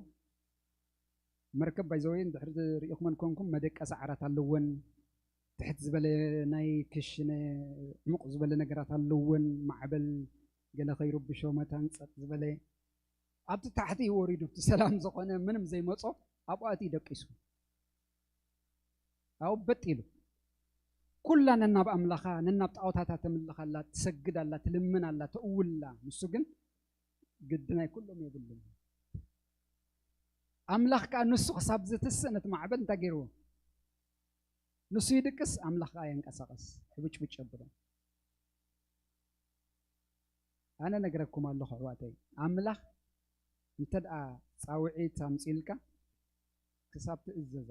መርከብ ባይዘወይ እንድሕር ርኢኹመን ኮንኩም መደቀሲ ዓራት ኣለወን። ትሕት ዝበለ ናይ ክሽነ ዕሙቕ ዝበለ ነገራት ኣለወን። ማዕበል ገለ ከይርብሾ መታን ጸጥ ዝበለ ኣብቲ ታሕቲ ወሪዱ እቲ ሰላም ዝኾነ ምንም ዘይመጾ ኣብኡ ኣትዩ ደቂሱ። ኣብኡ በጥ ኢሉ። ኩላ ነናብ ኣምላኻ ነናብ ጣዖታታ ተምልኽ ኣላ፣ ትሰግድ ኣላ፣ ትልምን ኣላ፣ ተእውል ኣላ። ንሱ ግን ግዲ ናይ ኩሎም የብሉን። ኣምላኽ ከኣ ንሱ ክሳብ ዝትስእ ነቲ ማዕበል እንታይ ገይርዎ? ንሱ ይድቅስ፣ ኣምላኽ ከኣ የንቀሳቐስ፣ ሕብጭብጭ የብሎ። ኣነ ነግረኩም ኣለኹ ኣሕዋተይ፣ ኣምላኽ እንተ ደኣ ጻውዒት ኣምጺኡልካ ክሳብ ትእዘዛ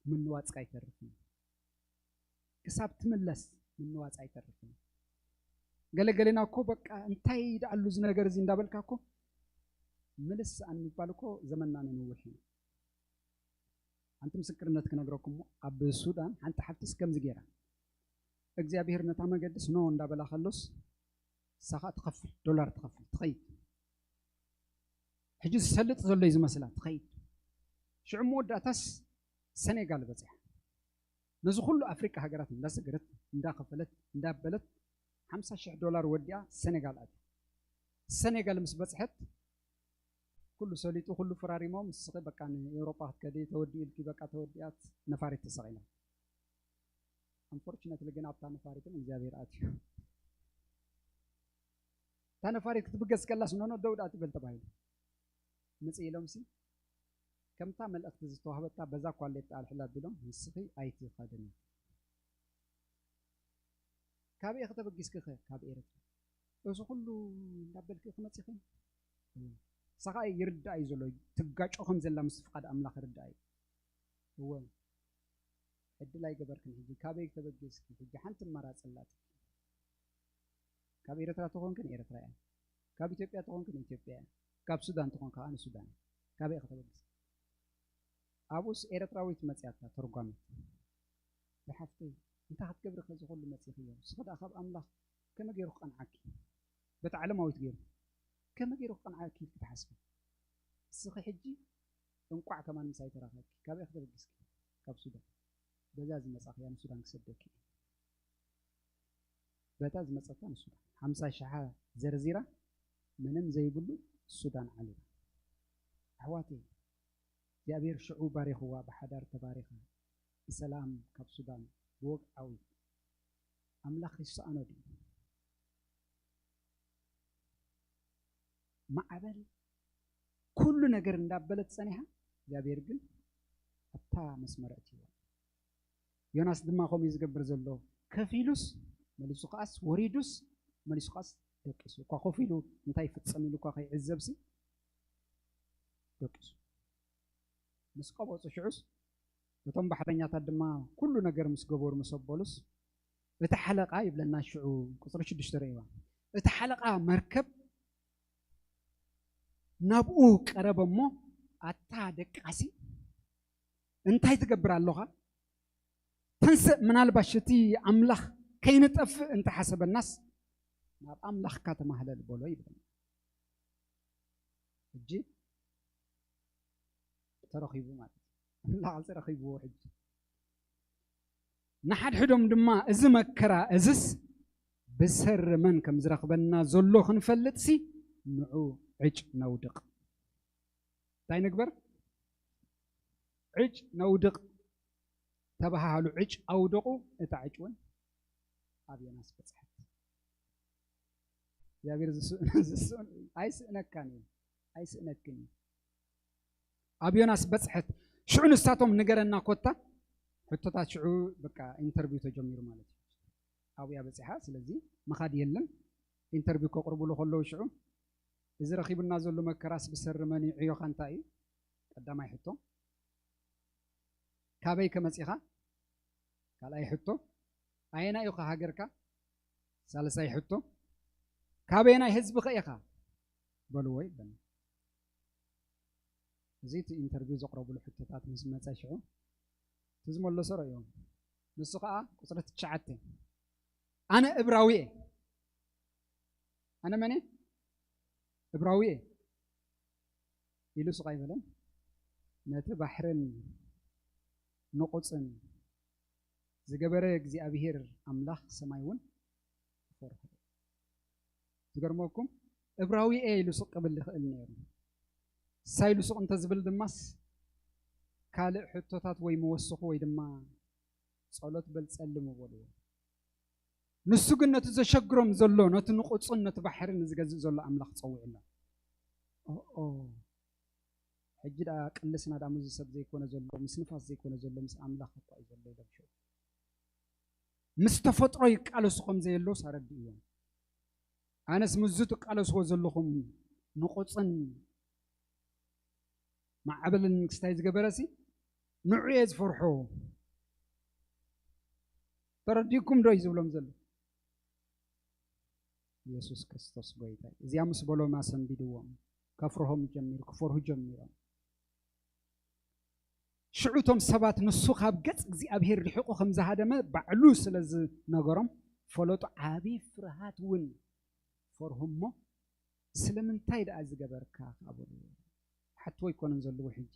ምንዋጽካ ኣይተርፍን። ክሳብ ትምለስ ምንዋጽ ኣይተርፍን። ገለገለና እኮ በቃ እንታይ ደኣሉ እዚ ነገር እዚ እንዳበልካ እኮ ምልስ ኣን ምባል እኮ ዘመንና ነንውሕ ኢና። ሓንቲ ምስክርነት ክነግረኩም እሞ፣ ኣብ ሱዳን ሓንቲ ሓፍትስ ከምዚ ገይራ፣ እግዚኣብሔር ነታ መገድስ ኖ እንዳበላ ከሎስ፣ ንሳ ኸኣ ትኸፍል፣ ዶላር ትኸፍል፣ ትኸይድ። ሕጂ ዝሰልጥ ዘሎ እዩ ዝመስላ፣ ትኸይድ። ሽዑ መወዳእታስ ሰኔጋል በጺሓ። ነዚ ኩሉ ኣፍሪቃ ሃገራት እንዳሰገረት፣ እንዳኸፈለት፣ እንዳበለት፣ ሓምሳ ሽሕ ዶላር ወዲኣ ሰኔጋል ኣትያ። ሰኔጋል ምስ በጽሐት፣ ኩሉ ሰሊጡ፣ ኩሉ ፈራሪሞም፣ ንስኺ በቃ ንኤውሮጳ ክትከዲ፣ ተወዲኡ ኢልኪ፣ በቃ ተወዲኣት፣ ነፋሪት ተሰቒላ። ኣንፎርቹነትሊ ግን ኣብታ ነፋሪት እውን እግዚኣብሔር ኣትዩ። እታ ነፋሪት ክትብገስ ከላስ፣ ኖኖ፣ ደው ደኣ ትበል ተባሂሉ። ምጽእ ኢሎምሲ፣ ከምታ መልእኽቲ ዝተዋህበታ በዛ ኳሌት ኣልሕላ ቢሎም፣ ንስኺ ኣይትኸድን። ካበይ ኢኺ ተበጊስኪ ኸ? ካብ ኤርትራ። እዚ ኩሉ እንዳበልኪ ኢኺ መጺኺ? እወ። ንሳ ኸኣ ይርድኣ እዩ ዘሎ፣ ትጋጮ ከም ዘላ ምስ ፍቓድ ኣምላኽ ይርድኣ እዩ። እወ። ዕድል ኣይገበርክን። ሕጂ ካበይ ተበጊስኪ? ሕጂ ሓንቲ ኣማራጺ ኣላትኪ። ካብ ኤርትራ ተኾንክን ኤርትራ እያ። ካብ ኢትዮጵያ ተኾንክን ኢትዮጵያ እያ። ካብ ሱዳን ተኾንካ ከኣ ንሱዳን እያ። ካበይ ኢኺ ተበጊስኪ? ኣብኡስ ኤርትራዊት መጺኣታ ተርጓሚት። ዝሓፍተይ፣ እንታይ ክትገብሪ ከዚ ኩሉ መጺእኽዮ? ንስኺ ደኣ ካብ ኣምላኽ ከመይ ገይሩ ክቐንዓኪ? በቲ ዓለማዊት ገይሩ ከመይ ገይሩ ክቐንዓኪ ኢልኪ ትሓስቢ? ንስኺ ሕጂ እንቋዕ ከማን ምሳይ ተራኸብኪ። ካበይ ኢኺ ተበጊስኪ? ካብ ሱዳን በዛ ዝመጻኽያ ንሱዳን ክሰደኪ እዩ። በታ ዝመጸታ ንሱዳን ሓምሳ ሺሓ ዘርዚራ ምንም ዘይብሉ ሱዳን ዓሊባ። ኣሕዋተይ እግዚኣብሔር ሽዑ ባሪኽዋ ብሓዳር ተባሪኻ ብሰላም ካብ ሱዳን ብወግዓዊ ኣምላኽ ይሰኣኖ ድዩ? ማዕበል ኩሉ ነገር እንዳበለት ጸኒሓ እግዚኣብሔር ግን ኣብታ መስመር ኣእትይዋ። ዮናስ ድማ ከምኡ እዩ ዝገብር ዘሎ። ከፊሉስ መሊሱ ከኣስ ወሪዱስ መሊሱ ከኣስ ደቂሱ እኳ ኮፍ ኢሉ እንታይ ይፍጸም ኢሉ እኳ ከይዕዘብሲ ደቂሱ ምስ ቀበጹ ሽዑስ እቶም ባሕረኛታት ድማ ኩሉ ነገር ምስ ገበሩ ምስ ኣበሉስ እቲ ሓለቓ ይብለና ሽዑ ቁፅሪ ሽዱሽተ ርእይዋ እቲ ሓለቓ መርከብ ናብኡ ቀረበ እሞ ኣታ ደቃሲ እንታይ ትገብር ኣለኻ? ተንስእ ምናልባሽ እቲ ኣምላኽ ከይንጠፍእ እንተሓሰበናስ ናብ ኣምላኽካ ተማህለል በሎ ይብለና። ሕጂ ተረኺቡ ማለት እዩ። ኣምላኽ ተረኺብዎ ሕጂ ንሓድሕዶም ድማ እዚ መከራ እዝስ ብሰሪ መን ከም ዝረኽበና ዘሎ ክንፈልጥሲ ንዑ ዕጭ ነውድቕ። እንታይ ንግበር? ዕጭ ነውድቕ ተባሃሃሉ። ዕጭ ኣውደቑ። እታ ዕጭ እውን ኣብ ዮናስ በጽሐት። እግዚኣብሔር ዝስእን ዝስእን ኣይስእነካን እዩ፣ ኣይስእነክን እዩ። ኣብ ዮናስ በጽሐት። ሽዑ ንሳቶም ንገረና ኮታ ሕቶታት ሽዑ በቃ ኢንተርቪው ተጀሚሩ ማለት እዩ። ኣብያ በጺሓ። ስለዚ ምኻድ የለን። ኢንተርቪው ከቕርቡሉ ከለዉ ሽዑ እዚ ረኺቡና ዘሎ መከራስ ብሰሪ መን እዩ? ዕዮኻ እንታይ እዩ? ቀዳማይ ሕቶ። ካበይ ከ መጺኻ? ካልኣይ ሕቶ። ኣየናይ እዩ ሃገርካ? ሳልሳይ ሕቶ። ካበየናይ ህዝቢ ከ ኢኻ? በልዎ ይብለና። እዚ እቲ ኢንተርቪው ዘቕረብሉ ሕቶታት ምስ መጸ ሽዑ እቲ ዝመለሶ ረእዮም። ንሱ ኸዓ ቁፅሪ ትሽዓተ ኣነ እብራዊ እየ። ኣነ መን እየ? እብራዊ እየ ኢሉ ስቕ ኣይበለን። ነቲ ባሕርን ንቑፅን ዝገበረ እግዚኣብሔር ኣምላኽ ሰማይ እውን ይፈርሑ። ዝገርመኩም እብራዊ እየ ኢሉ ስቕ ክብል ይኽእል ነይሩ። ንሳ ኢሉ ስቕ እንተዝብል ድማስ ካልእ ሕቶታት ወይ ምወስኹ ወይ ድማ ጸሎት በል ጸሊ ምበልዎ። ንሱ ግን ነቲ ዘሸግሮም ዘሎ ነቲ ንቑጽን ነቲ ባሕርን ዝገዝእ ዘሎ ኣምላኽ ጸዊዕሎም። ኦኦ ሕጂ ደኣ ቅልስና ደኣ ምስዚ ሰብ ዘይኮነ ዘሎ ምስ ንፋስ ዘይኮነ ዘሎ ምስ ኣምላኽ እኳ እዩ ዘሎ ኢሎም ሽዑ ምስ ተፈጥሮ ይቃለሱ ከም ዘየለውስ ኣረድእዎም። ኣነስ ምስዚ ትቃለስዎ ዘለኹም ንቑጽን ማዕበልን ክስታይ ዝገበረሲ ንዑ እየ ዝፈርሖ። ተረዲእኩም ዶ እዩ ዝብሎም ዘሎ? ኢየሱስ ክርስቶስ ጎይታ እዩ። እዚኣ ምስ በሎም ኣሰንቢድዎም ከፍርሆም ጀሚሩ፣ ክፈርሁ ጀሚሮም። ሽዑ እቶም ሰባት ንሱ ካብ ገጽ እግዚኣብሔር ርሒቑ ከም ዝሃደመ ባዕሉ ስለ ዝነገሮም ፈለጡ። ዓቢ ፍርሃት እውን ፈርሁ እሞ ስለምንታይ ደኣ ዝገበርካ ከኣ በልዎ። ሓትዎ ኣይኮነን ዘለዎ ሕጂ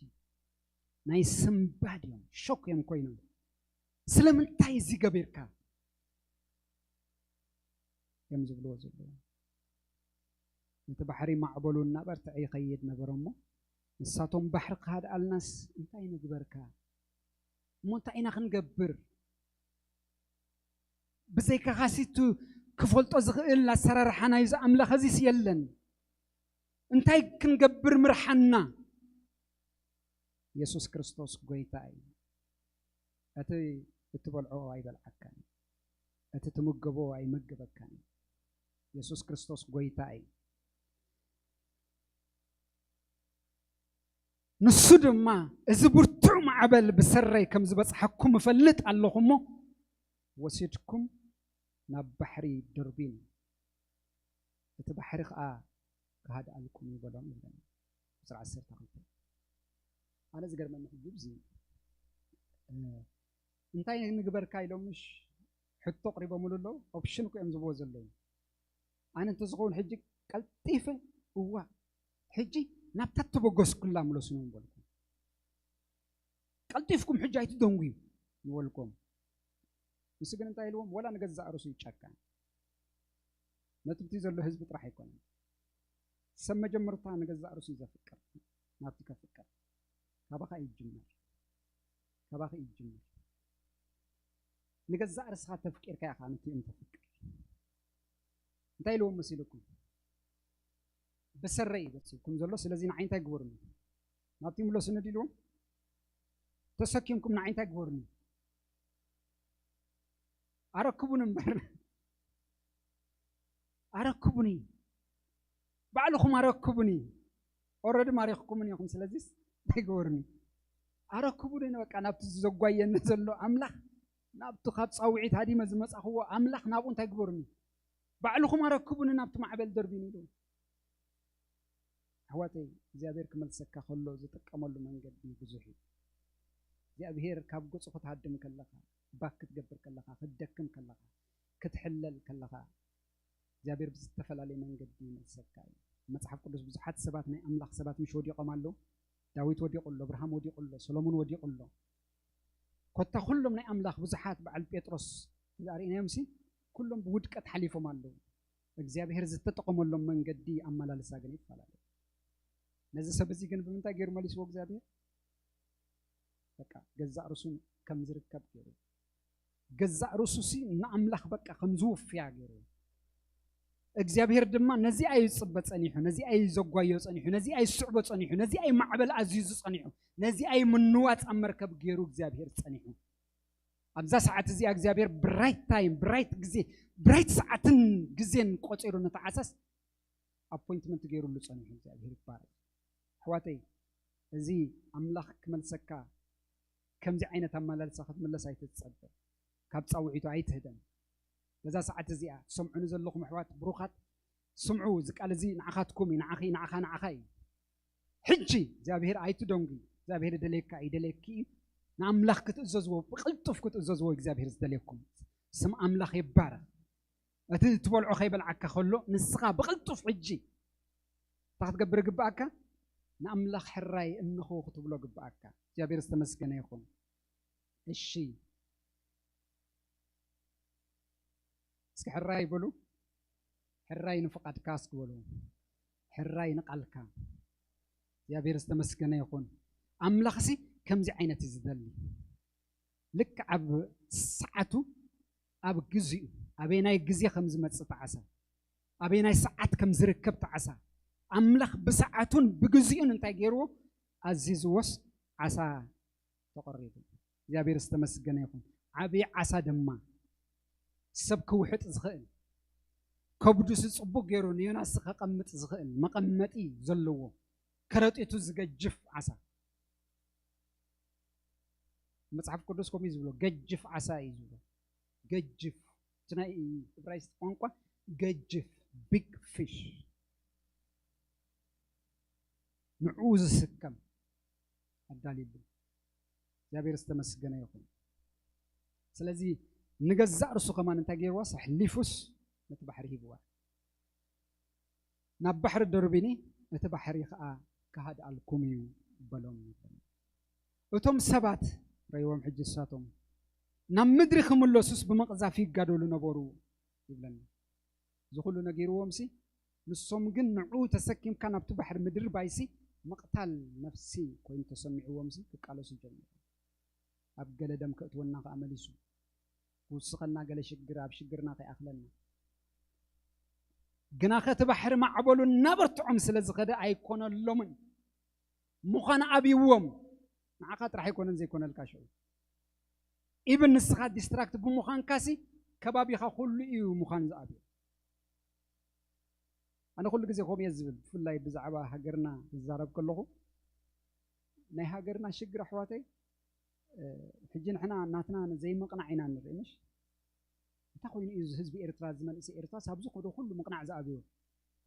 ናይ ስንባድ እዮም ሾክ እዮም ኮይኖም ስለምንታይ እዚ ገቢርካ እዮም ዝብልዎ ዘለዉ። ነቲ ባሕሪ ማዕበሉ እናበርትዐ ይኸይድ ነበረ እሞ ንሳቶም ባሕሪ ክሃድኣልናስ እንታይ ንግበርካ እሞ እንታይ ኢና ክንገብር? ብዘይካኻሲቱ ክፈልጦ ዝኽእል ኣሰራርሓ ናይዚ ኣምላኽ እዚስ የለን። እንታይ ክንገብር ምርሓና? የሱስ ክርስቶስ ጎይታ እዩ። እቲ እትበልዖ ኣይበልዓካን እዩ። እቲ ትምገቦ ኣይመግበካን እዩ። የሱስ ክርስቶስ ጎይታ እዩ። ንሱ ድማ እዚ ብርቱዕ ማዕበል ብሰረይ ከም ዝበጽሓኩም እፈልጥ ኣለኹ እሞ ወሲድኩም ናብ ባሕሪ ደርብዩኒ፣ እቲ ባሕሪ ኸኣ ክሃድኣልኩም እዩ በሎም ይብለና። ቁፅሪ ዓሰርተ ክልተ ኣነ ዝገርመኒ ሕጂ ብዚ እንታይ ንግበርካ ኢሎም ምሽ ሕቶ ኣቕሪቦምሉ ኣለዉ። ኦፕሽን እኮ እዮም ዝብዎ ዘለዉ። ኣነ እንተዝኸውን ሕጂ ቀልጢፈ እዋ ሕጂ ናብታ እተበገስኩላ ምለሱኒ ምበልኩ። ቀልጢፍኩም ሕጂ ኣይትደንጉዩ ይበልኩም። ንሱ ግን እንታይ ኢልዎም? ወላ ንገዛእ ርእሱ ይጨካን። ነቲ ብቲ ዘሎ ህዝቢ ጥራሕ ኣይኮነን። ሰብ መጀመርታ ንገዛእ ርእሱ እዩ ዘፍቅር፣ ናብቲ ከፍቅር። ካባኻ እዩ ይጅምር፣ ካባኻ እዩ ይጅምር። ንገዛእ ርእስኻ ተፍቂርካ ኢኻ ነቲኦም ተፍቅር። እንታይ ኢልዎም መሲልኩም? ብሰረይ እዩ መሲልኩም ዘሎ፣ ስለዚ ንዓይ እንታይ ግበሩኒ? ናብቲ ምለሱኒ ድልዎም? ተሰኪምኩም ንዓይ እንታይ ግበሩኒ? ኣረክቡኒ እምበር። ኣረክቡኒ። ባዕልኹም ኣረክቡኒ። ኦረዲ ማሪኽኩምን ኢኹም፣ ስለዚስ እንታይ ግበሩኒ? ኣረክቡኒ፣ በቃ ናብቲ ዘጓየኒ ዘሎ ኣምላኽ፣ ናብቲ ካብ ጻውዒት ሃዲመ ዝመጻኽዎ ኣምላኽ፣ ናብኡ እንታይ ግበሩኒ? ባዕልኹም ኣረክቡኒ ናብቲ ማዕበል ደርቢኒ ኢሉ። ኣሕዋተይ፣ እግዚኣብሔር ክመልሰካ ከሎ ዝጥቀመሉ መንገዲ ብዙሕ እዩ። እግዚኣብሔር ካብ ገጹ ክትሃድም ከለኻ፣ ባክ ክትገብር ከለኻ፣ ክትደክም ከለኻ፣ ክትሕለል ከለኻ፣ እግዚኣብሔር ብዝተፈላለየ መንገዲ ይመልሰካ እዩ። መጽሓፍ ቅዱስ ብዙሓት ሰባት፣ ናይ ኣምላኽ ሰባት ምሽ ወዲቖም ኣለዉ። ዳዊት ወዲቑ ኣሎ፣ ኣብርሃም ወዲቑ ኣሎ፣ ሰሎሞን ወዲቑ ኣሎ። ኮታ ኩሎም ናይ ኣምላኽ ብዙሓት፣ በዓል ጴጥሮስ ተዛሪእናዮም ሲ፣ ኩሎም ብውድቀት ሓሊፎም ኣለዉ። እግዚኣብሔር ዝተጠቐመሎም መንገዲ ኣመላልሳ ግን ይፈላለ። ነዚ ሰብ እዚ ግን ብምንታይ ገይሩ መሊስዎ እግዚኣብሔር? በቃ ገዛእ ርእሱን ከም ዝርከብ ገይሩ፣ ገዛእ ርእሱ ሲ ንኣምላኽ በቃ ከም ዝውፍያ ገይሩ። እግዚኣብሔር ድማ ነዚኣ እዩ ዝጽበ ጸኒሑ፣ ነዚኣ እዩ ዘጓዮ ጸኒሑ፣ ነዚኣ እዩ ዝስዕቦ ጸኒሑ፣ ነዚኣ እዩ ማዕበል ኣዝዩ ዝጸኒሑ፣ ነዚኣ እዩ ምንዋጽ ኣብ መርከብ ገይሩ እግዚኣብሔር ጸኒሑ። ኣብዛ ሰዓት እዚኣ እግዚኣብሔር ብራይት ታይም፣ ብራይት ግዜ፣ ብራይት ሰዓትን ግዜን ቆጺሩ ነቲ ዓሳስ ኣፖይንትመንት ገይሩሉ ጸኒሑ። እግዚኣብሔር ይባረክ። ኣሕዋተይ፣ እዚ ኣምላኽ ክመልሰካ ከምዚ ዓይነት ኣመላልሳ ክትምለስ ኣይትጸበ። ካብ ጻውዒቱ ኣይትህደም። በዛ ሰዓት እዚኣ ትሰምዑኒ ዘለኹም ኣሕዋት ብሩኻት፣ ስምዑ፣ እዚ ቃል እዚ ንዓኻትኩም እዩ፣ ንዓኺ፣ ንዓኻ፣ ንዓኻ እዩ። ሕጂ እግዚኣብሔር ኣይትደንጉ። እግዚኣብሔር ይደልየካ፣ ይደልየኪ እዩ። ንኣምላኽ ክትእዘዝዎ፣ ብቕልጡፍ ክትእዘዝዎ እግዚኣብሔር ዝደልየኩም። ስም ኣምላኽ ይባረኽ። እቲ ትበልዖ ከይበልዓካ ከሎ፣ ንስኻ ብቕልጡፍ ሕጂ እንታይ ክትገብር ይግብኣካ? ንኣምላኽ ሕራይ እንሆ ክትብሎ ግብኣካ። እግዚኣብሔር ዝተመስገነ ይኹን። እሺ፣ እስኪ ሕራይ በሉ። ሕራይ ንፍቓድካ እስኪ በሉ። ሕራይ ንቓልካ። እግዚኣብሔር ዝተመስገነ ይኹን። ኣምላኽሲ ከምዚ ዓይነት እዩ ዝደሊ። ልክዕ ኣብ ሰዓቱ፣ ኣብ ግዜኡ፣ ኣበየናይ ግዜ ከም ዝመጽእ እቲ ዓሳ፣ ኣበየናይ ሰዓት ከም ዝርከብ እቲ ዓሳ፣ ኣምላኽ ብሰዓቱን ብግዜኡን እንታይ ገይርዎ? ኣዚዝዎስ ዓሳ ተቐሪቡ። እግዚኣብሔር ዝተመስገነ ይኹን። ዓብዪ ዓሳ ድማ ሰብ ክውሕጥ ዝኽእል፣ ከብዱስ ጽቡቕ ገይሩ ንዮናስ ከቐምጥ ዝኽእል መቐመጢ ዘለዎ፣ ከረጢቱ ዝገጅፍ ዓሳ። መጽሓፍ ቅዱስ ከምኡ እዩ ዝብሎ፣ ገጅፍ ዓሳ እዩ ዝብሎ። ገጅፍ፣ እቲ ናይ እብራይስጥ ቋንቋ ገጅፍ፣ ቢግ ፊሽ፣ ንዕኡ ዝስከም ኣዳልዩሉ። እግዚኣብሔር ዝተመስገነ ይኹን። ስለዚ ንገዛእ ርእሱ ከማን እንታይ ገይርዋስ? ኣሕሊፉስ ነቲ ባሕሪ ሂብዋ። ናብ ባሕሪ ደርቢኒ፣ እቲ ባሕሪ ኸኣ ክሃድኣልኩም እዩ በሎም። እቶም ሰባት ረይዎም ሕጂ እሳቶም ናብ ምድሪ ክምለሱስ ብምቕዛፍ ይጋደሉ ነበሩ ይብለና። እዚ ኩሉ ነጊርዎም ሲ፣ ንሶም ግን ንዑ ተሰኪምካ ናብቲ ባሕሪ ምድርባይ ሲ ምቕታል ነፍሲ ኮይኑ ተሰሚዕዎም ሲ ክቃለሱ ጀመሩ። ኣብ ገለ ደም ከእትወና ከኣ መሊሱ ክውስኸና፣ ገለ ሽግር ኣብ ሽግርና ከይኣኽለና። ግናኸ እቲ ባሕሪ ማዕበሉ እናበርትዖም ስለ ዝኸደ ኣይኮነሎምን። ምዃን ኣብይዎም። ንዓኻ ጥራሕ ኣይኮነን ዘይኮነልካ ሽዑ። ኢብን ንስኻ ዲስትራክት ብምዃንካሲ ከባቢኻ ኩሉ እዩ ምዃን ዝኣብዮ። ኣነ ኩሉ ግዜ ከምኡ እየ ዝብል፣ ብፍላይ ብዛዕባ ሃገርና ክዛረብ ከለኹ፣ ናይ ሃገርና ሽግር ኣሕዋተይ፣ እ፣ ሕጂ ንሕና ናትና ዘይምቕናዕ ኢና ንርኢ፣ ምሽ? እንታይ ኮይኑ እዩ እዚ ህዝቢ ኤርትራ፣ እዚ መንእሰይ ኤርትራ ሳብ ዝኸዶ ኩሉ ምቕናዕ ዝኣብዮ፣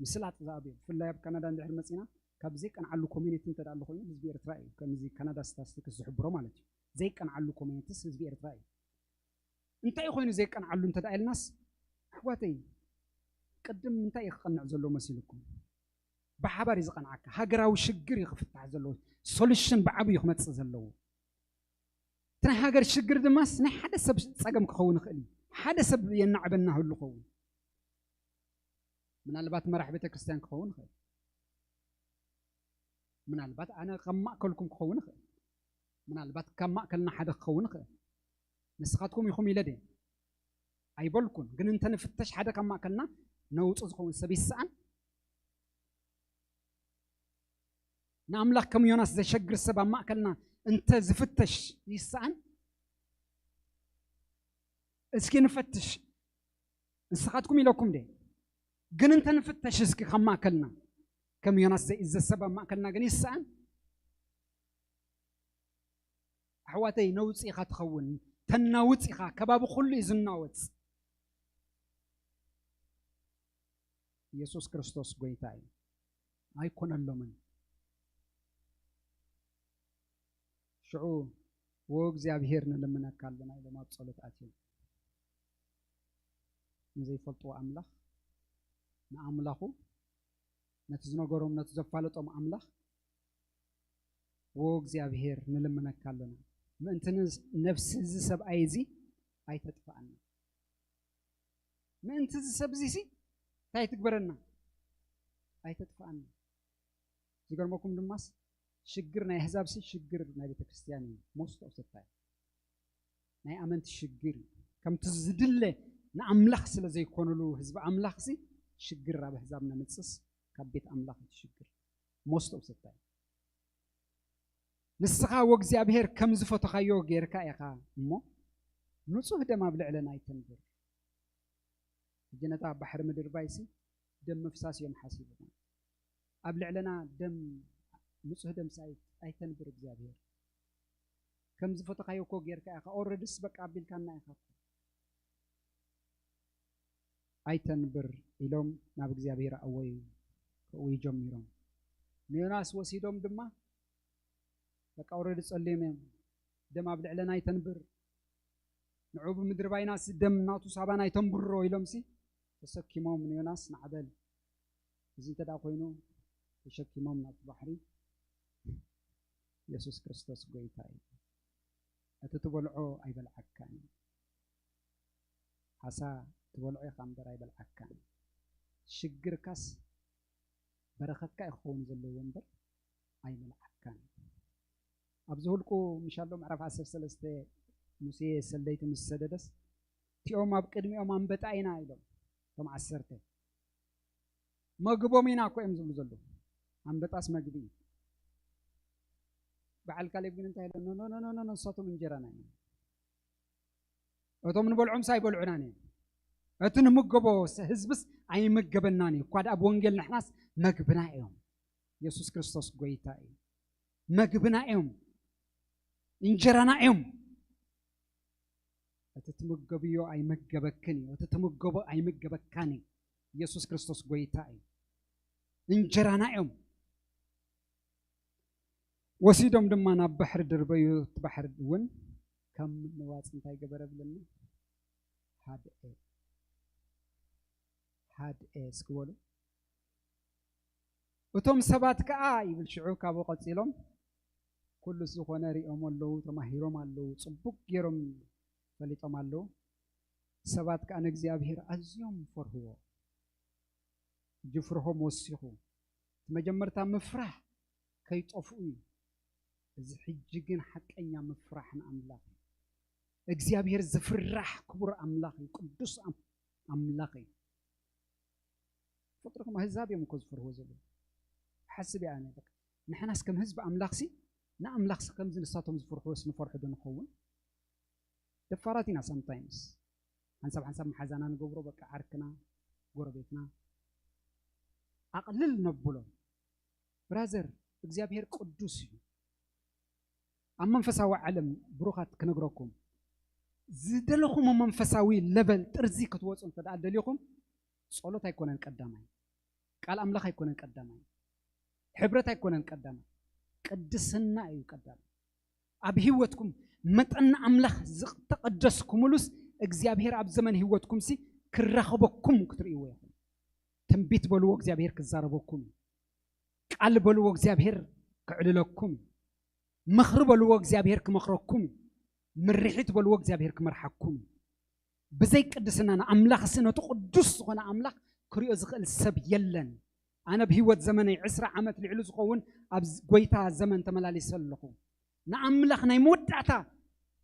ምስላጥ ዝኣብዮ? ብፍላይ ኣብ ካናዳ እንድሕር መጺና፣ ካብ ዘይቀንዓሉ ኮሚኒቲ እንተ ደኣ ኣሎ ኮይኑ ህዝቢ ኤርትራ እዩ። ከምዚ ካናዳ ስታስቲክስ ዝሕብሮ ማለት እዩ። ዘይቀንዓሉ ኮሚኒቲስ ህዝቢ ኤርትራ እዩ። እንታይ ኮይኑ ዘይቀንዓሉ እንተ ደኣ ኢልናስ፣ ኣሕዋተይ፣ ቅድም እንታይ እዩ ክቐንዕ ዘለዎ መሲልኩም? ብሓባር እዩ ዝቐንዓካ። ሃገራዊ ሽግር እዩ ክፍታሕ ዘለዎ። ሶሉሽን ብዓብዩ ክመጽእ ዘለዎ። ናይ ሃገር ሽግር ድማስ ናይ ሓደ ሰብ ጸገም ክኸውን ይኽእል እዩ። ሓደ ሰብ የናዕበና ህሉ ክኸውን፣ ምናልባት መራሕ ቤተ ክርስቲያን ክኸውን ይኽእል፣ ምናልባት ኣነ ካብ ማእከልኩም ክኸውን ይኽእል፣ ምናልባት ካብ ማእከልና ሓደ ክኸውን ይኽእል። ንስኻትኩም ኢኹም ኢለ ድየ ኣይበልኩን፣ ግን እንተ ንፍተሽ ሓደ ካብ ማእከልና ነውጹ ዝኸውን ሰብ ይስኣን። ንኣምላኽ ከም ዮናስ ዘሸግር ሰብ ኣብ ማእከልና እንተ ዝፍተሽ ይስኣን። እስኪ ንፈትሽ፣ ንስኻትኩም ኢለኩም ድየ? ግን እንተ ንፍተሽ እስኪ ካብ ማእከልና ከም ዮናስ ዘይእዘዝ ሰብ ኣብ ማእከልና ግን ይስኣን። ኣሕዋተይ፣ ነውፂ ኢኻ ትኸውን፣ ተናውፅ ኢኻ። ከባቢ ኩሉ እዩ ዝናወፅ። ኢየሱስ ክርስቶስ ጎይታ እዩ። ኣይኮነሎምን። ሽዑ "ወ እግዚኣብሔር ንልምነካ ኣለና" ኢሎም ኣብ ጸሎት ኣትዮም። ንዘይፈልጥዎ ኣምላኽ፣ ንኣምላኹ፣ ነቲ ዝነገሮም፣ ነቲ ዘፋለጦም ኣምላኽ፣ "ወ እግዚኣብሔር ንልምነካ ኣለና፣ ምእንቲ ነፍሲ እዚ ሰብኣይ እዚ ኣይተጥፍኣና፣ ምእንቲ እዚ ሰብ እዚ ሲ እንታይ ትግበረና፣ ኣይተጥፍኣና." ዝገርመኩም ድማስ ሽግር ናይ ኣህዛብ ሲ ሽግር ናይ ቤተ ክርስቲያን እዩ። Most of the time ናይ ኣመንቲ ሽግር እዩ። ከምቲ ዝድለ ንኣምላኽ ስለ ዘይኮኑሉ ህዝቢ ኣምላኽ ሲ ሽግር ኣብ ኣህዛብ ነምጽስ ካብ ቤት ኣምላኽ እቲ ሽግር most of the time። ንስኻ ወእግዚኣብሔር ከም ዝፈተኻዮ ጌርካ ኢኻ እሞ ንጹህ ደም ኣብ ልዕለና ኣይተንብር። ሕጂ ነታ ባሕሪ ምድርባይሲ ደም ምፍሳስ እዮም ሓሲቦም። ኣብ ልዕለና ደም፣ ንጹህ ደም ሳይ ኣይተንብር እግዚኣብሔር። ከም ዝፈተኻዮ እኮ ጌርካ ኢኻ። ኦረድስ በቃ ኣቢልካና ኢኻ። ኣይተንብር ኢሎም ናብ እግዚኣብሔር ኣወዩ ክእውዩ ጀሚሮም። ንዮናስ ወሲዶም ድማ በቃ ኦረዲ ጸልዮም እዮም። ደም ኣብ ልዕለና ኣይተንብር፣ ንዑ ብምድሪ ባይናስ ደም ናቱ ሳባና ኣይተንብሮ ኢሎምሲ ተሰኪሞም ንዮናስ ማዕበል እዚ እንተ ደኣ ኮይኑ ተሸኪሞም ናብቲ ባሕሪ። ኢየሱስ ክርስቶስ ጎይታ እዩ። እቲ ትበልዖ ኣይበልዓካን እዩ። ዓሳ ትበልዖ ኢኻ እምበር ኣይበልዓካን። ሽግርካስ በረኸትካ እዩ ክኸውን ዘለዎ እምበር ኣይበልዓካን። ኣብዚ ሁልቁ ምሻሎ ምዕራፍ ዓሰርተ ሰለስተ ሙሴ ሰለይቲ ምስ ሰደደስ እቲኦም ኣብ ቅድሚኦም ኣንበጣ ኢና ኢሎም እቶም ዓሰርተ መግቦም ኢና እኮ እዮም ዝብሉ ዘለዉ። ኣንበጣስ መግቢ እዩ። በዓል ካሌብ ግን እንታይ ኢሎ? ኖ ኖ ኖ ኖ ኖ፣ ንሳቶም እንጀራና እዮም። እቶም ንበልዖምስ ኣይበልዑናን እዮም። እቲ ንምገቦ ስ-፣ ህዝብስ ኣይምገበናን እዩ። እኳ ደኣ ብወንጌል ንሕናስ መግብና እዮም። ኢየሱስ ክርስቶስ ጎይታ እዩ። መግብና እዮም። እንጀራና እዮም። እቲ ትምገብዮ ኣይምገበክን እዩ። እቲ ትምገቦ ኣይምገበካን እዩ። ኢየሱስ ክርስቶስ ጎይታ እዩ። እንጀራና እዮም። ወሲዶም ድማ ናብ ባሕሪ ድርበዩ። እቲ ባሕሪ እውን ከም ምንዋጽ እንታይ ገበረ ብለና? ሃድኤ። ሃድኤ እስኪ በሉ። እቶም ሰባት ከኣ ይብል ሽዑ ካብኡ ቀጺሎም፣ ኩሉ ዝኾነ ሪኦም ኣለዉ፣ ተማሂሮም ኣለዉ፣ ጽቡቅ ገይሮም ፈሊጦም ኣለዉ። ሰባት ከኣ ንእግዚኣብሔር ኣዝዮም ፈርህዎ። ሕጂ ፍርሆም ወሲኹ። እቲ መጀመርታ ምፍራህ ከይጠፍኡ እዩ። እዚ ሕጂ ግን ሓቀኛ ምፍራሕ ንኣምላኽ እዩ። እግዚኣብሔር ዝፍራሕ ክቡር ኣምላኽ እዩ፣ ቅዱስ ኣም-፣ ኣምላኽ እዩ። ፍቅርኩም ኣህዛብ እዮም እኮ ዝፈርህዎ ዘለዉ። ሓስብ እያ ኣነ በቃ። ንሕናስ ከም ህዝቢ ኣምላኽሲ፣ ንኣምላኽሲ ከምዚ ንሳቶም ዝፈርሕዎስ ንፈርሑ ዶ ንኸውን? ደፋራት ኢና sometimes። ሓንሳብ ሓንሳብ መሓዛና ንገብሮ በቃ ዓርክና፣ ጎረቤትና ኣቕልል ነብሎ። ብራዘር፣ እግዚኣብሔር ቅዱስ እዩ። ኣብ መንፈሳዊ ዓለም ብሩኻት ክነግረኩም፣ ዝደለኹም መንፈሳዊ ለበል ጥርዚ ክትወፁ እንተ ደኣ ደሊኹም፣ ጸሎት ኣይኮነን ቀዳማይ፣ ቃል ኣምላኽ ኣይኮነን ቀዳማይ፣ ሕብረት ኣይኮነን ቀዳማይ፣ ቅድስና እዩ ቀዳማይ። ኣብ ህይወትኩም መጠን ኣምላኽ ዝተቐደስኩምሉስ እግዚኣብሔር ኣብ ዘመን ህይወትኩም ሲ ክራኸበኩም ክትርእይዎ ኢኹም። ትንቢት በልዎ እግዚኣብሔር ክዛረበኩም እዩ። ቃል በልዎ እግዚኣብሔር ክዕልለኩም እዩ። ምኽሪ በልዎ እግዚኣብሔር ክመኽረኩም እዩ። ምርሒት በልዎ እግዚኣብሔር ክመርሓኩም እዩ። ብዘይ ቅድስና ንኣምላኽሲ ነቲ ቅዱስ ዝኾነ ኣምላኽ ክሪኦ ዝኽእል ሰብ የለን። ኣነ ብህይወት ዘመነይ ዕስራ ዓመት ልዕሉ ዝኸውን ኣብ ጎይታ ዘመን ተመላሊሰ ኣለኹ። ንኣምላኽ ናይ መወዳእታ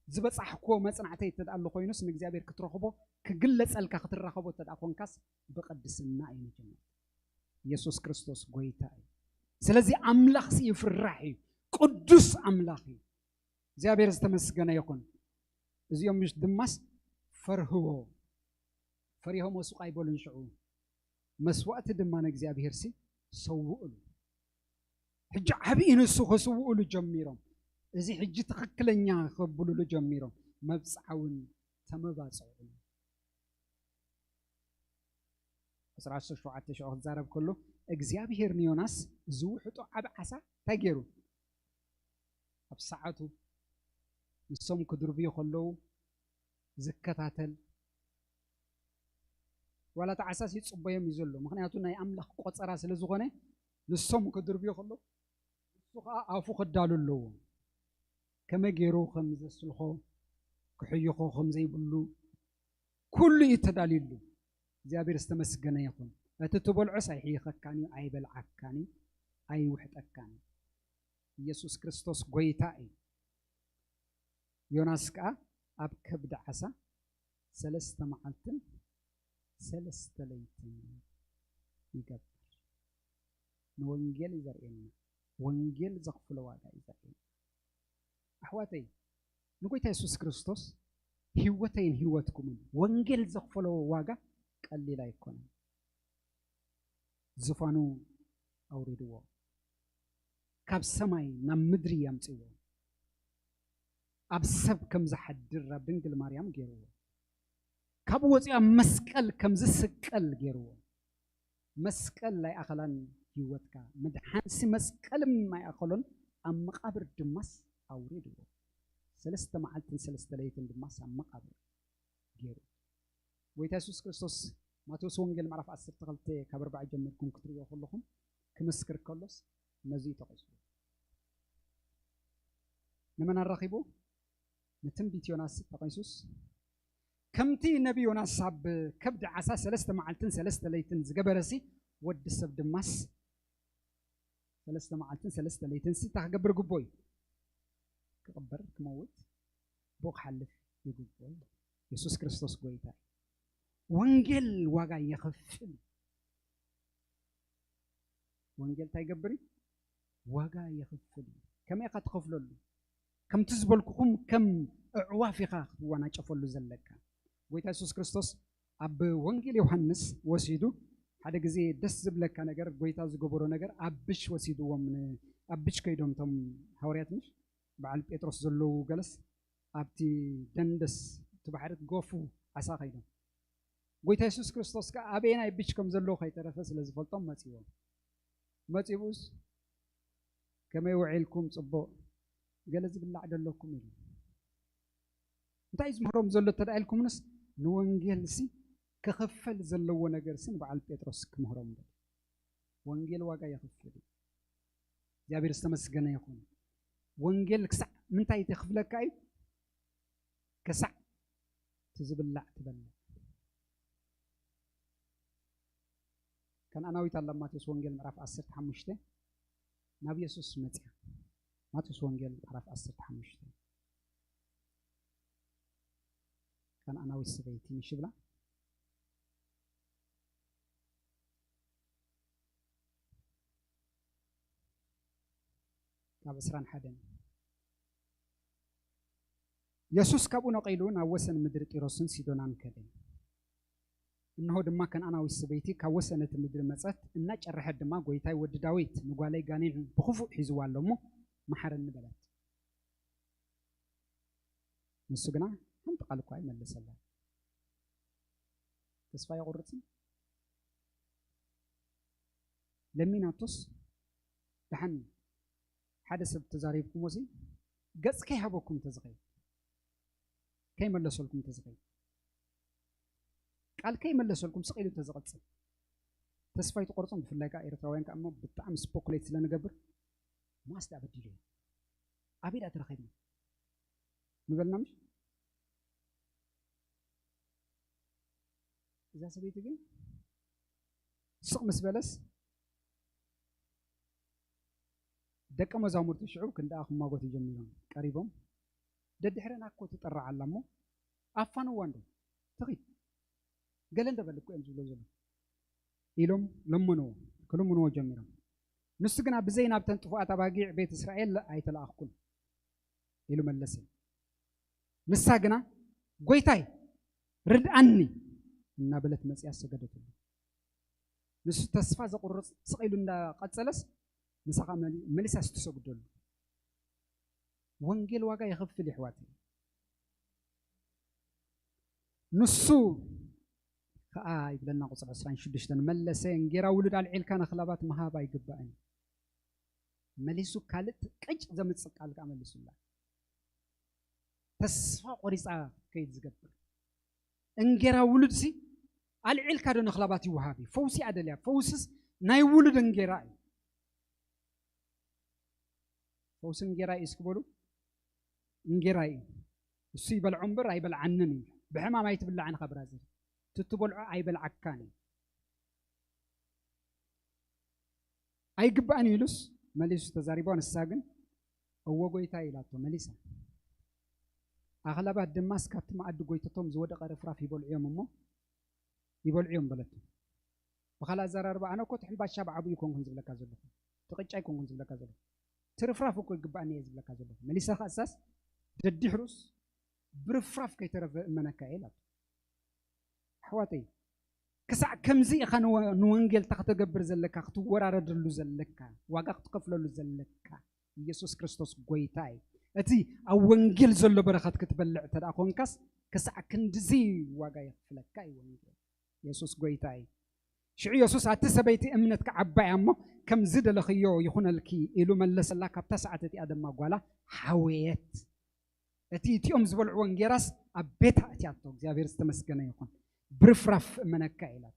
ዝበጻሕክዎ መጽናዕተይ እተ ኣሎ ኮይኑስ ንእግዚኣብሔር ክትረኽቦ ክግለጸልካ ክትራኸቦ እተ ኮንካስ ብቅድስና እዩ መጀመር። ኢየሱስ ክርስቶስ ጎይታ እዩ። ስለዚ ኣምላኽሲ ይፍራሕ እዩ። ቅዱስ ኣምላኽ እዩ። እግዚኣብሔር ዝተመስገነ ይኹን። እዚኦም ምሽ ድማስ ፈርህዎ ፈሪሆም ወሱቕ ኣይበሉን። ሽዑ መስዋእቲ ድማ ንእግዚኣብሔር ሲ ሰውእሉ። ሕጂ ዓብዪ ንሱ ከስውእሉ ጀሚሮም። እዚ ሕጂ ትኽክለኛ ከብሉሉ ጀሚሮም። መብፅዓውን ተመባፅዑ። ዕስራ ሸውዓተ ሽዑ ክዛረብ ከሎ እግዚኣብሔር ንዮናስ ዝውሕጦ ዓብ ዓሳ እንታይ ገይሩ? ኣብ ሰዓቱ ንሶም ክድርብዩ ከለዉ ዝከታተል ዋላ እቲ ዓሳስ ይፅበዮም እዩ ዘሎ። ምክንያቱ ናይ ኣምላኽ ቆፀራ ስለ ዝኾነ ንሶም ክድርብዩ ከለዉ ንሱ ከዓ ኣፉ ክዳሉ ኣለዎ። ከመይ ገይሩ ከም ዘስልኾ ክሕይኾ ከም ዘይብሉ ኩሉ እዩ ተዳልዩሉ። እግዚኣብሔር ዝተመስገነ ይኹን። እቲ ትበልዖስ ኣይሕይኸካን እዩ፣ ኣይበልዓካን እዩ፣ ኣይውሕጠካን እዩ። ኢየሱስ ክርስቶስ ጎይታ እዩ። ዮናስ ከዓ ኣብ ከብዲ ዓሳ ሰለስተ መዓልትን ሰለስተ ለይትን ይገብር። ንወንጌል እዩ ዘርእየና። ወንጌል ዘኽፍሎ ዋጋ እዩ ዘርእየና። ኣሕዋተይ፣ ንጎይታ የሱስ ክርስቶስ ህይወተይን ህይወትኩምን ወንጌል ዘኽፈሎ ዋጋ ቀሊል ኣይኮነን። ዝፋኑ ኣውሪድዎ፣ ካብ ሰማይ ናብ ምድሪ ኣምፅዎ፣ ኣብ ሰብ ከም ዝሓድር ኣብ ድንግል ማርያም ገይርዎ፣ ካብኡ ወፂኡ ኣብ መስቀል ከም ዝስቀል ገይርዎ። መስቀል ኣይኣኸላን ህይወትካ፣ መድሓንሲ መስቀልም ኣይኣኸሎን፣ ኣብ መቓብር ድማስ ኣውሪድዎ። ሰለስተ መዓልትን ሰለስተ ለይትን ድማስ ኣብ መቓብር ገይሩ። ጎይታ የሱስ ክርስቶስ ማቴዎስ ወንጌል ምዕራፍ ዓሰርተ ክልተ ካብ ኣርባዓ ጀሚርኩም ክትርእዮ ከለኹም ክምስክር ከሎስ ነዚ እዩ ተቐይሱ። ንመን ኣራኺቡ? ንትንቢት ዮናስ ተቐይሱስ ከምቲ ነቢ ዮናስ ኣብ ከብዲ ዓሳ ሰለስተ መዓልትን ሰለስተ ለይትን ዝገበረሲ ወዲ ሰብ ድማስ ሰለስተ መዓልትን ሰለስተ ለይትን ሲ እንታይ ክገብር ግቦ እዩ? ክቕበር፣ ክመውት፣ ብኡ ክሓልፍ ይግቦ እዩ። የሱስ ክርስቶስ ጎይታ እዩ። ወንጌል ዋጋ የኽፍል። ወንጌል እንታይ ይገብር እዩ? ዋጋ የኽፍል እዩ። ከመይ ኢኻ ትኸፍለሉ? ከምቲ ዝበልኩኹም ከም ኣዕዋፍ ኢኻ ክትወናጨፈሉ ዘለካ። ጎይታ የሱስ ክርስቶስ ኣብ ወንጌል ዮሃንስ ወሲዱ ሓደ ግዜ ደስ ዝብለካ ነገር፣ ጎይታ ዝገበሮ ነገር፣ ኣብሽ ወሲድዎም ን-፣ ኣብሽ ከይዶም እቶም ሃዋርያት ምሽ በዓል ጴጥሮስ ዘለዉ ገለስ ኣብቲ ደንደስ እቲ ባሕሪ ገፉ ዓሳ ከይዶም። ጎይታ የሱስ ክርስቶስ ከኣ ኣበየናይ ብች ከም ዘለዉ ከይተረፈ ስለ ዝፈልጦም መጺዎም። መጺኡስ ከመይ ውዒልኩም? ጽቡቕ፣ ገለ ዝብላዕ ደለኩም ኢሉ። እንታይ እዩ ዝምህሮም ዘሎ እንተ ደኣ ኢልኩምንስ ንወንጌልሲ ክኽፈል ዘለዎ ነገርሲ ንበዓል ጴጥሮስ ክምህሮም ደልዩ። ወንጌል ዋጋ የኽፍል እዩ። እግዚኣብሔር ዝተመስገነ ይኹን። ወንጌል ክሳዕ ምንታይ ተኽፍለካ እዩ? ክሳዕ እቲ ዝብላዕ ትበልዕ። ከነኣናዊት ኣላ ማቴዎስ ወንጌል ምዕራፍ ዓሰርተ ሓሙሽተ ናብ የሱስ መጽያ። ማቴዎስ ወንጌል ምዕራፍ ዓሰርተ ሓሙሽተ ከነኣናዊት ሰበይቲ ምሽ ብላ ካብ ዕስራን ሓደን። የሱስ ካብኡ ነቒሉ ናብ ወሰን ምድሪ ጢሮስን ሲዶናን ከደ። እንሆ ድማ ከነኣናዊት ሰበይቲ ካብ ወሰን እቲ ምድሪ መጸት፣ እናጨርሐት ድማ፣ "ጐይታይ፣ ወዲ ዳዊት፣ ንጓለይ ጋኔን ብኽፉእ ሒዝዋ ኣሎ እሞ፣ መሓረኒ" በለት። ንሱ ግና ሓንቲ ቃል እኳ ኣይመለሰላን። ተስፋ የቑርጽን። ለሚናቶስ ደሓን ሓደ ሰብ ተዛሪብኩሞሲ፣ ገጽ ከይሃበኩም ተዝኸይድ፣ ከይመለሰልኩም ተዝኸይድ፣ ቃል ከይመለሰልኩም ስቕ ኢሉ ተዝቐጽል፣ ተስፋ ኣይትቆርጹን። ብፍላይ ከኣ ኤርትራውያን ከኣ እሞ ብጣዕሚ ስፖኩሌት ስለ ንገብር፣ ማስ ደኣ በዲሉ እዩ። ኣበይ ደኣ ተረኺብና? ምበልና ምሽ? እዛ ሰበይቲ ግን ስቕ ምስ በለስ፣ ደቀ መዛሙርቲ ሽዑ ክንደኣ ክማጎቱ ጀሚሮም ቀሪቦም፣ ደድሕረና እኮ ትጠርዕ ኣላ እሞ ኣፋንዋ እንዶ ትኺድ፣ ገለ እንደ በል እኮ እዮም ዝብሎ ዘለዉ ኢሎም ለመንዎ፣ ክልምንዎ ጀሚሮም። ንሱ ግና ብዘይ ናብተን ጥፉኣት ኣባጊዕ ቤት እስራኤል ኣይተለኣኽኩን ኢሉ መለሰ። ንሳ ግና ጎይታይ ርድኣኒ እናበለት መፅያ ሰገደትሉ። ንሱ ተስፋ ዘቁርፅ ስቕ ኢሉ እንዳቐፀለስ ንሳ ከዓ መሊ- መሊሳ ስትሰግደሉ። ወንጌል ዋጋ የኸፍል ይሕዋት። ንሱ ከዓ ይብለና ቁፅሪ ዕስራን ሽዱሽተን መለሰ፣ እንጌራ ውሉድ ኣልዒልካ ነኽላባት ምሃብ ኣይግባእን። መሊሱ ካልእ ቅጭ ዘምፅእ ቃል ከዓ መሊሱላ። ተስፋ ቆሪፃ ከይድ ዝገብር እንጌራ ውሉድ ሲ ኣልዒልካ ዶ ነኽላባት ይወሃብ እዩ? ፈውሲ ኣደልያ ፈውስስ ናይ ውሉድ እንጌራ እዩ። ፈውሲ እንጌራ እዩ እስኪ በሉ። እንጌራ እዩ እሱ ይበልዖ እምበር ኣይበልዓንን እዩ። ብሕማም ኣይትብላዕን ኢኻ ብራዘር። ትትበልዖ ኣይበልዓካን እዩ። ኣይግባእን ኢሉስ መሊሱ ተዛሪቧ። ንሳ ግን እወ ጎይታ ኢላቶ መሊሳ። ኣኽላባት ድማስ ካብቲ መኣዲ ጎይተቶም ዝወደቐ ርፍራፍ ይበልዑ እዮም እሞ ይበልዑ እዮም በለቶ። ብኻልእ ኣዘራርባ ኣነ እኮ ትሕምባሻ ብዓብኡ ይኮንኩን ዝብለካ ዘለኹ ትቕጫ ይኮንኩን ዝብለካ ዘለኹ ትርፍራፍ እኮ ይግባእኒ እየ ዝብለካ ዘለኹ መሊሳ። ከእሳስ ደዲሕሩስ ብርፍራፍ ከይተረፈ እመነካ እየ ኢላቶ። ኣሕዋተይ ክሳዕ ከምዚ ኢኻ ንወ- ንወንጌል እታ ከተገብር ዘለካ ክትወራረደሉ ዘለካ ዋጋ ክትከፍለሉ ዘለካ ኢየሱስ ክርስቶስ ጎይታ እዩ። እቲ ኣብ ወንጌል ዘሎ በረኸት ክትበልዕ እንተ ደኣ ኮንካስ ክሳዕ ክንድዚ ዋጋ የኽፍለካ እዩ ወንጌል። ኢየሱስ ጎይታ እዩ። ሽዑ ኢየሱስ ኣቲ ሰበይቲ እምነትካ ዓባይ እያ እሞ ከምዚ ደለኽዮ ይኹነልኪ ኢሉ መለሰላ። ካብታ ሰዓት እቲኣ ድማ ጓላ ሓወየት። እቲ እቲኦም ዝበልዕዎ እንጌራስ ኣብ ቤታ እቲኣቶ እግዚኣብሔር ዝተመስገነ ይኹን። ብርፍራፍ እመነካ ኢላቶ።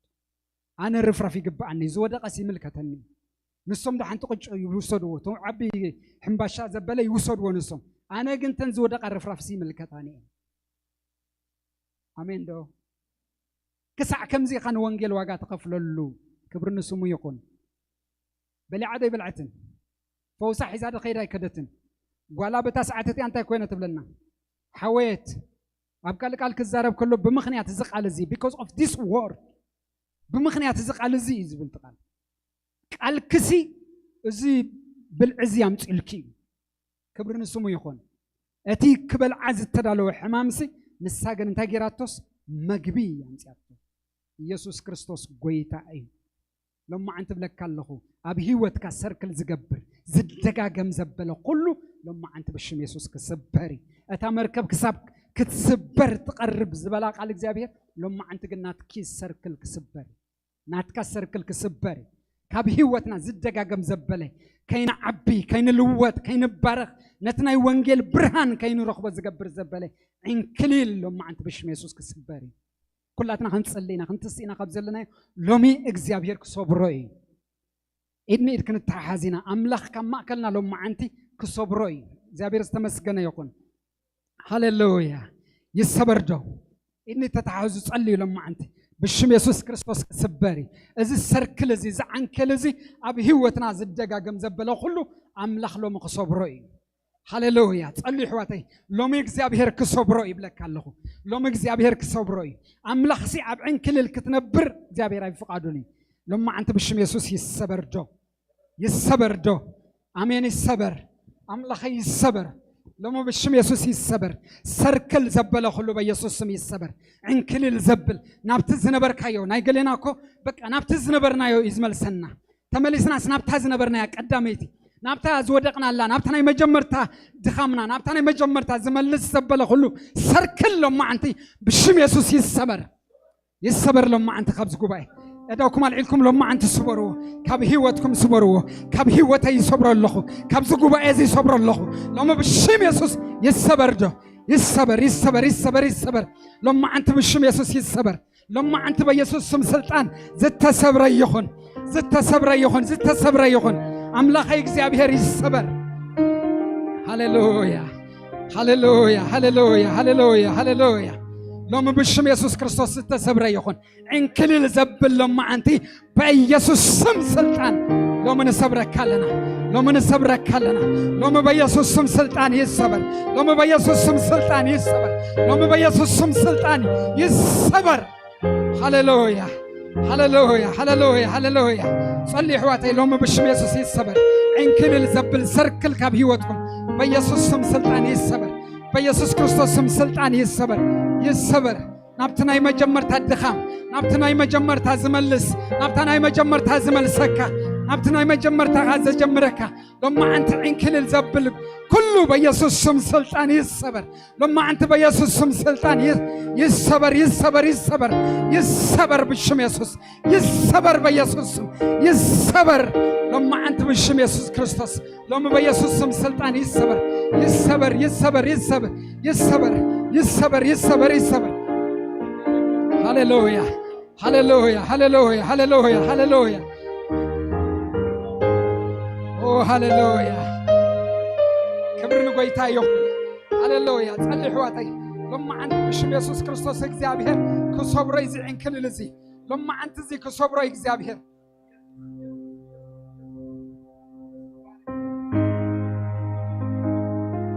ኣነ ርፍራፍ ይግብኣኒ ዝወደቀስ ይምልከተኒ። ንሶም ዶ ሓንቲ ቅጭ ይውሰድዎ እቶም ዓቢ ሕምባሻ ዘበለ ይውሰድዎ ንሶም። ኣነ ግን ተን ዝወደቃ ርፍራፍሲ ይምልከታኒ እየን። ኣሜን ዶ? ክሳዕ ከምዚ ኢኻ ንወንጌል ዋጋ ትኸፍለሉ። ክብሪ ንስሙ ይኹን። በሊዓ ዶ ኣይበልዐትን? ፈውሳ ሒዛ ዶ ከይዳ ኣይከደትን? ጓላ በታ ሰዓት እቲኣ እንታይ ኮይነ ትብለና? ሓወየት ኣብ ካልእ ቃል ክዛረብ ከሎ ብምኽንያት እዚ ቃል እዚ because of this word ብምኽንያት እዚ ቃል እዚ እዩ ዝብል እቲ ቃል። ቃልክሲ እዚ ብልዒ እዚ ኣምፅልኪ እዩ። ክብሪ ንስሙ ይኹን። እቲ ክበልዓ ዝተዳለወ ሕማምሲ ንሳ ግን እንታይ ገይራቶስ መግቢ ኣምፅያቶ። ኢየሱስ ክርስቶስ ጎይታ እዩ። ሎማዓንቲ ብለካ ኣለኹ ኣብ ህይወትካ ሰርክል ዝገብር ዝደጋገም ዘበለ ኩሉ ሎማዓንቲ ብሽም የሱስ ክስበር እዩ። እታ መርከብ ክሳብ ክትስበር ትቐርብ ዝበላ ቃል እግዚኣብሔር ሎማዓንቲ ግን ናትኪ ሰርክል ክስበር እዩ። ናትካ ሰርክል ክስበር እዩ። ካብ ህይወትና ዝደጋገም ዘበለ ከይንዓቢ ከይንልወጥ ከይንባረኽ ነቲ ናይ ወንጌል ብርሃን ከይንረኽቦ ዝገብር ዘበለ ዕንክሊል ሎማዓንቲ ብሽም የሱስ ክስበር እዩ። ኩላትና ክንጽሊ ኢና ክንትስ ኢና ካብ ዘለናዮ ሎሚ እግዚኣብሔር ክሰብሮ እዩ። ኢድ ንኢድ ክንተሓሓዝ ኢና። ኣምላኽ ካብ ማእከልና ሎማዓንቲ ክሰብሮ እዩ። እግዚኣብሔር ዝተመስገነ ይኹን። ሃሌሉያ። ይሰበር ዶ? ኢድ ንኢድ ተተሓሓዙ ጸልዩ ሎማዓንቲ ብሽም የሱስ ክርስቶስ ክስበር እዩ። እዚ ሰርክል እዚ እዚ ዓንኬል እዚ ኣብ ህይወትና ዝደጋገም ዘበለ ኩሉ ኣምላኽ ሎሚ ክሰብሮ እዩ። ሃሌሉያ። ጸልዩ ኣሕዋተይ። ሎሚ እግዚኣብሔር ክሰብሮ ይብለካ ኣለኹ። ሎሚ እግዚኣብሔር ክሰብሮ እዩ። ኣምላኽሲ ኣብ ዕንክልል ክትነብር እግዚኣብሔር ኣይፍቓዱን እዩ። ሎማዓንቲ ብሽም የሱስ ይሰበር ዶ? ይሰበር ዶ? ኣሜን ይሰበር። ኣምላኸይ ይሰበር። ሎሚ ብሽም የሱስ ይሰበር። ሰርክል ዘበለ ኩሉ በየሱስ ስም ይሰበር። ዕንክልል ዘብል ናብቲ ዝነበርካዮ ናይ ገሌና እኮ በቃ ናብቲ ዝነበርናዮ እዩ ዝመልሰና። ተመሊስናስ ናብታ ዝነበርናያ ቀዳመይቲ ናብታ ዝወደቕናላ ናብታ ናይ መጀመርታ ድኻምና ናብታ ናይ መጀመርታ ዝመልስ ዘበለ ኩሉ ሰርክል ሎማዓንቲ ብሽም የሱስ ይሰበር። ይሰበር ሎማዓንቲ ካብዚ ጉባኤ እዳውኩም ኣልዒልኩም ሎማዓንቲ ስበርዎ። ካብ ህይወትኩም ስበርዎ። ካብ ህይወተይ ይሰብሮ ኣለኹ። ካብዚ ጉባኤ እዚ ይሰብሮ ኣለኹ። ሎሚ ብሽም የሱስ ይሰበር ዶ? ይሰበር ይሰበር ይሰበር ይሰበር። ሎማዓንቲ ብሽም የሱስ ይሰበር። ሎማዓንቲ በየሱስ ስም ስልጣን ዝተሰብረ ይኹን። ዝተሰብረ ይኹን። ዝተሰብረ ይኹን። ኣምላኸይ እግዚኣብሔር ይሰበር። ሃሌሉያ። ሃሌሉያ፣ ሃሌሉያ፣ ሃሌሉያ፣ ሃሌሉያ። ሎሚ ብሽም የሱስ ክርስቶስ ዝተሰብረ ይኹን። ዕንክልል ዘብል ሎማዓንቲ በኢየሱስ ስም ስልጣን ሎሚ ንሰብረካ ኣለና። ሎሚ ንሰብረካ ኣለና። ሎሚ በኢየሱስ ስም ስልጣን ይሰበር። ሎሚ በኢየሱስ ስም ስልጣን ይሰበር። ሎሚ በኢየሱስ ስም ስልጣን ይሰበር። ሃሌሉያ፣ ሃሌሉያ፣ ሃሌሉያ፣ ሃሌሉያ። ጸልዩ ኣሕዋተይ፣ ሎሚ ብሽም የሱስ ይሰበር። ዕንክልል ዘብል ሰርክል ካብ ህይወትኩም በኢየሱስ ስም ስልጣን ይሰበር። በኢየሱስ ክርስቶስ ስም ስልጣን ይሰበር፣ ይሰበር። ናብቲ ናይ መጀመርታ ድኻም፣ ናብቲ ናይ መጀመርታ ዝመልስ፣ ናብታ ናይ መጀመርታ ዝመልሰካ፣ ናብቲ ናይ መጀመርታ ዘጀምረካ፣ ሎማዓንቲ ዕንክልል ዘብል ኩሉ በኢየሱስ ስም ስልጣን ይሰበር። ሎማዓንቲ በኢየሱስ ስም ስልጣን ይ-፣ ይሰበር፣ ይሰበር፣ ይሰበር፣ ይሰበር ብሽም የሱስ። ይሰበር በኢየሱስ ስም። ይሰበር ሎማዓንቲ ብሽም የሱስ ክርስቶስ። ሎሚ በኢየሱስ ስም ስልጣን ይሰበር። ይሰበር፣ ይሰበር፣ ይሰበር፣ ይሰበር፣ ይሰበር፣ ይሰበር፣ ይሰበር። ሃሌሉያ፣ ሃሌሉያ፣ ሃሌሉያ፣ ሃሌሉያ፣ ሃሌሉያ። ኦ ሃሌሉያ። ክብሪ ንጎይታ ይኹን። ሃሌሉያ። ጸልዩ ኣሕዋተይ። ሎማዓንቲ ብሽም የሱስ ክርስቶስ እግዚኣብሔር ክሰብሮ እዚ ዕንክልል እዚ። ሎማዓንቲ እዚ ክሰብሮ እግዚኣብሔር።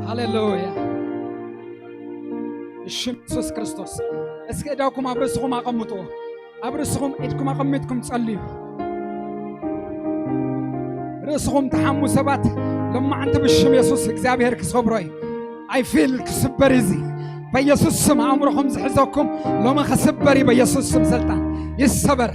ሃሌሉያ። ብሽም የሱስ ክርስቶስ። እስኪ እዳኩም ኣብ ርእስኹም ኣቐምጥዎ። ኣብ ርእስኹም ኢድኩም ኣቐሚጥኩም ጸልዩ። ርእስኹም ተሓሙ ሰባት፣ ሎማዓንቲ ብሽም የሱስ እግዚኣብሔር ክሰብሮ እዩ። ኣይ ፊል ክስበር እዚ። በኢየሱስ ስም ኣእምሮኹም ዝሕዘኩም ሎሚ ክስበር እዩ። በኢየሱስ ስም ስልጣን ይሰበር፣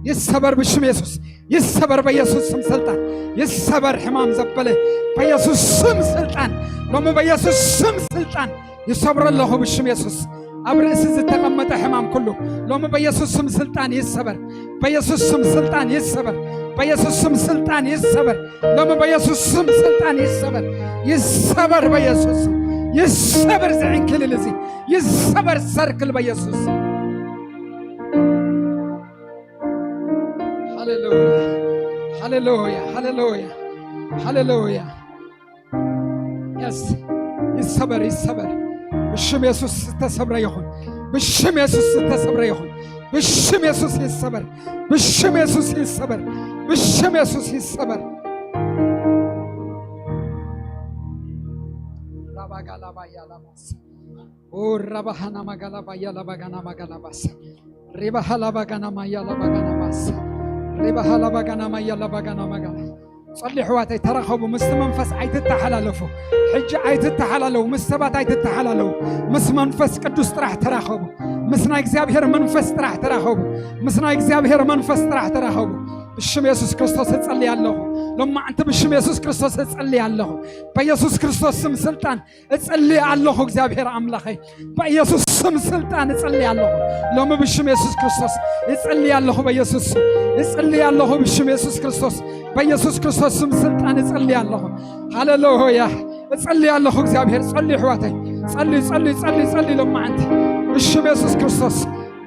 ይሰበር ብሽም የሱስ። ይሰበር በኢየሱስ ስም ስልጣን። ይሰበር ሕማም ዘበለ በኢየሱስ ስም ስልጣን። ሎሚ በኢየሱስ ስም ስልጣን ይሰብሮ ኣለኹ ብሽም የሱስ። ኣብ ርእሲ ዝተቐመጠ ሕማም ኩሉ ሎሚ በኢየሱስ ስም ስልጣን ይሰበር። በኢየሱስ ስም ስልጣን ይሰበር። በኢየሱስ ስም ስልጣን ይሰበር። ሎሚ በኢየሱስ ስም ስልጣን ይሰበር። ይሰበር በኢየሱስ ስም። ይሰበር ዝዕንክልል እዚ። ይሰበር ሰርክል በኢየሱስ ስም። ሃሌሉያ፣ ሃሌሉያ፣ ሃሌሉያ፣ ሃሌሉያ። የስ፣ ይሰበር፣ ይሰበር። ብሽም የሱስ ዝተሰብረ ይኹን። ብሽም የሱስ ዝተሰብረ ይኹን። ብሽም የሱስ ይሰበር። ብሽም የሱስ ይሰበር። ብሽም የሱስ ይሰበር። ራባጋላባያላባስ። ኦ ራባሃና ማጋላባያላባጋና ማጋላባስ። ሪባሃላባጋና ማያላባጋና ማስ። ሪባሃላባጋና ማያላባጋና ማጋላ። ጸልዩ ኣሕዋተይ፣ ተራኸቡ። ምስቲ መንፈስ ኣይትተሓላለፉ። ሕጂ ኣይትተሓላለዉ፣ ምስ ሰባት ኣይትተሓላለዉ። ምስ መንፈስ ቅዱስ ጥራሕ ተራኸቡ። ምስ ናይ እግዚኣብሔር መንፈስ ጥራሕ ተራኸቡ። ምስ ናይ እግዚኣብሔር መንፈስ ጥራሕ ተራኸቡ። ብሽም የሱስ ክርስቶስ እጸሊ ኣለኹ። ሎማዕንቲ ብሽም የሱስ ክርስቶስ እጸሊ ኣለኹ። በየሱስ ክርስቶስ ስም ስልጣን እጽሊ ኣለኹ። እግዚኣብሔር ኣምላኸይ፣ በኢየሱስ ስም ስልጣን እጽሊ ኣለኹ። ሎሚ ብሽም የሱስ ክርስቶስ እጽሊ ኣለኹ። በኢየሱስ ስም እጽሊ ኣለኹ። ብሽም የሱስ ክርስቶስ፣ በኢየሱስ ክርስቶስ ስም ስልጣን እጽሊ ኣለኹ። ሃሌሉያ። እጽሊ ኣለኹ። እግዚኣብሔር ጸልዩ፣ ኣሕዋተይ፣ ጸልዩ፣ ጸልዩ፣ ጸልዩ፣ ጸልዩ። ሎማዕንቲ ብሽም የሱስ ክርስቶስ፣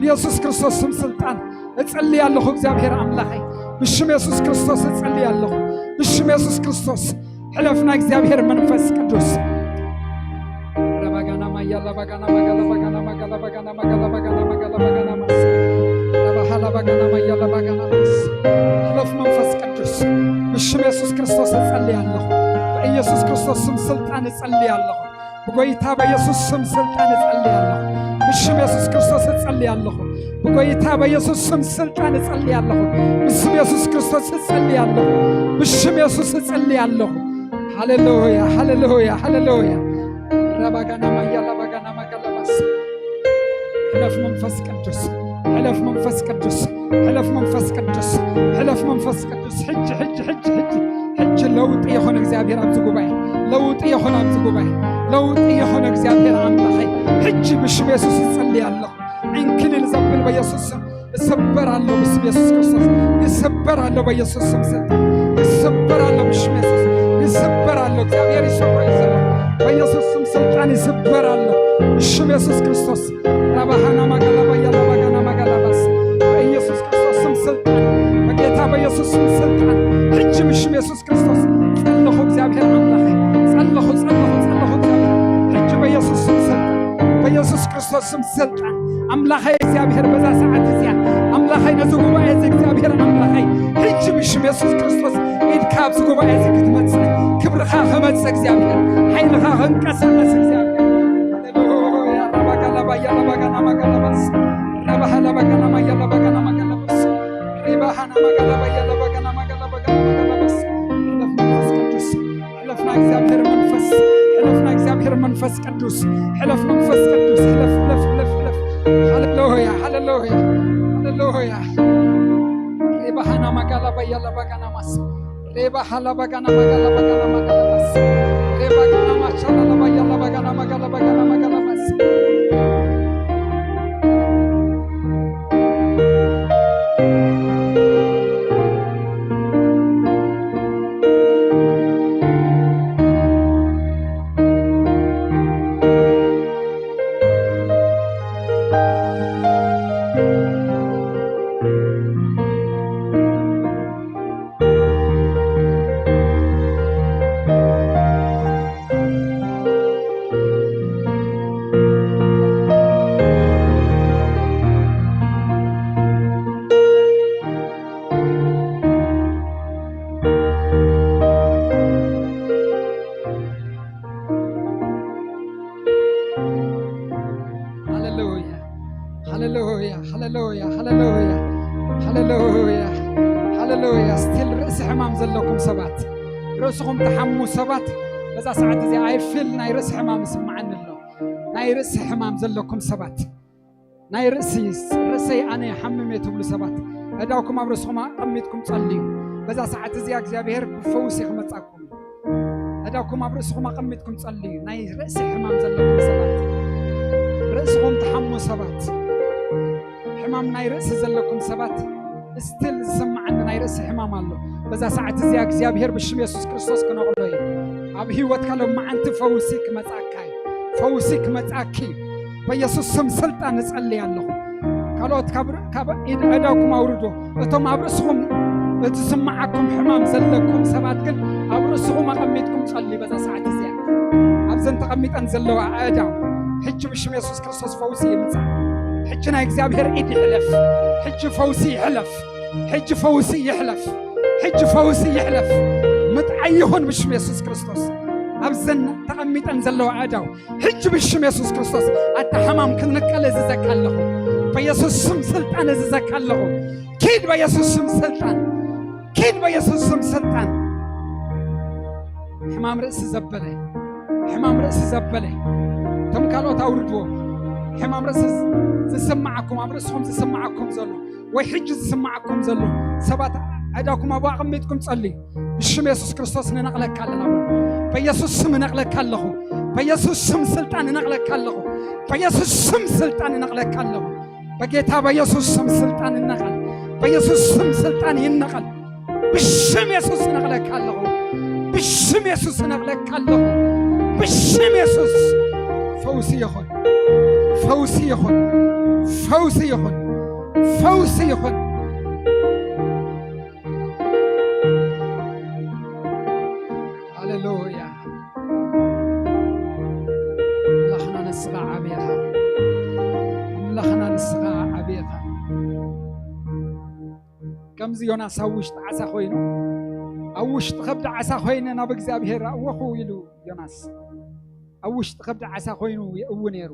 ብየሱስ ክርስቶስ ስም ስልጣን እጽሊ ኣለኹ። እግዚኣብሔር ኣምላኸይ፣ ብሽም የሱስ ክርስቶስ እጽሊ ኣለኹ። ብሽም የሱስ ክርስቶስ ሕለፍ፣ ናይ እግዚኣብሔር መንፈስ ቅዱስ። ረባጋና ማያላ ባጋና ማጋላ ባጋና ማጋላ ባጋና ማጋላ ባጋና ማጋላ ባጋና ማስ። ረባሃላ ባጋና ማያላ ባጋና ማስ። ሕለፍ መንፈስ ቅዱስ፣ ብሽም የሱስ ክርስቶስ እጸሊ ኣለኹ። በኢየሱስ ክርስቶስ ስም ስልጣን እጸሊ ኣለኹ። ብጎይታ በኢየሱስ ስም ስልጣን እጸሊ ኣለኹ። ብሽም የሱስ ክርስቶስ እጸሊ ኣለኹ። ብጎይታ በኢየሱስ ስም ስልጣን እጸሊ ኣለኹ። ብስም የሱስ ክርስቶስ እጸሊ ኣለኹ። ብሽም የሱስ እጸሊ ኣለኹ። ሃሌሉያ፣ ሃሌሉያ፣ ሃሌሉያ። ረባጋና ማያላ ባጋና ማጋላ ማስ። ሕለፍ መንፈስ ቅዱስ፣ ሕለፍ መንፈስ ቅዱስ፣ ሕለፍ መንፈስ ቅዱስ፣ ሕለፍ መንፈስ ቅዱስ። ሕጂ፣ ሕጂ፣ ሕጂ፣ ሕጂ፣ ሕጂ ለውጢ ይኹን እግዚኣብሔር ኣብዚ ጉባኤ፣ ለውጢ ይኹን ኣብዚ ጉባኤ፣ ለውጢ ይኹን እግዚኣብሔር ኣምላኸይ። ሕጂ ብሽም የሱስ እጸሊ ኣለኹ። ዕንክሊል ዘብል በየሱስ ስም ይሰበር ኣሎ፣ ብስም የሱስ ክርስቶስ ይሰበር ኣሎ፣ በየሱስ ስም ስልጣን ይሰበር ኣሎ፣ ብሽም የሱስ ይሰበር ኣሎ። እግዚኣብሔር ይሰብሮ እዩ ዘሎ። በየሱስ ስም ስልጣን ይሰበር ኣሎ፣ ብሽም የሱስ ክርስቶስ። ራባሃና ማጋላባ ያላባጋና ማጋላባስ። በኢየሱስ ክርስቶስ ስም ስልጣን፣ በጌታ በኢየሱስ ስም ስልጣን፣ ሕጂ ብሽም የሱስ ክርስቶስ ጸለኹ። እግዚኣብሔር ኣምላኸይ፣ ጸለኹ፣ ጸለኹ፣ ጸለኹ። እግዚኣብሔር ሕጂ ክርስቶስ ስም ስልጣን ኣምላኸይ እግዚኣብሔር በዛ ሰዓት እዚኣ ኣምላኸይ ነዚ ጉባኤ እዚ እግዚኣብሔር ኣምላኸይ ሕጂ ብሽም የሱስ ክርስቶስ ኢድካ ኣብዚ ጉባኤ እዚ ክትመጽእ ክብርኻ ክመጽእ እግዚኣብሔር ሓይልኻ ክንቀሳቀስ እግዚኣብሔር ሃሌሉያ። ራባጋላባያ ራባጋና ማጋላባስ ራባሃላባጋና ማያላባጋና ማጋላባስ ሪባሃና ማጋላባያ ላባጋና ማጋላባጋና ማጋላባስ ሕለፍ መንፈስ ቅዱስ ሕለፍና እግዚኣብሔር መንፈስ ሕለፍና እግዚኣብሔር መንፈስ ቅዱስ ሕለፍ መንፈስ ቅዱስ ሕለፍ ሕለፍ ሕለፍ ሕለፍ ሃሌሉያ ሃሌሉያ ሃሌሉያ ሬባሃና ማጋላ ባያላ ባጋና ማስ ሬባሃላ ባጋና ማጋላ ባጋና ማጋላ ማስ ሬባጋና ማቻላ ባያላ ባጋና ማጋላ ባጋና ማጋላ ማስ ሃሌሉያ ሃሌሉያ ሃሌሉያ ሃሌሉያ ሃሌሉያ ሃሌሉያ። ስቲል ርእሲ ሕማም ዘለኩም ሰባት፣ ርእስኹም ትሓሙ ሰባት፣ በዛ ሰዓት እዚኣ ኣይ ፊል ናይ ርእሲ ሕማም ይስምዓኒ ኣሎ። ናይ ርእሲ ሕማም ዘለኩም ሰባት፣ ናይ ርእሲ ርእሰይ ኣነ ይሓምም እየ ትብሉ ሰባት፣ ኣእዳውኩም ኣብ ርእስኹም ኣቐሚጥኩም ጸልዩ። በዛ ሰዓት እዚኣ እግዚኣብሔር ብፈውሲ ክመጻኩም እዩ። ኣእዳውኩም ኣብ ርእስኹም ኣቐሚጥኩም ጸልዩ። ናይ ርእሲ ሕማም ዘለኩም ሰባት፣ ርእስኹም ትሓሙ ሰባት፣ ሕማም ናይ ርእሲ ዘለኩም ሰባት፣ ስቲል ዝስምዓኒ ናይ ርእሲ ሕማም ኣሎ። በዛ ሰዓት እዚኣ እግዚኣብሔር ብሽም የሱስ ክርስቶስ ክነቕሎ እዩ። ኣብ ህይወትካ ሎመዓንቲ ፈውሲ ክመጻካ እዩ። ፈውሲ ክመጻኪ እዩ። በየሱስ ስም ስልጣን እጸልይ ኣለኹ። ካልኦት ካብ ር-፣ ካብ ኢድ ኣእዳውኩም ኣውርዶ። እቶም ኣብ ርእስኹም ዝስምዓኩም ሕማም ዘለኩም ሰባት ግን ኣብ ርእስኹም ኣቐሚጥኩም ጸልዩ በዛ ሰዓት እዚኣ። ኣብዘን ተቐሚጠን ዘለዋ ኣእዳው ሕጂ ብሽም የሱስ ክርስቶስ ፈውሲ ይምጻእ። ሕጂ ናይ እግዚኣብሔር ኢድ ይሕለፍ። ሕጂ ፈውሲ ይሕለፍ። ሕጂ ፈውሲ ይሕለፍ። ሕጂ ፈውሲ ይሕለፍ። ምጥዓይ ይኹን ብሽም የሱስ ክርስቶስ። ኣብዘን ተቐሚጠን ዘለዋ ኣእዳው ሕጂ ብሽም የሱስ ክርስቶስ ኣታ ሕማም ክንቀል እዝዘካ ኣለኹ። በየሱስ ስም ስልጣን እዝዘካ ኣለኹ። ኪድ በየሱስ ስም ስልጣን። ኪድ በየሱስ ስም ስልጣን። ሕማም ርእሲ ዘበለ፣ ሕማም ርእሲ ዘበለ። እቶም ካልኦት ኣውርድዎ። ሕማም ርእሲ ዝስምዓኩም፣ ኣብ ርእስኹም ዝስምዓኩም ዘሎ፣ ወይ ሕጂ ዝስምዓኩም ዘሎ ሰባት ኣእዳውኩም ኣብኡ ኣቐሚጥኩም ጸልዩ። ብሽም የሱስ ክርስቶስ ንነቕለካ ኣለና በሉ። በየሱስ ስም እነቕለካ ኣለኹ። በየሱስ ስም ስልጣን እነቕለካ ኣለኹ። በየሱስ ስም ስልጣን እነቕለካ ኣለኹ። በጌታ በየሱስ ስም ስልጣን እነቐል። በየሱስ ስም ስልጣን ይነቐል። ብሽም የሱስ እነቕለካ ኣለኹ። ብሽም የሱስ እነቕለካ ኣለኹ። ብሽም የሱስ ፈውሲ ይኹን። ፈውሲ ይኹን። ፈውሲ ይኹን። ፈውሲ ይኹን። ሃሌሉያ። ኣምላኽና ንስኻ ዓብኻ። ኣምላኽና ንስኻ ዓብኻ። ከምዚ ዮናስ ኣብ ውሽጢ ዓሳ ኮይኑ፣ ኣብ ውሽጢ ከብዲ ዓሳ ኮይነ ናብ እግዚኣብሔር ኣወኹ ኢሉ ዮናስ። ኣብ ውሽጢ ከብዲ ዓሳ ኮይኑ ይእዊ ነይሩ።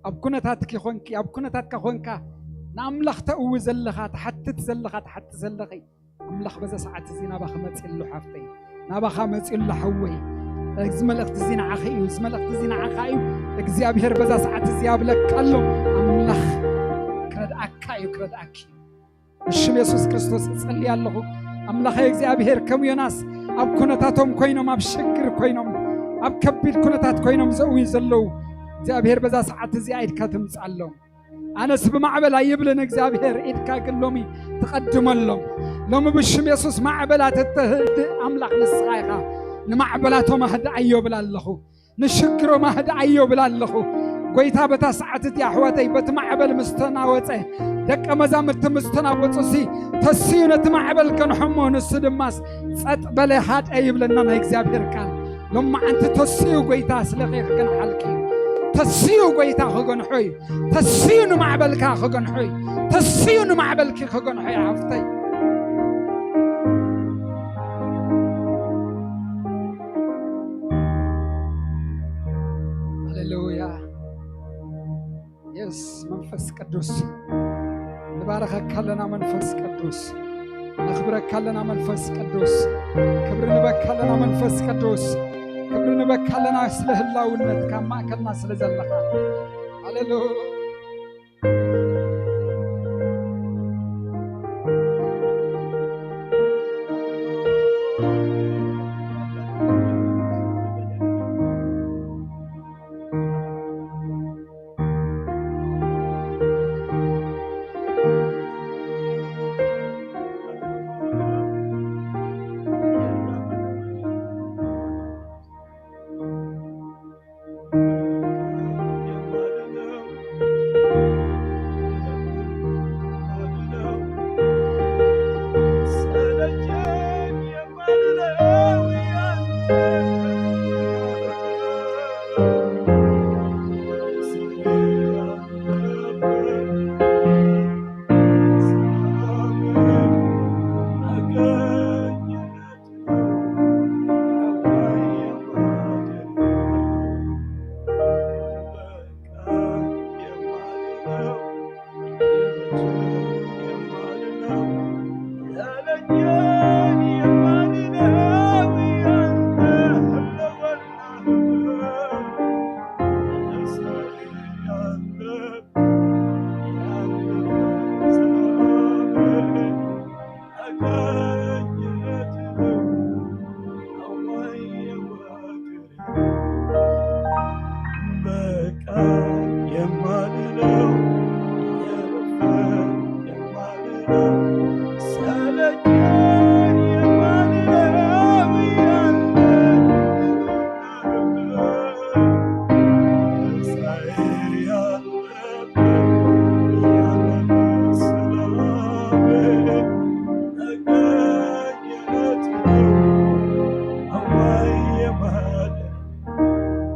ኣብ ኩነታትኪ ኾንኪ፣ ኣብ ኩነታትካ ኾንካ ንኣምላኽ ተእዊ ዘለኻ፣ ትሓትት ዘለኻ፣ ትሓቲ ዘለኺ፣ ኣምላኽ በዛ ሰዓት እዚ ናባኺ መጺኡ ኣሎ ሓፍተይ፣ ናባኻ መጺኡ ኣሎ ሓወይ። እዚ መልእኽቲ እዚ ንዓኺ እዩ፣ እዚ መልእኽቲ እዚ ንዓኻ እዩ። እግዚኣብሔር በዛ ሰዓት እዚ ያብለካ ኣሎ። ኣምላኽ ክረድኣካ እዩ፣ ክረድኣኪ እዩ። ብሽም የሱስ ክርስቶስ እጸሊ ኣለኹ። ኣምላኸይ እግዚኣብሔር ከም ዮናስ ኣብ ኩነታቶም ኮይኖም፣ ኣብ ሽግር ኮይኖም፣ ኣብ ከቢድ ኩነታት ኮይኖም ዘእውዩ ዘለዉ እግዚኣብሔር በዛ ሰዓት እዚኣ ኢድካ ትምጻሎም። ኣነስ ብማዕበል ኣይብልን እግዚኣብሔር ኢድካ ግን ሎሚ ትቐድመሎም። ሎሚ ብሽም የሱስ ማዕበላት እተህድእ ኣምላኽ ንስኻ ኢኻ። ንማዕበላቶም ኣህድኣዮ እብል ኣለኹ። ንሽግሮም ኣህድኣዮ እብል ኣለኹ። ጐይታ በታ ሰዓት እቲኣ ኣሕዋተይ በቲ ማዕበል ምስ ተናወጸ ደቀ መዛሙርቲ ምስ ተናወጹ ሲ ተስዩ ነቲ ማዕበል ከንሕሞ ንሱ ድማስ ጸጥ በለ ሃድአ ይብለና ናይ እግዚኣብሔር ቃል። ሎማዓንቲ ተስዩ ጐይታ ስለኺ ክገንሓልኪ እዩ። ተስዩ ጎይታ ክገንሖ እዩ። ተስዩ ንማዕበልካ ክገንሖ እዩ። ተስዩ ንማዕበልኪ ክገንሖ እዩ ሓፍተይ። ሃሌሉያ። የስ መንፈስ ቅዱስ ንባረኸካ ኣለና። መንፈስ ቅዱስ ነኽብረካ ኣለና። መንፈስ ቅዱስ ክብሪ ንበካ ኣለና። መንፈስ ቅዱስ ክብሪ ንበካ ኣለና። ስለ ህላውነትካ ማእከልና ስለ ዘለኻ። ሃሌሉያ።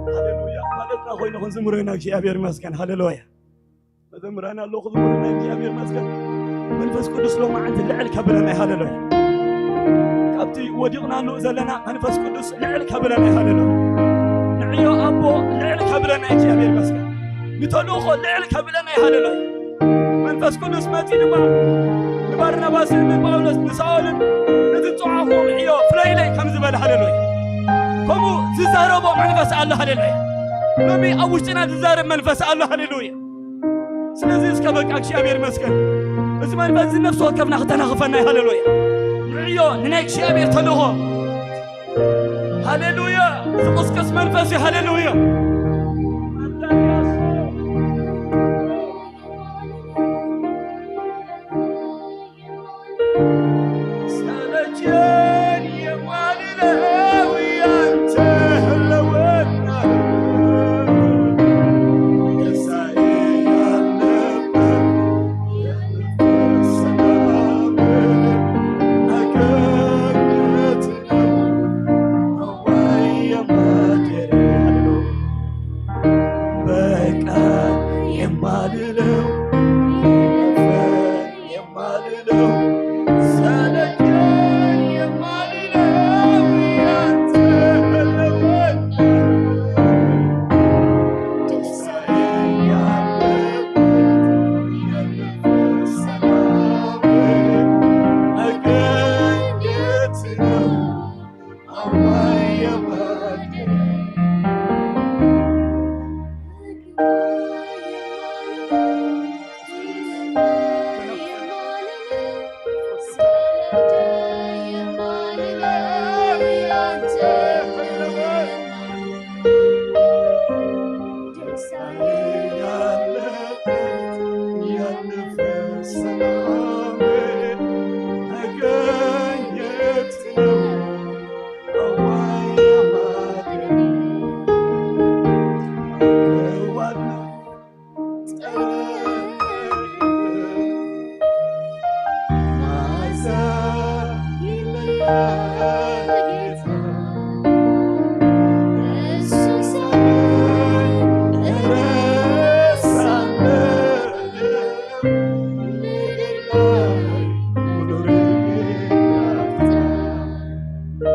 ሃሌሉያ። ማለትና ኮይኑ ክንዝምሮ ኢና። እግዚኣብሔር ይመስገን። ሃሌሉያ። መዘምራን ኣለዉ ክዝምሩና። እግዚኣብሔር ይመስገን። መንፈስ ቅዱስ ሎማዓንቲ ልዕል ከብለና እዩ። ሃሌሉያ። ካብቲ ወዲቕናሉ ዘለና መንፈስ ቅዱስ ልዕል ከብለና እዩ። ሃሌሉያ። ንዕዮ ኣቦ ልዕል ከብለና እዩ። እግዚኣብሔር ይመስገን። ንተልእኾ ልዕል ከብለና እዩ። ሃሌሉያ። መንፈስ ቅዱስ መጺኡ ድማ ንባርናባስን ንጳውሎስ ንሳኦልን ነቲ ጽዋዕኹም ዕዮ ፍለዩለይ ከም ዝበለ፣ ሃሌሉያ። ከምኡ ዝዛረቦ መንፈስ ኣሎ፣ ሃሌሉያ። ሎሚ ኣብ ውሽጥና ዝዛረብ መንፈስ ኣሎ፣ ሃሌሉያ። ስለዚ እስከ በቃ እግዚኣብሔር ይመስገን። እዚ መንፈስ እዚ ነፍሲ ወከፍና ክተናኽፈና እዩ፣ ሃሌሉያ። ንዕዮ ንናይ እግዚኣብሔር ተልእኾ፣ ሃሌሉያ። ዝቕስቅስ መንፈስ እዩ፣ ሃሌሉያ። ሰለቸን የማልለው ያንተ ህልውና፣ ደስታዬ ያለበት የልብ ሰላም መገኘት ነው። አዋይ የማደሪያ በቃ የማልለው የማልለው ሰለቸኝ የማልለው ያንተ ህልውና፣ ደስታዬ ያለበት የልብ ሰላም መገኘት ነው። አባይ የማልደር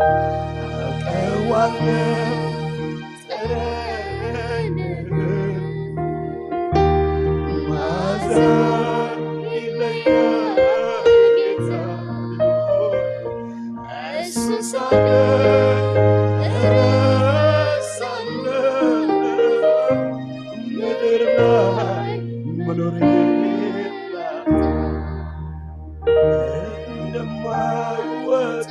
ኣቀዋለ ጸረነ ማዛ ይለያ ጌታ እሱሳለ ረሳለ ምድር ላይ መኖር እንደማይወጥ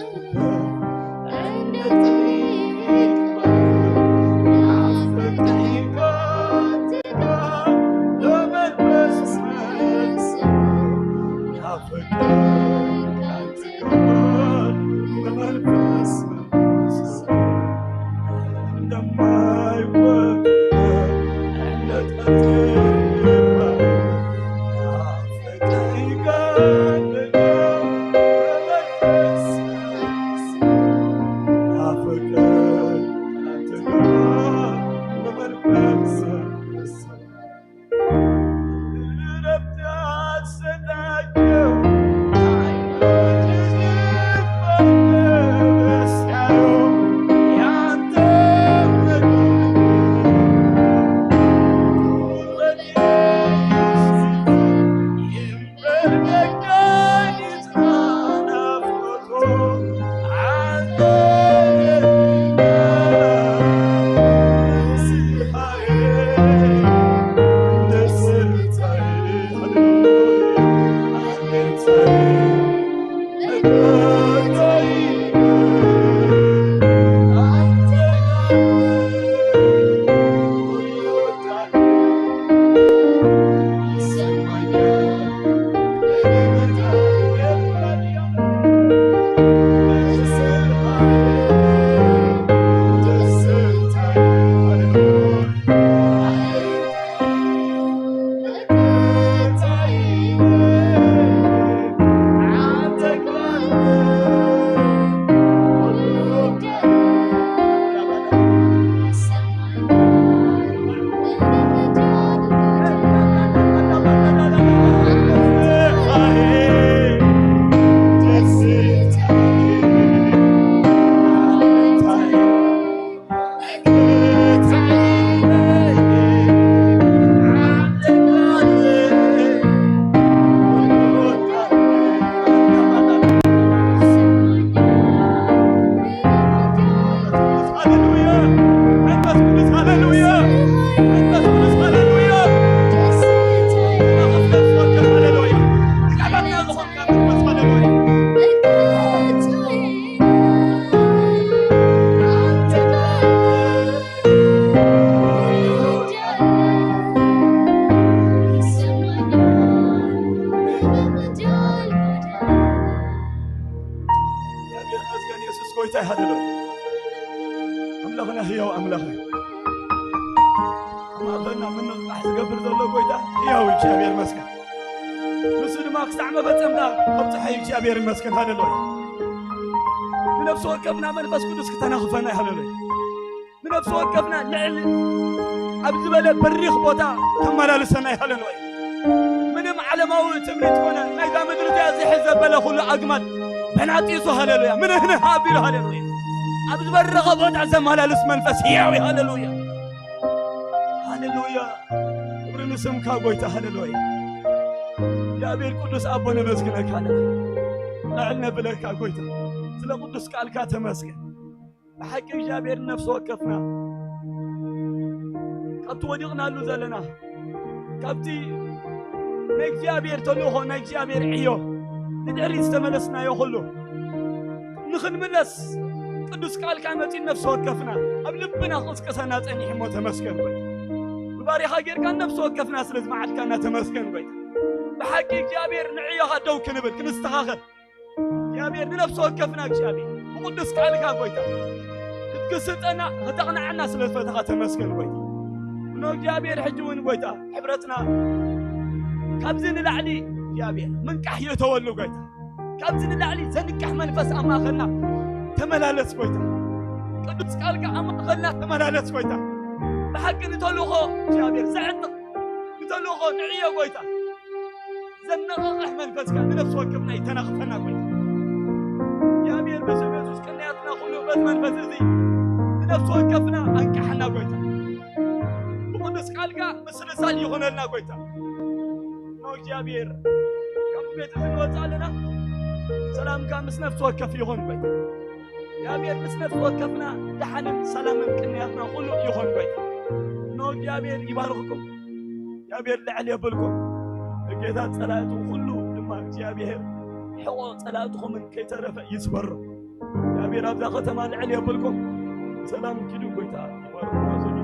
ኣምላኽና ህያው ኣምላኽ እዩ። ማእኸልና ምንቕቓሕ ዝገብር ዘሎ ጎይታ ህያው እዩ። እግዚኣብሔር ይመስገን። ንሱ ድማ ክሳዕ መፈጸምታ ከብጽሖ እዩ። እግዚኣብሔር ይመስገን። ሃሌሉያ። ንነፍሲ ወከፍና መንፈስ ቅዱስ ክተናኽፈና እዩ። ሃሌሉያ። ንነፍሲ ወከፍና ልዕሊ ኣብ ዝበለ በሪኽ ቦታ ከመላልሰና እዩ። ሃሌሉያ። ምንም ዓለማዊ ትምኒት ኮነ ናይዛ ምድሪ እዚኣ ዝሕዝ ዘበለ ኩሉ ኣግማድ በናጢሱ፣ ሃሌሉያ፣ ምንህንህ ኣቢሉ፣ ሃሌሉያ፣ ኣብ ዝበረኸ ቦታ ዘመላልስ መንፈስ ህያው እዩ። ሃሌሉያ፣ ሃሌሉያ። ክብሪ ንስምካ ጎይታ፣ ሃሌሉያ። እግዚኣብሔር ቅዱስ ኣቦ ነመስግነካ ኣለና፣ ልዕል ነብለካ ጎይታ፣ ስለ ቅዱስ ቃልካ ተመስገን። ብሓቂ እግዚኣብሔር ነፍሲ ወከፍና ካብቲ ወዲቕናሉ ዘለና፣ ካብቲ ናይ እግዚኣብሔር ተልእኾ፣ ናይ እግዚኣብሔር ዕዮ ንድሕሪት ዝተመለስናዮ ኩሉ ንኽንምለስ ቅዱስ ቃልካ መጺኡ ነፍሲ ወከፍና ኣብ ልብና ክቕስቅሰና ጸኒሑ እሞ ተመስገን ጎይታ። ብባሪኻ ጌርካ ነፍሲ ወከፍና ስለ ዝመዓድካና ተመስገን ጎይታ። ብሓቂ እግዚኣብሔር ንዕዮኻ ደው ክንብል ክንስተኻኸል እግዚኣብሔር ንነፍሲ ወከፍና እግዚኣብሔር ብቅዱስ ቃልካ ጎይታ ክትክስጠና ከተቕንዓና ስለ ዝፈተኻ ተመስገን ጎይታ። እኖ እግዚኣብሔር ሕጂ እውን ጎይታ ሕብረትና ካብዚ ንላዕሊ እግዚኣብሔር ምንቃሕ ይእተወሉ ጎይታ። ካብዚ ንላዕሊ ዘንቅሕ መንፈስ ኣብ ማእኸልና ተመላለስ ጎይታ። ቅዱስ ቃልካ ኣብ ማእኸልና ተመላለስ ጎይታ። ብሓቂ ንተልእኾ እግዚኣብሔር ዘዕጥቕ ንተልእኾ ንዕዮ ጎይታ ዘነቓቕሕ መንፈስካ ንነፍሲ ወከፍና ይተናኽፈና ጎይታ። እግዚኣብሔር በስም የሱስ ቅንያትና ኩሉ መንፈስ እዚ ንነፍሲ ወከፍና ኣንቅሓና ጎይታ። ብቕዱስ ቃልካ ምስልሳል ይኹነልና ጎይታ። እሞ እግዚኣብሔር ካብቲ ቤት እዚ ንወፅእ ኣለና። ሰላምካ ምስ ነፍሲ ወከፍ ይኹን ጎይታ። እግዚኣብሔር ምስ ነፍሲ ወከፍና ደሓንን ሰላምን ቅንያትና ኩሉ ይኹን ጎይታ። እሞ እግዚኣብሔር ይባርኽኩም። እግዚኣብሔር ልዕል የብልኩም። እጌታት ጸላእቱ ኩሉ ድማ እግዚኣብሔር ሕቖ ጸላእትኹምን ከይተረፈ ይስበሮ። እግዚኣብሔር ኣብዛ ከተማ ልዕል የብልኩም። ሰላም ኪዱ ጎይታ ይባርኩም።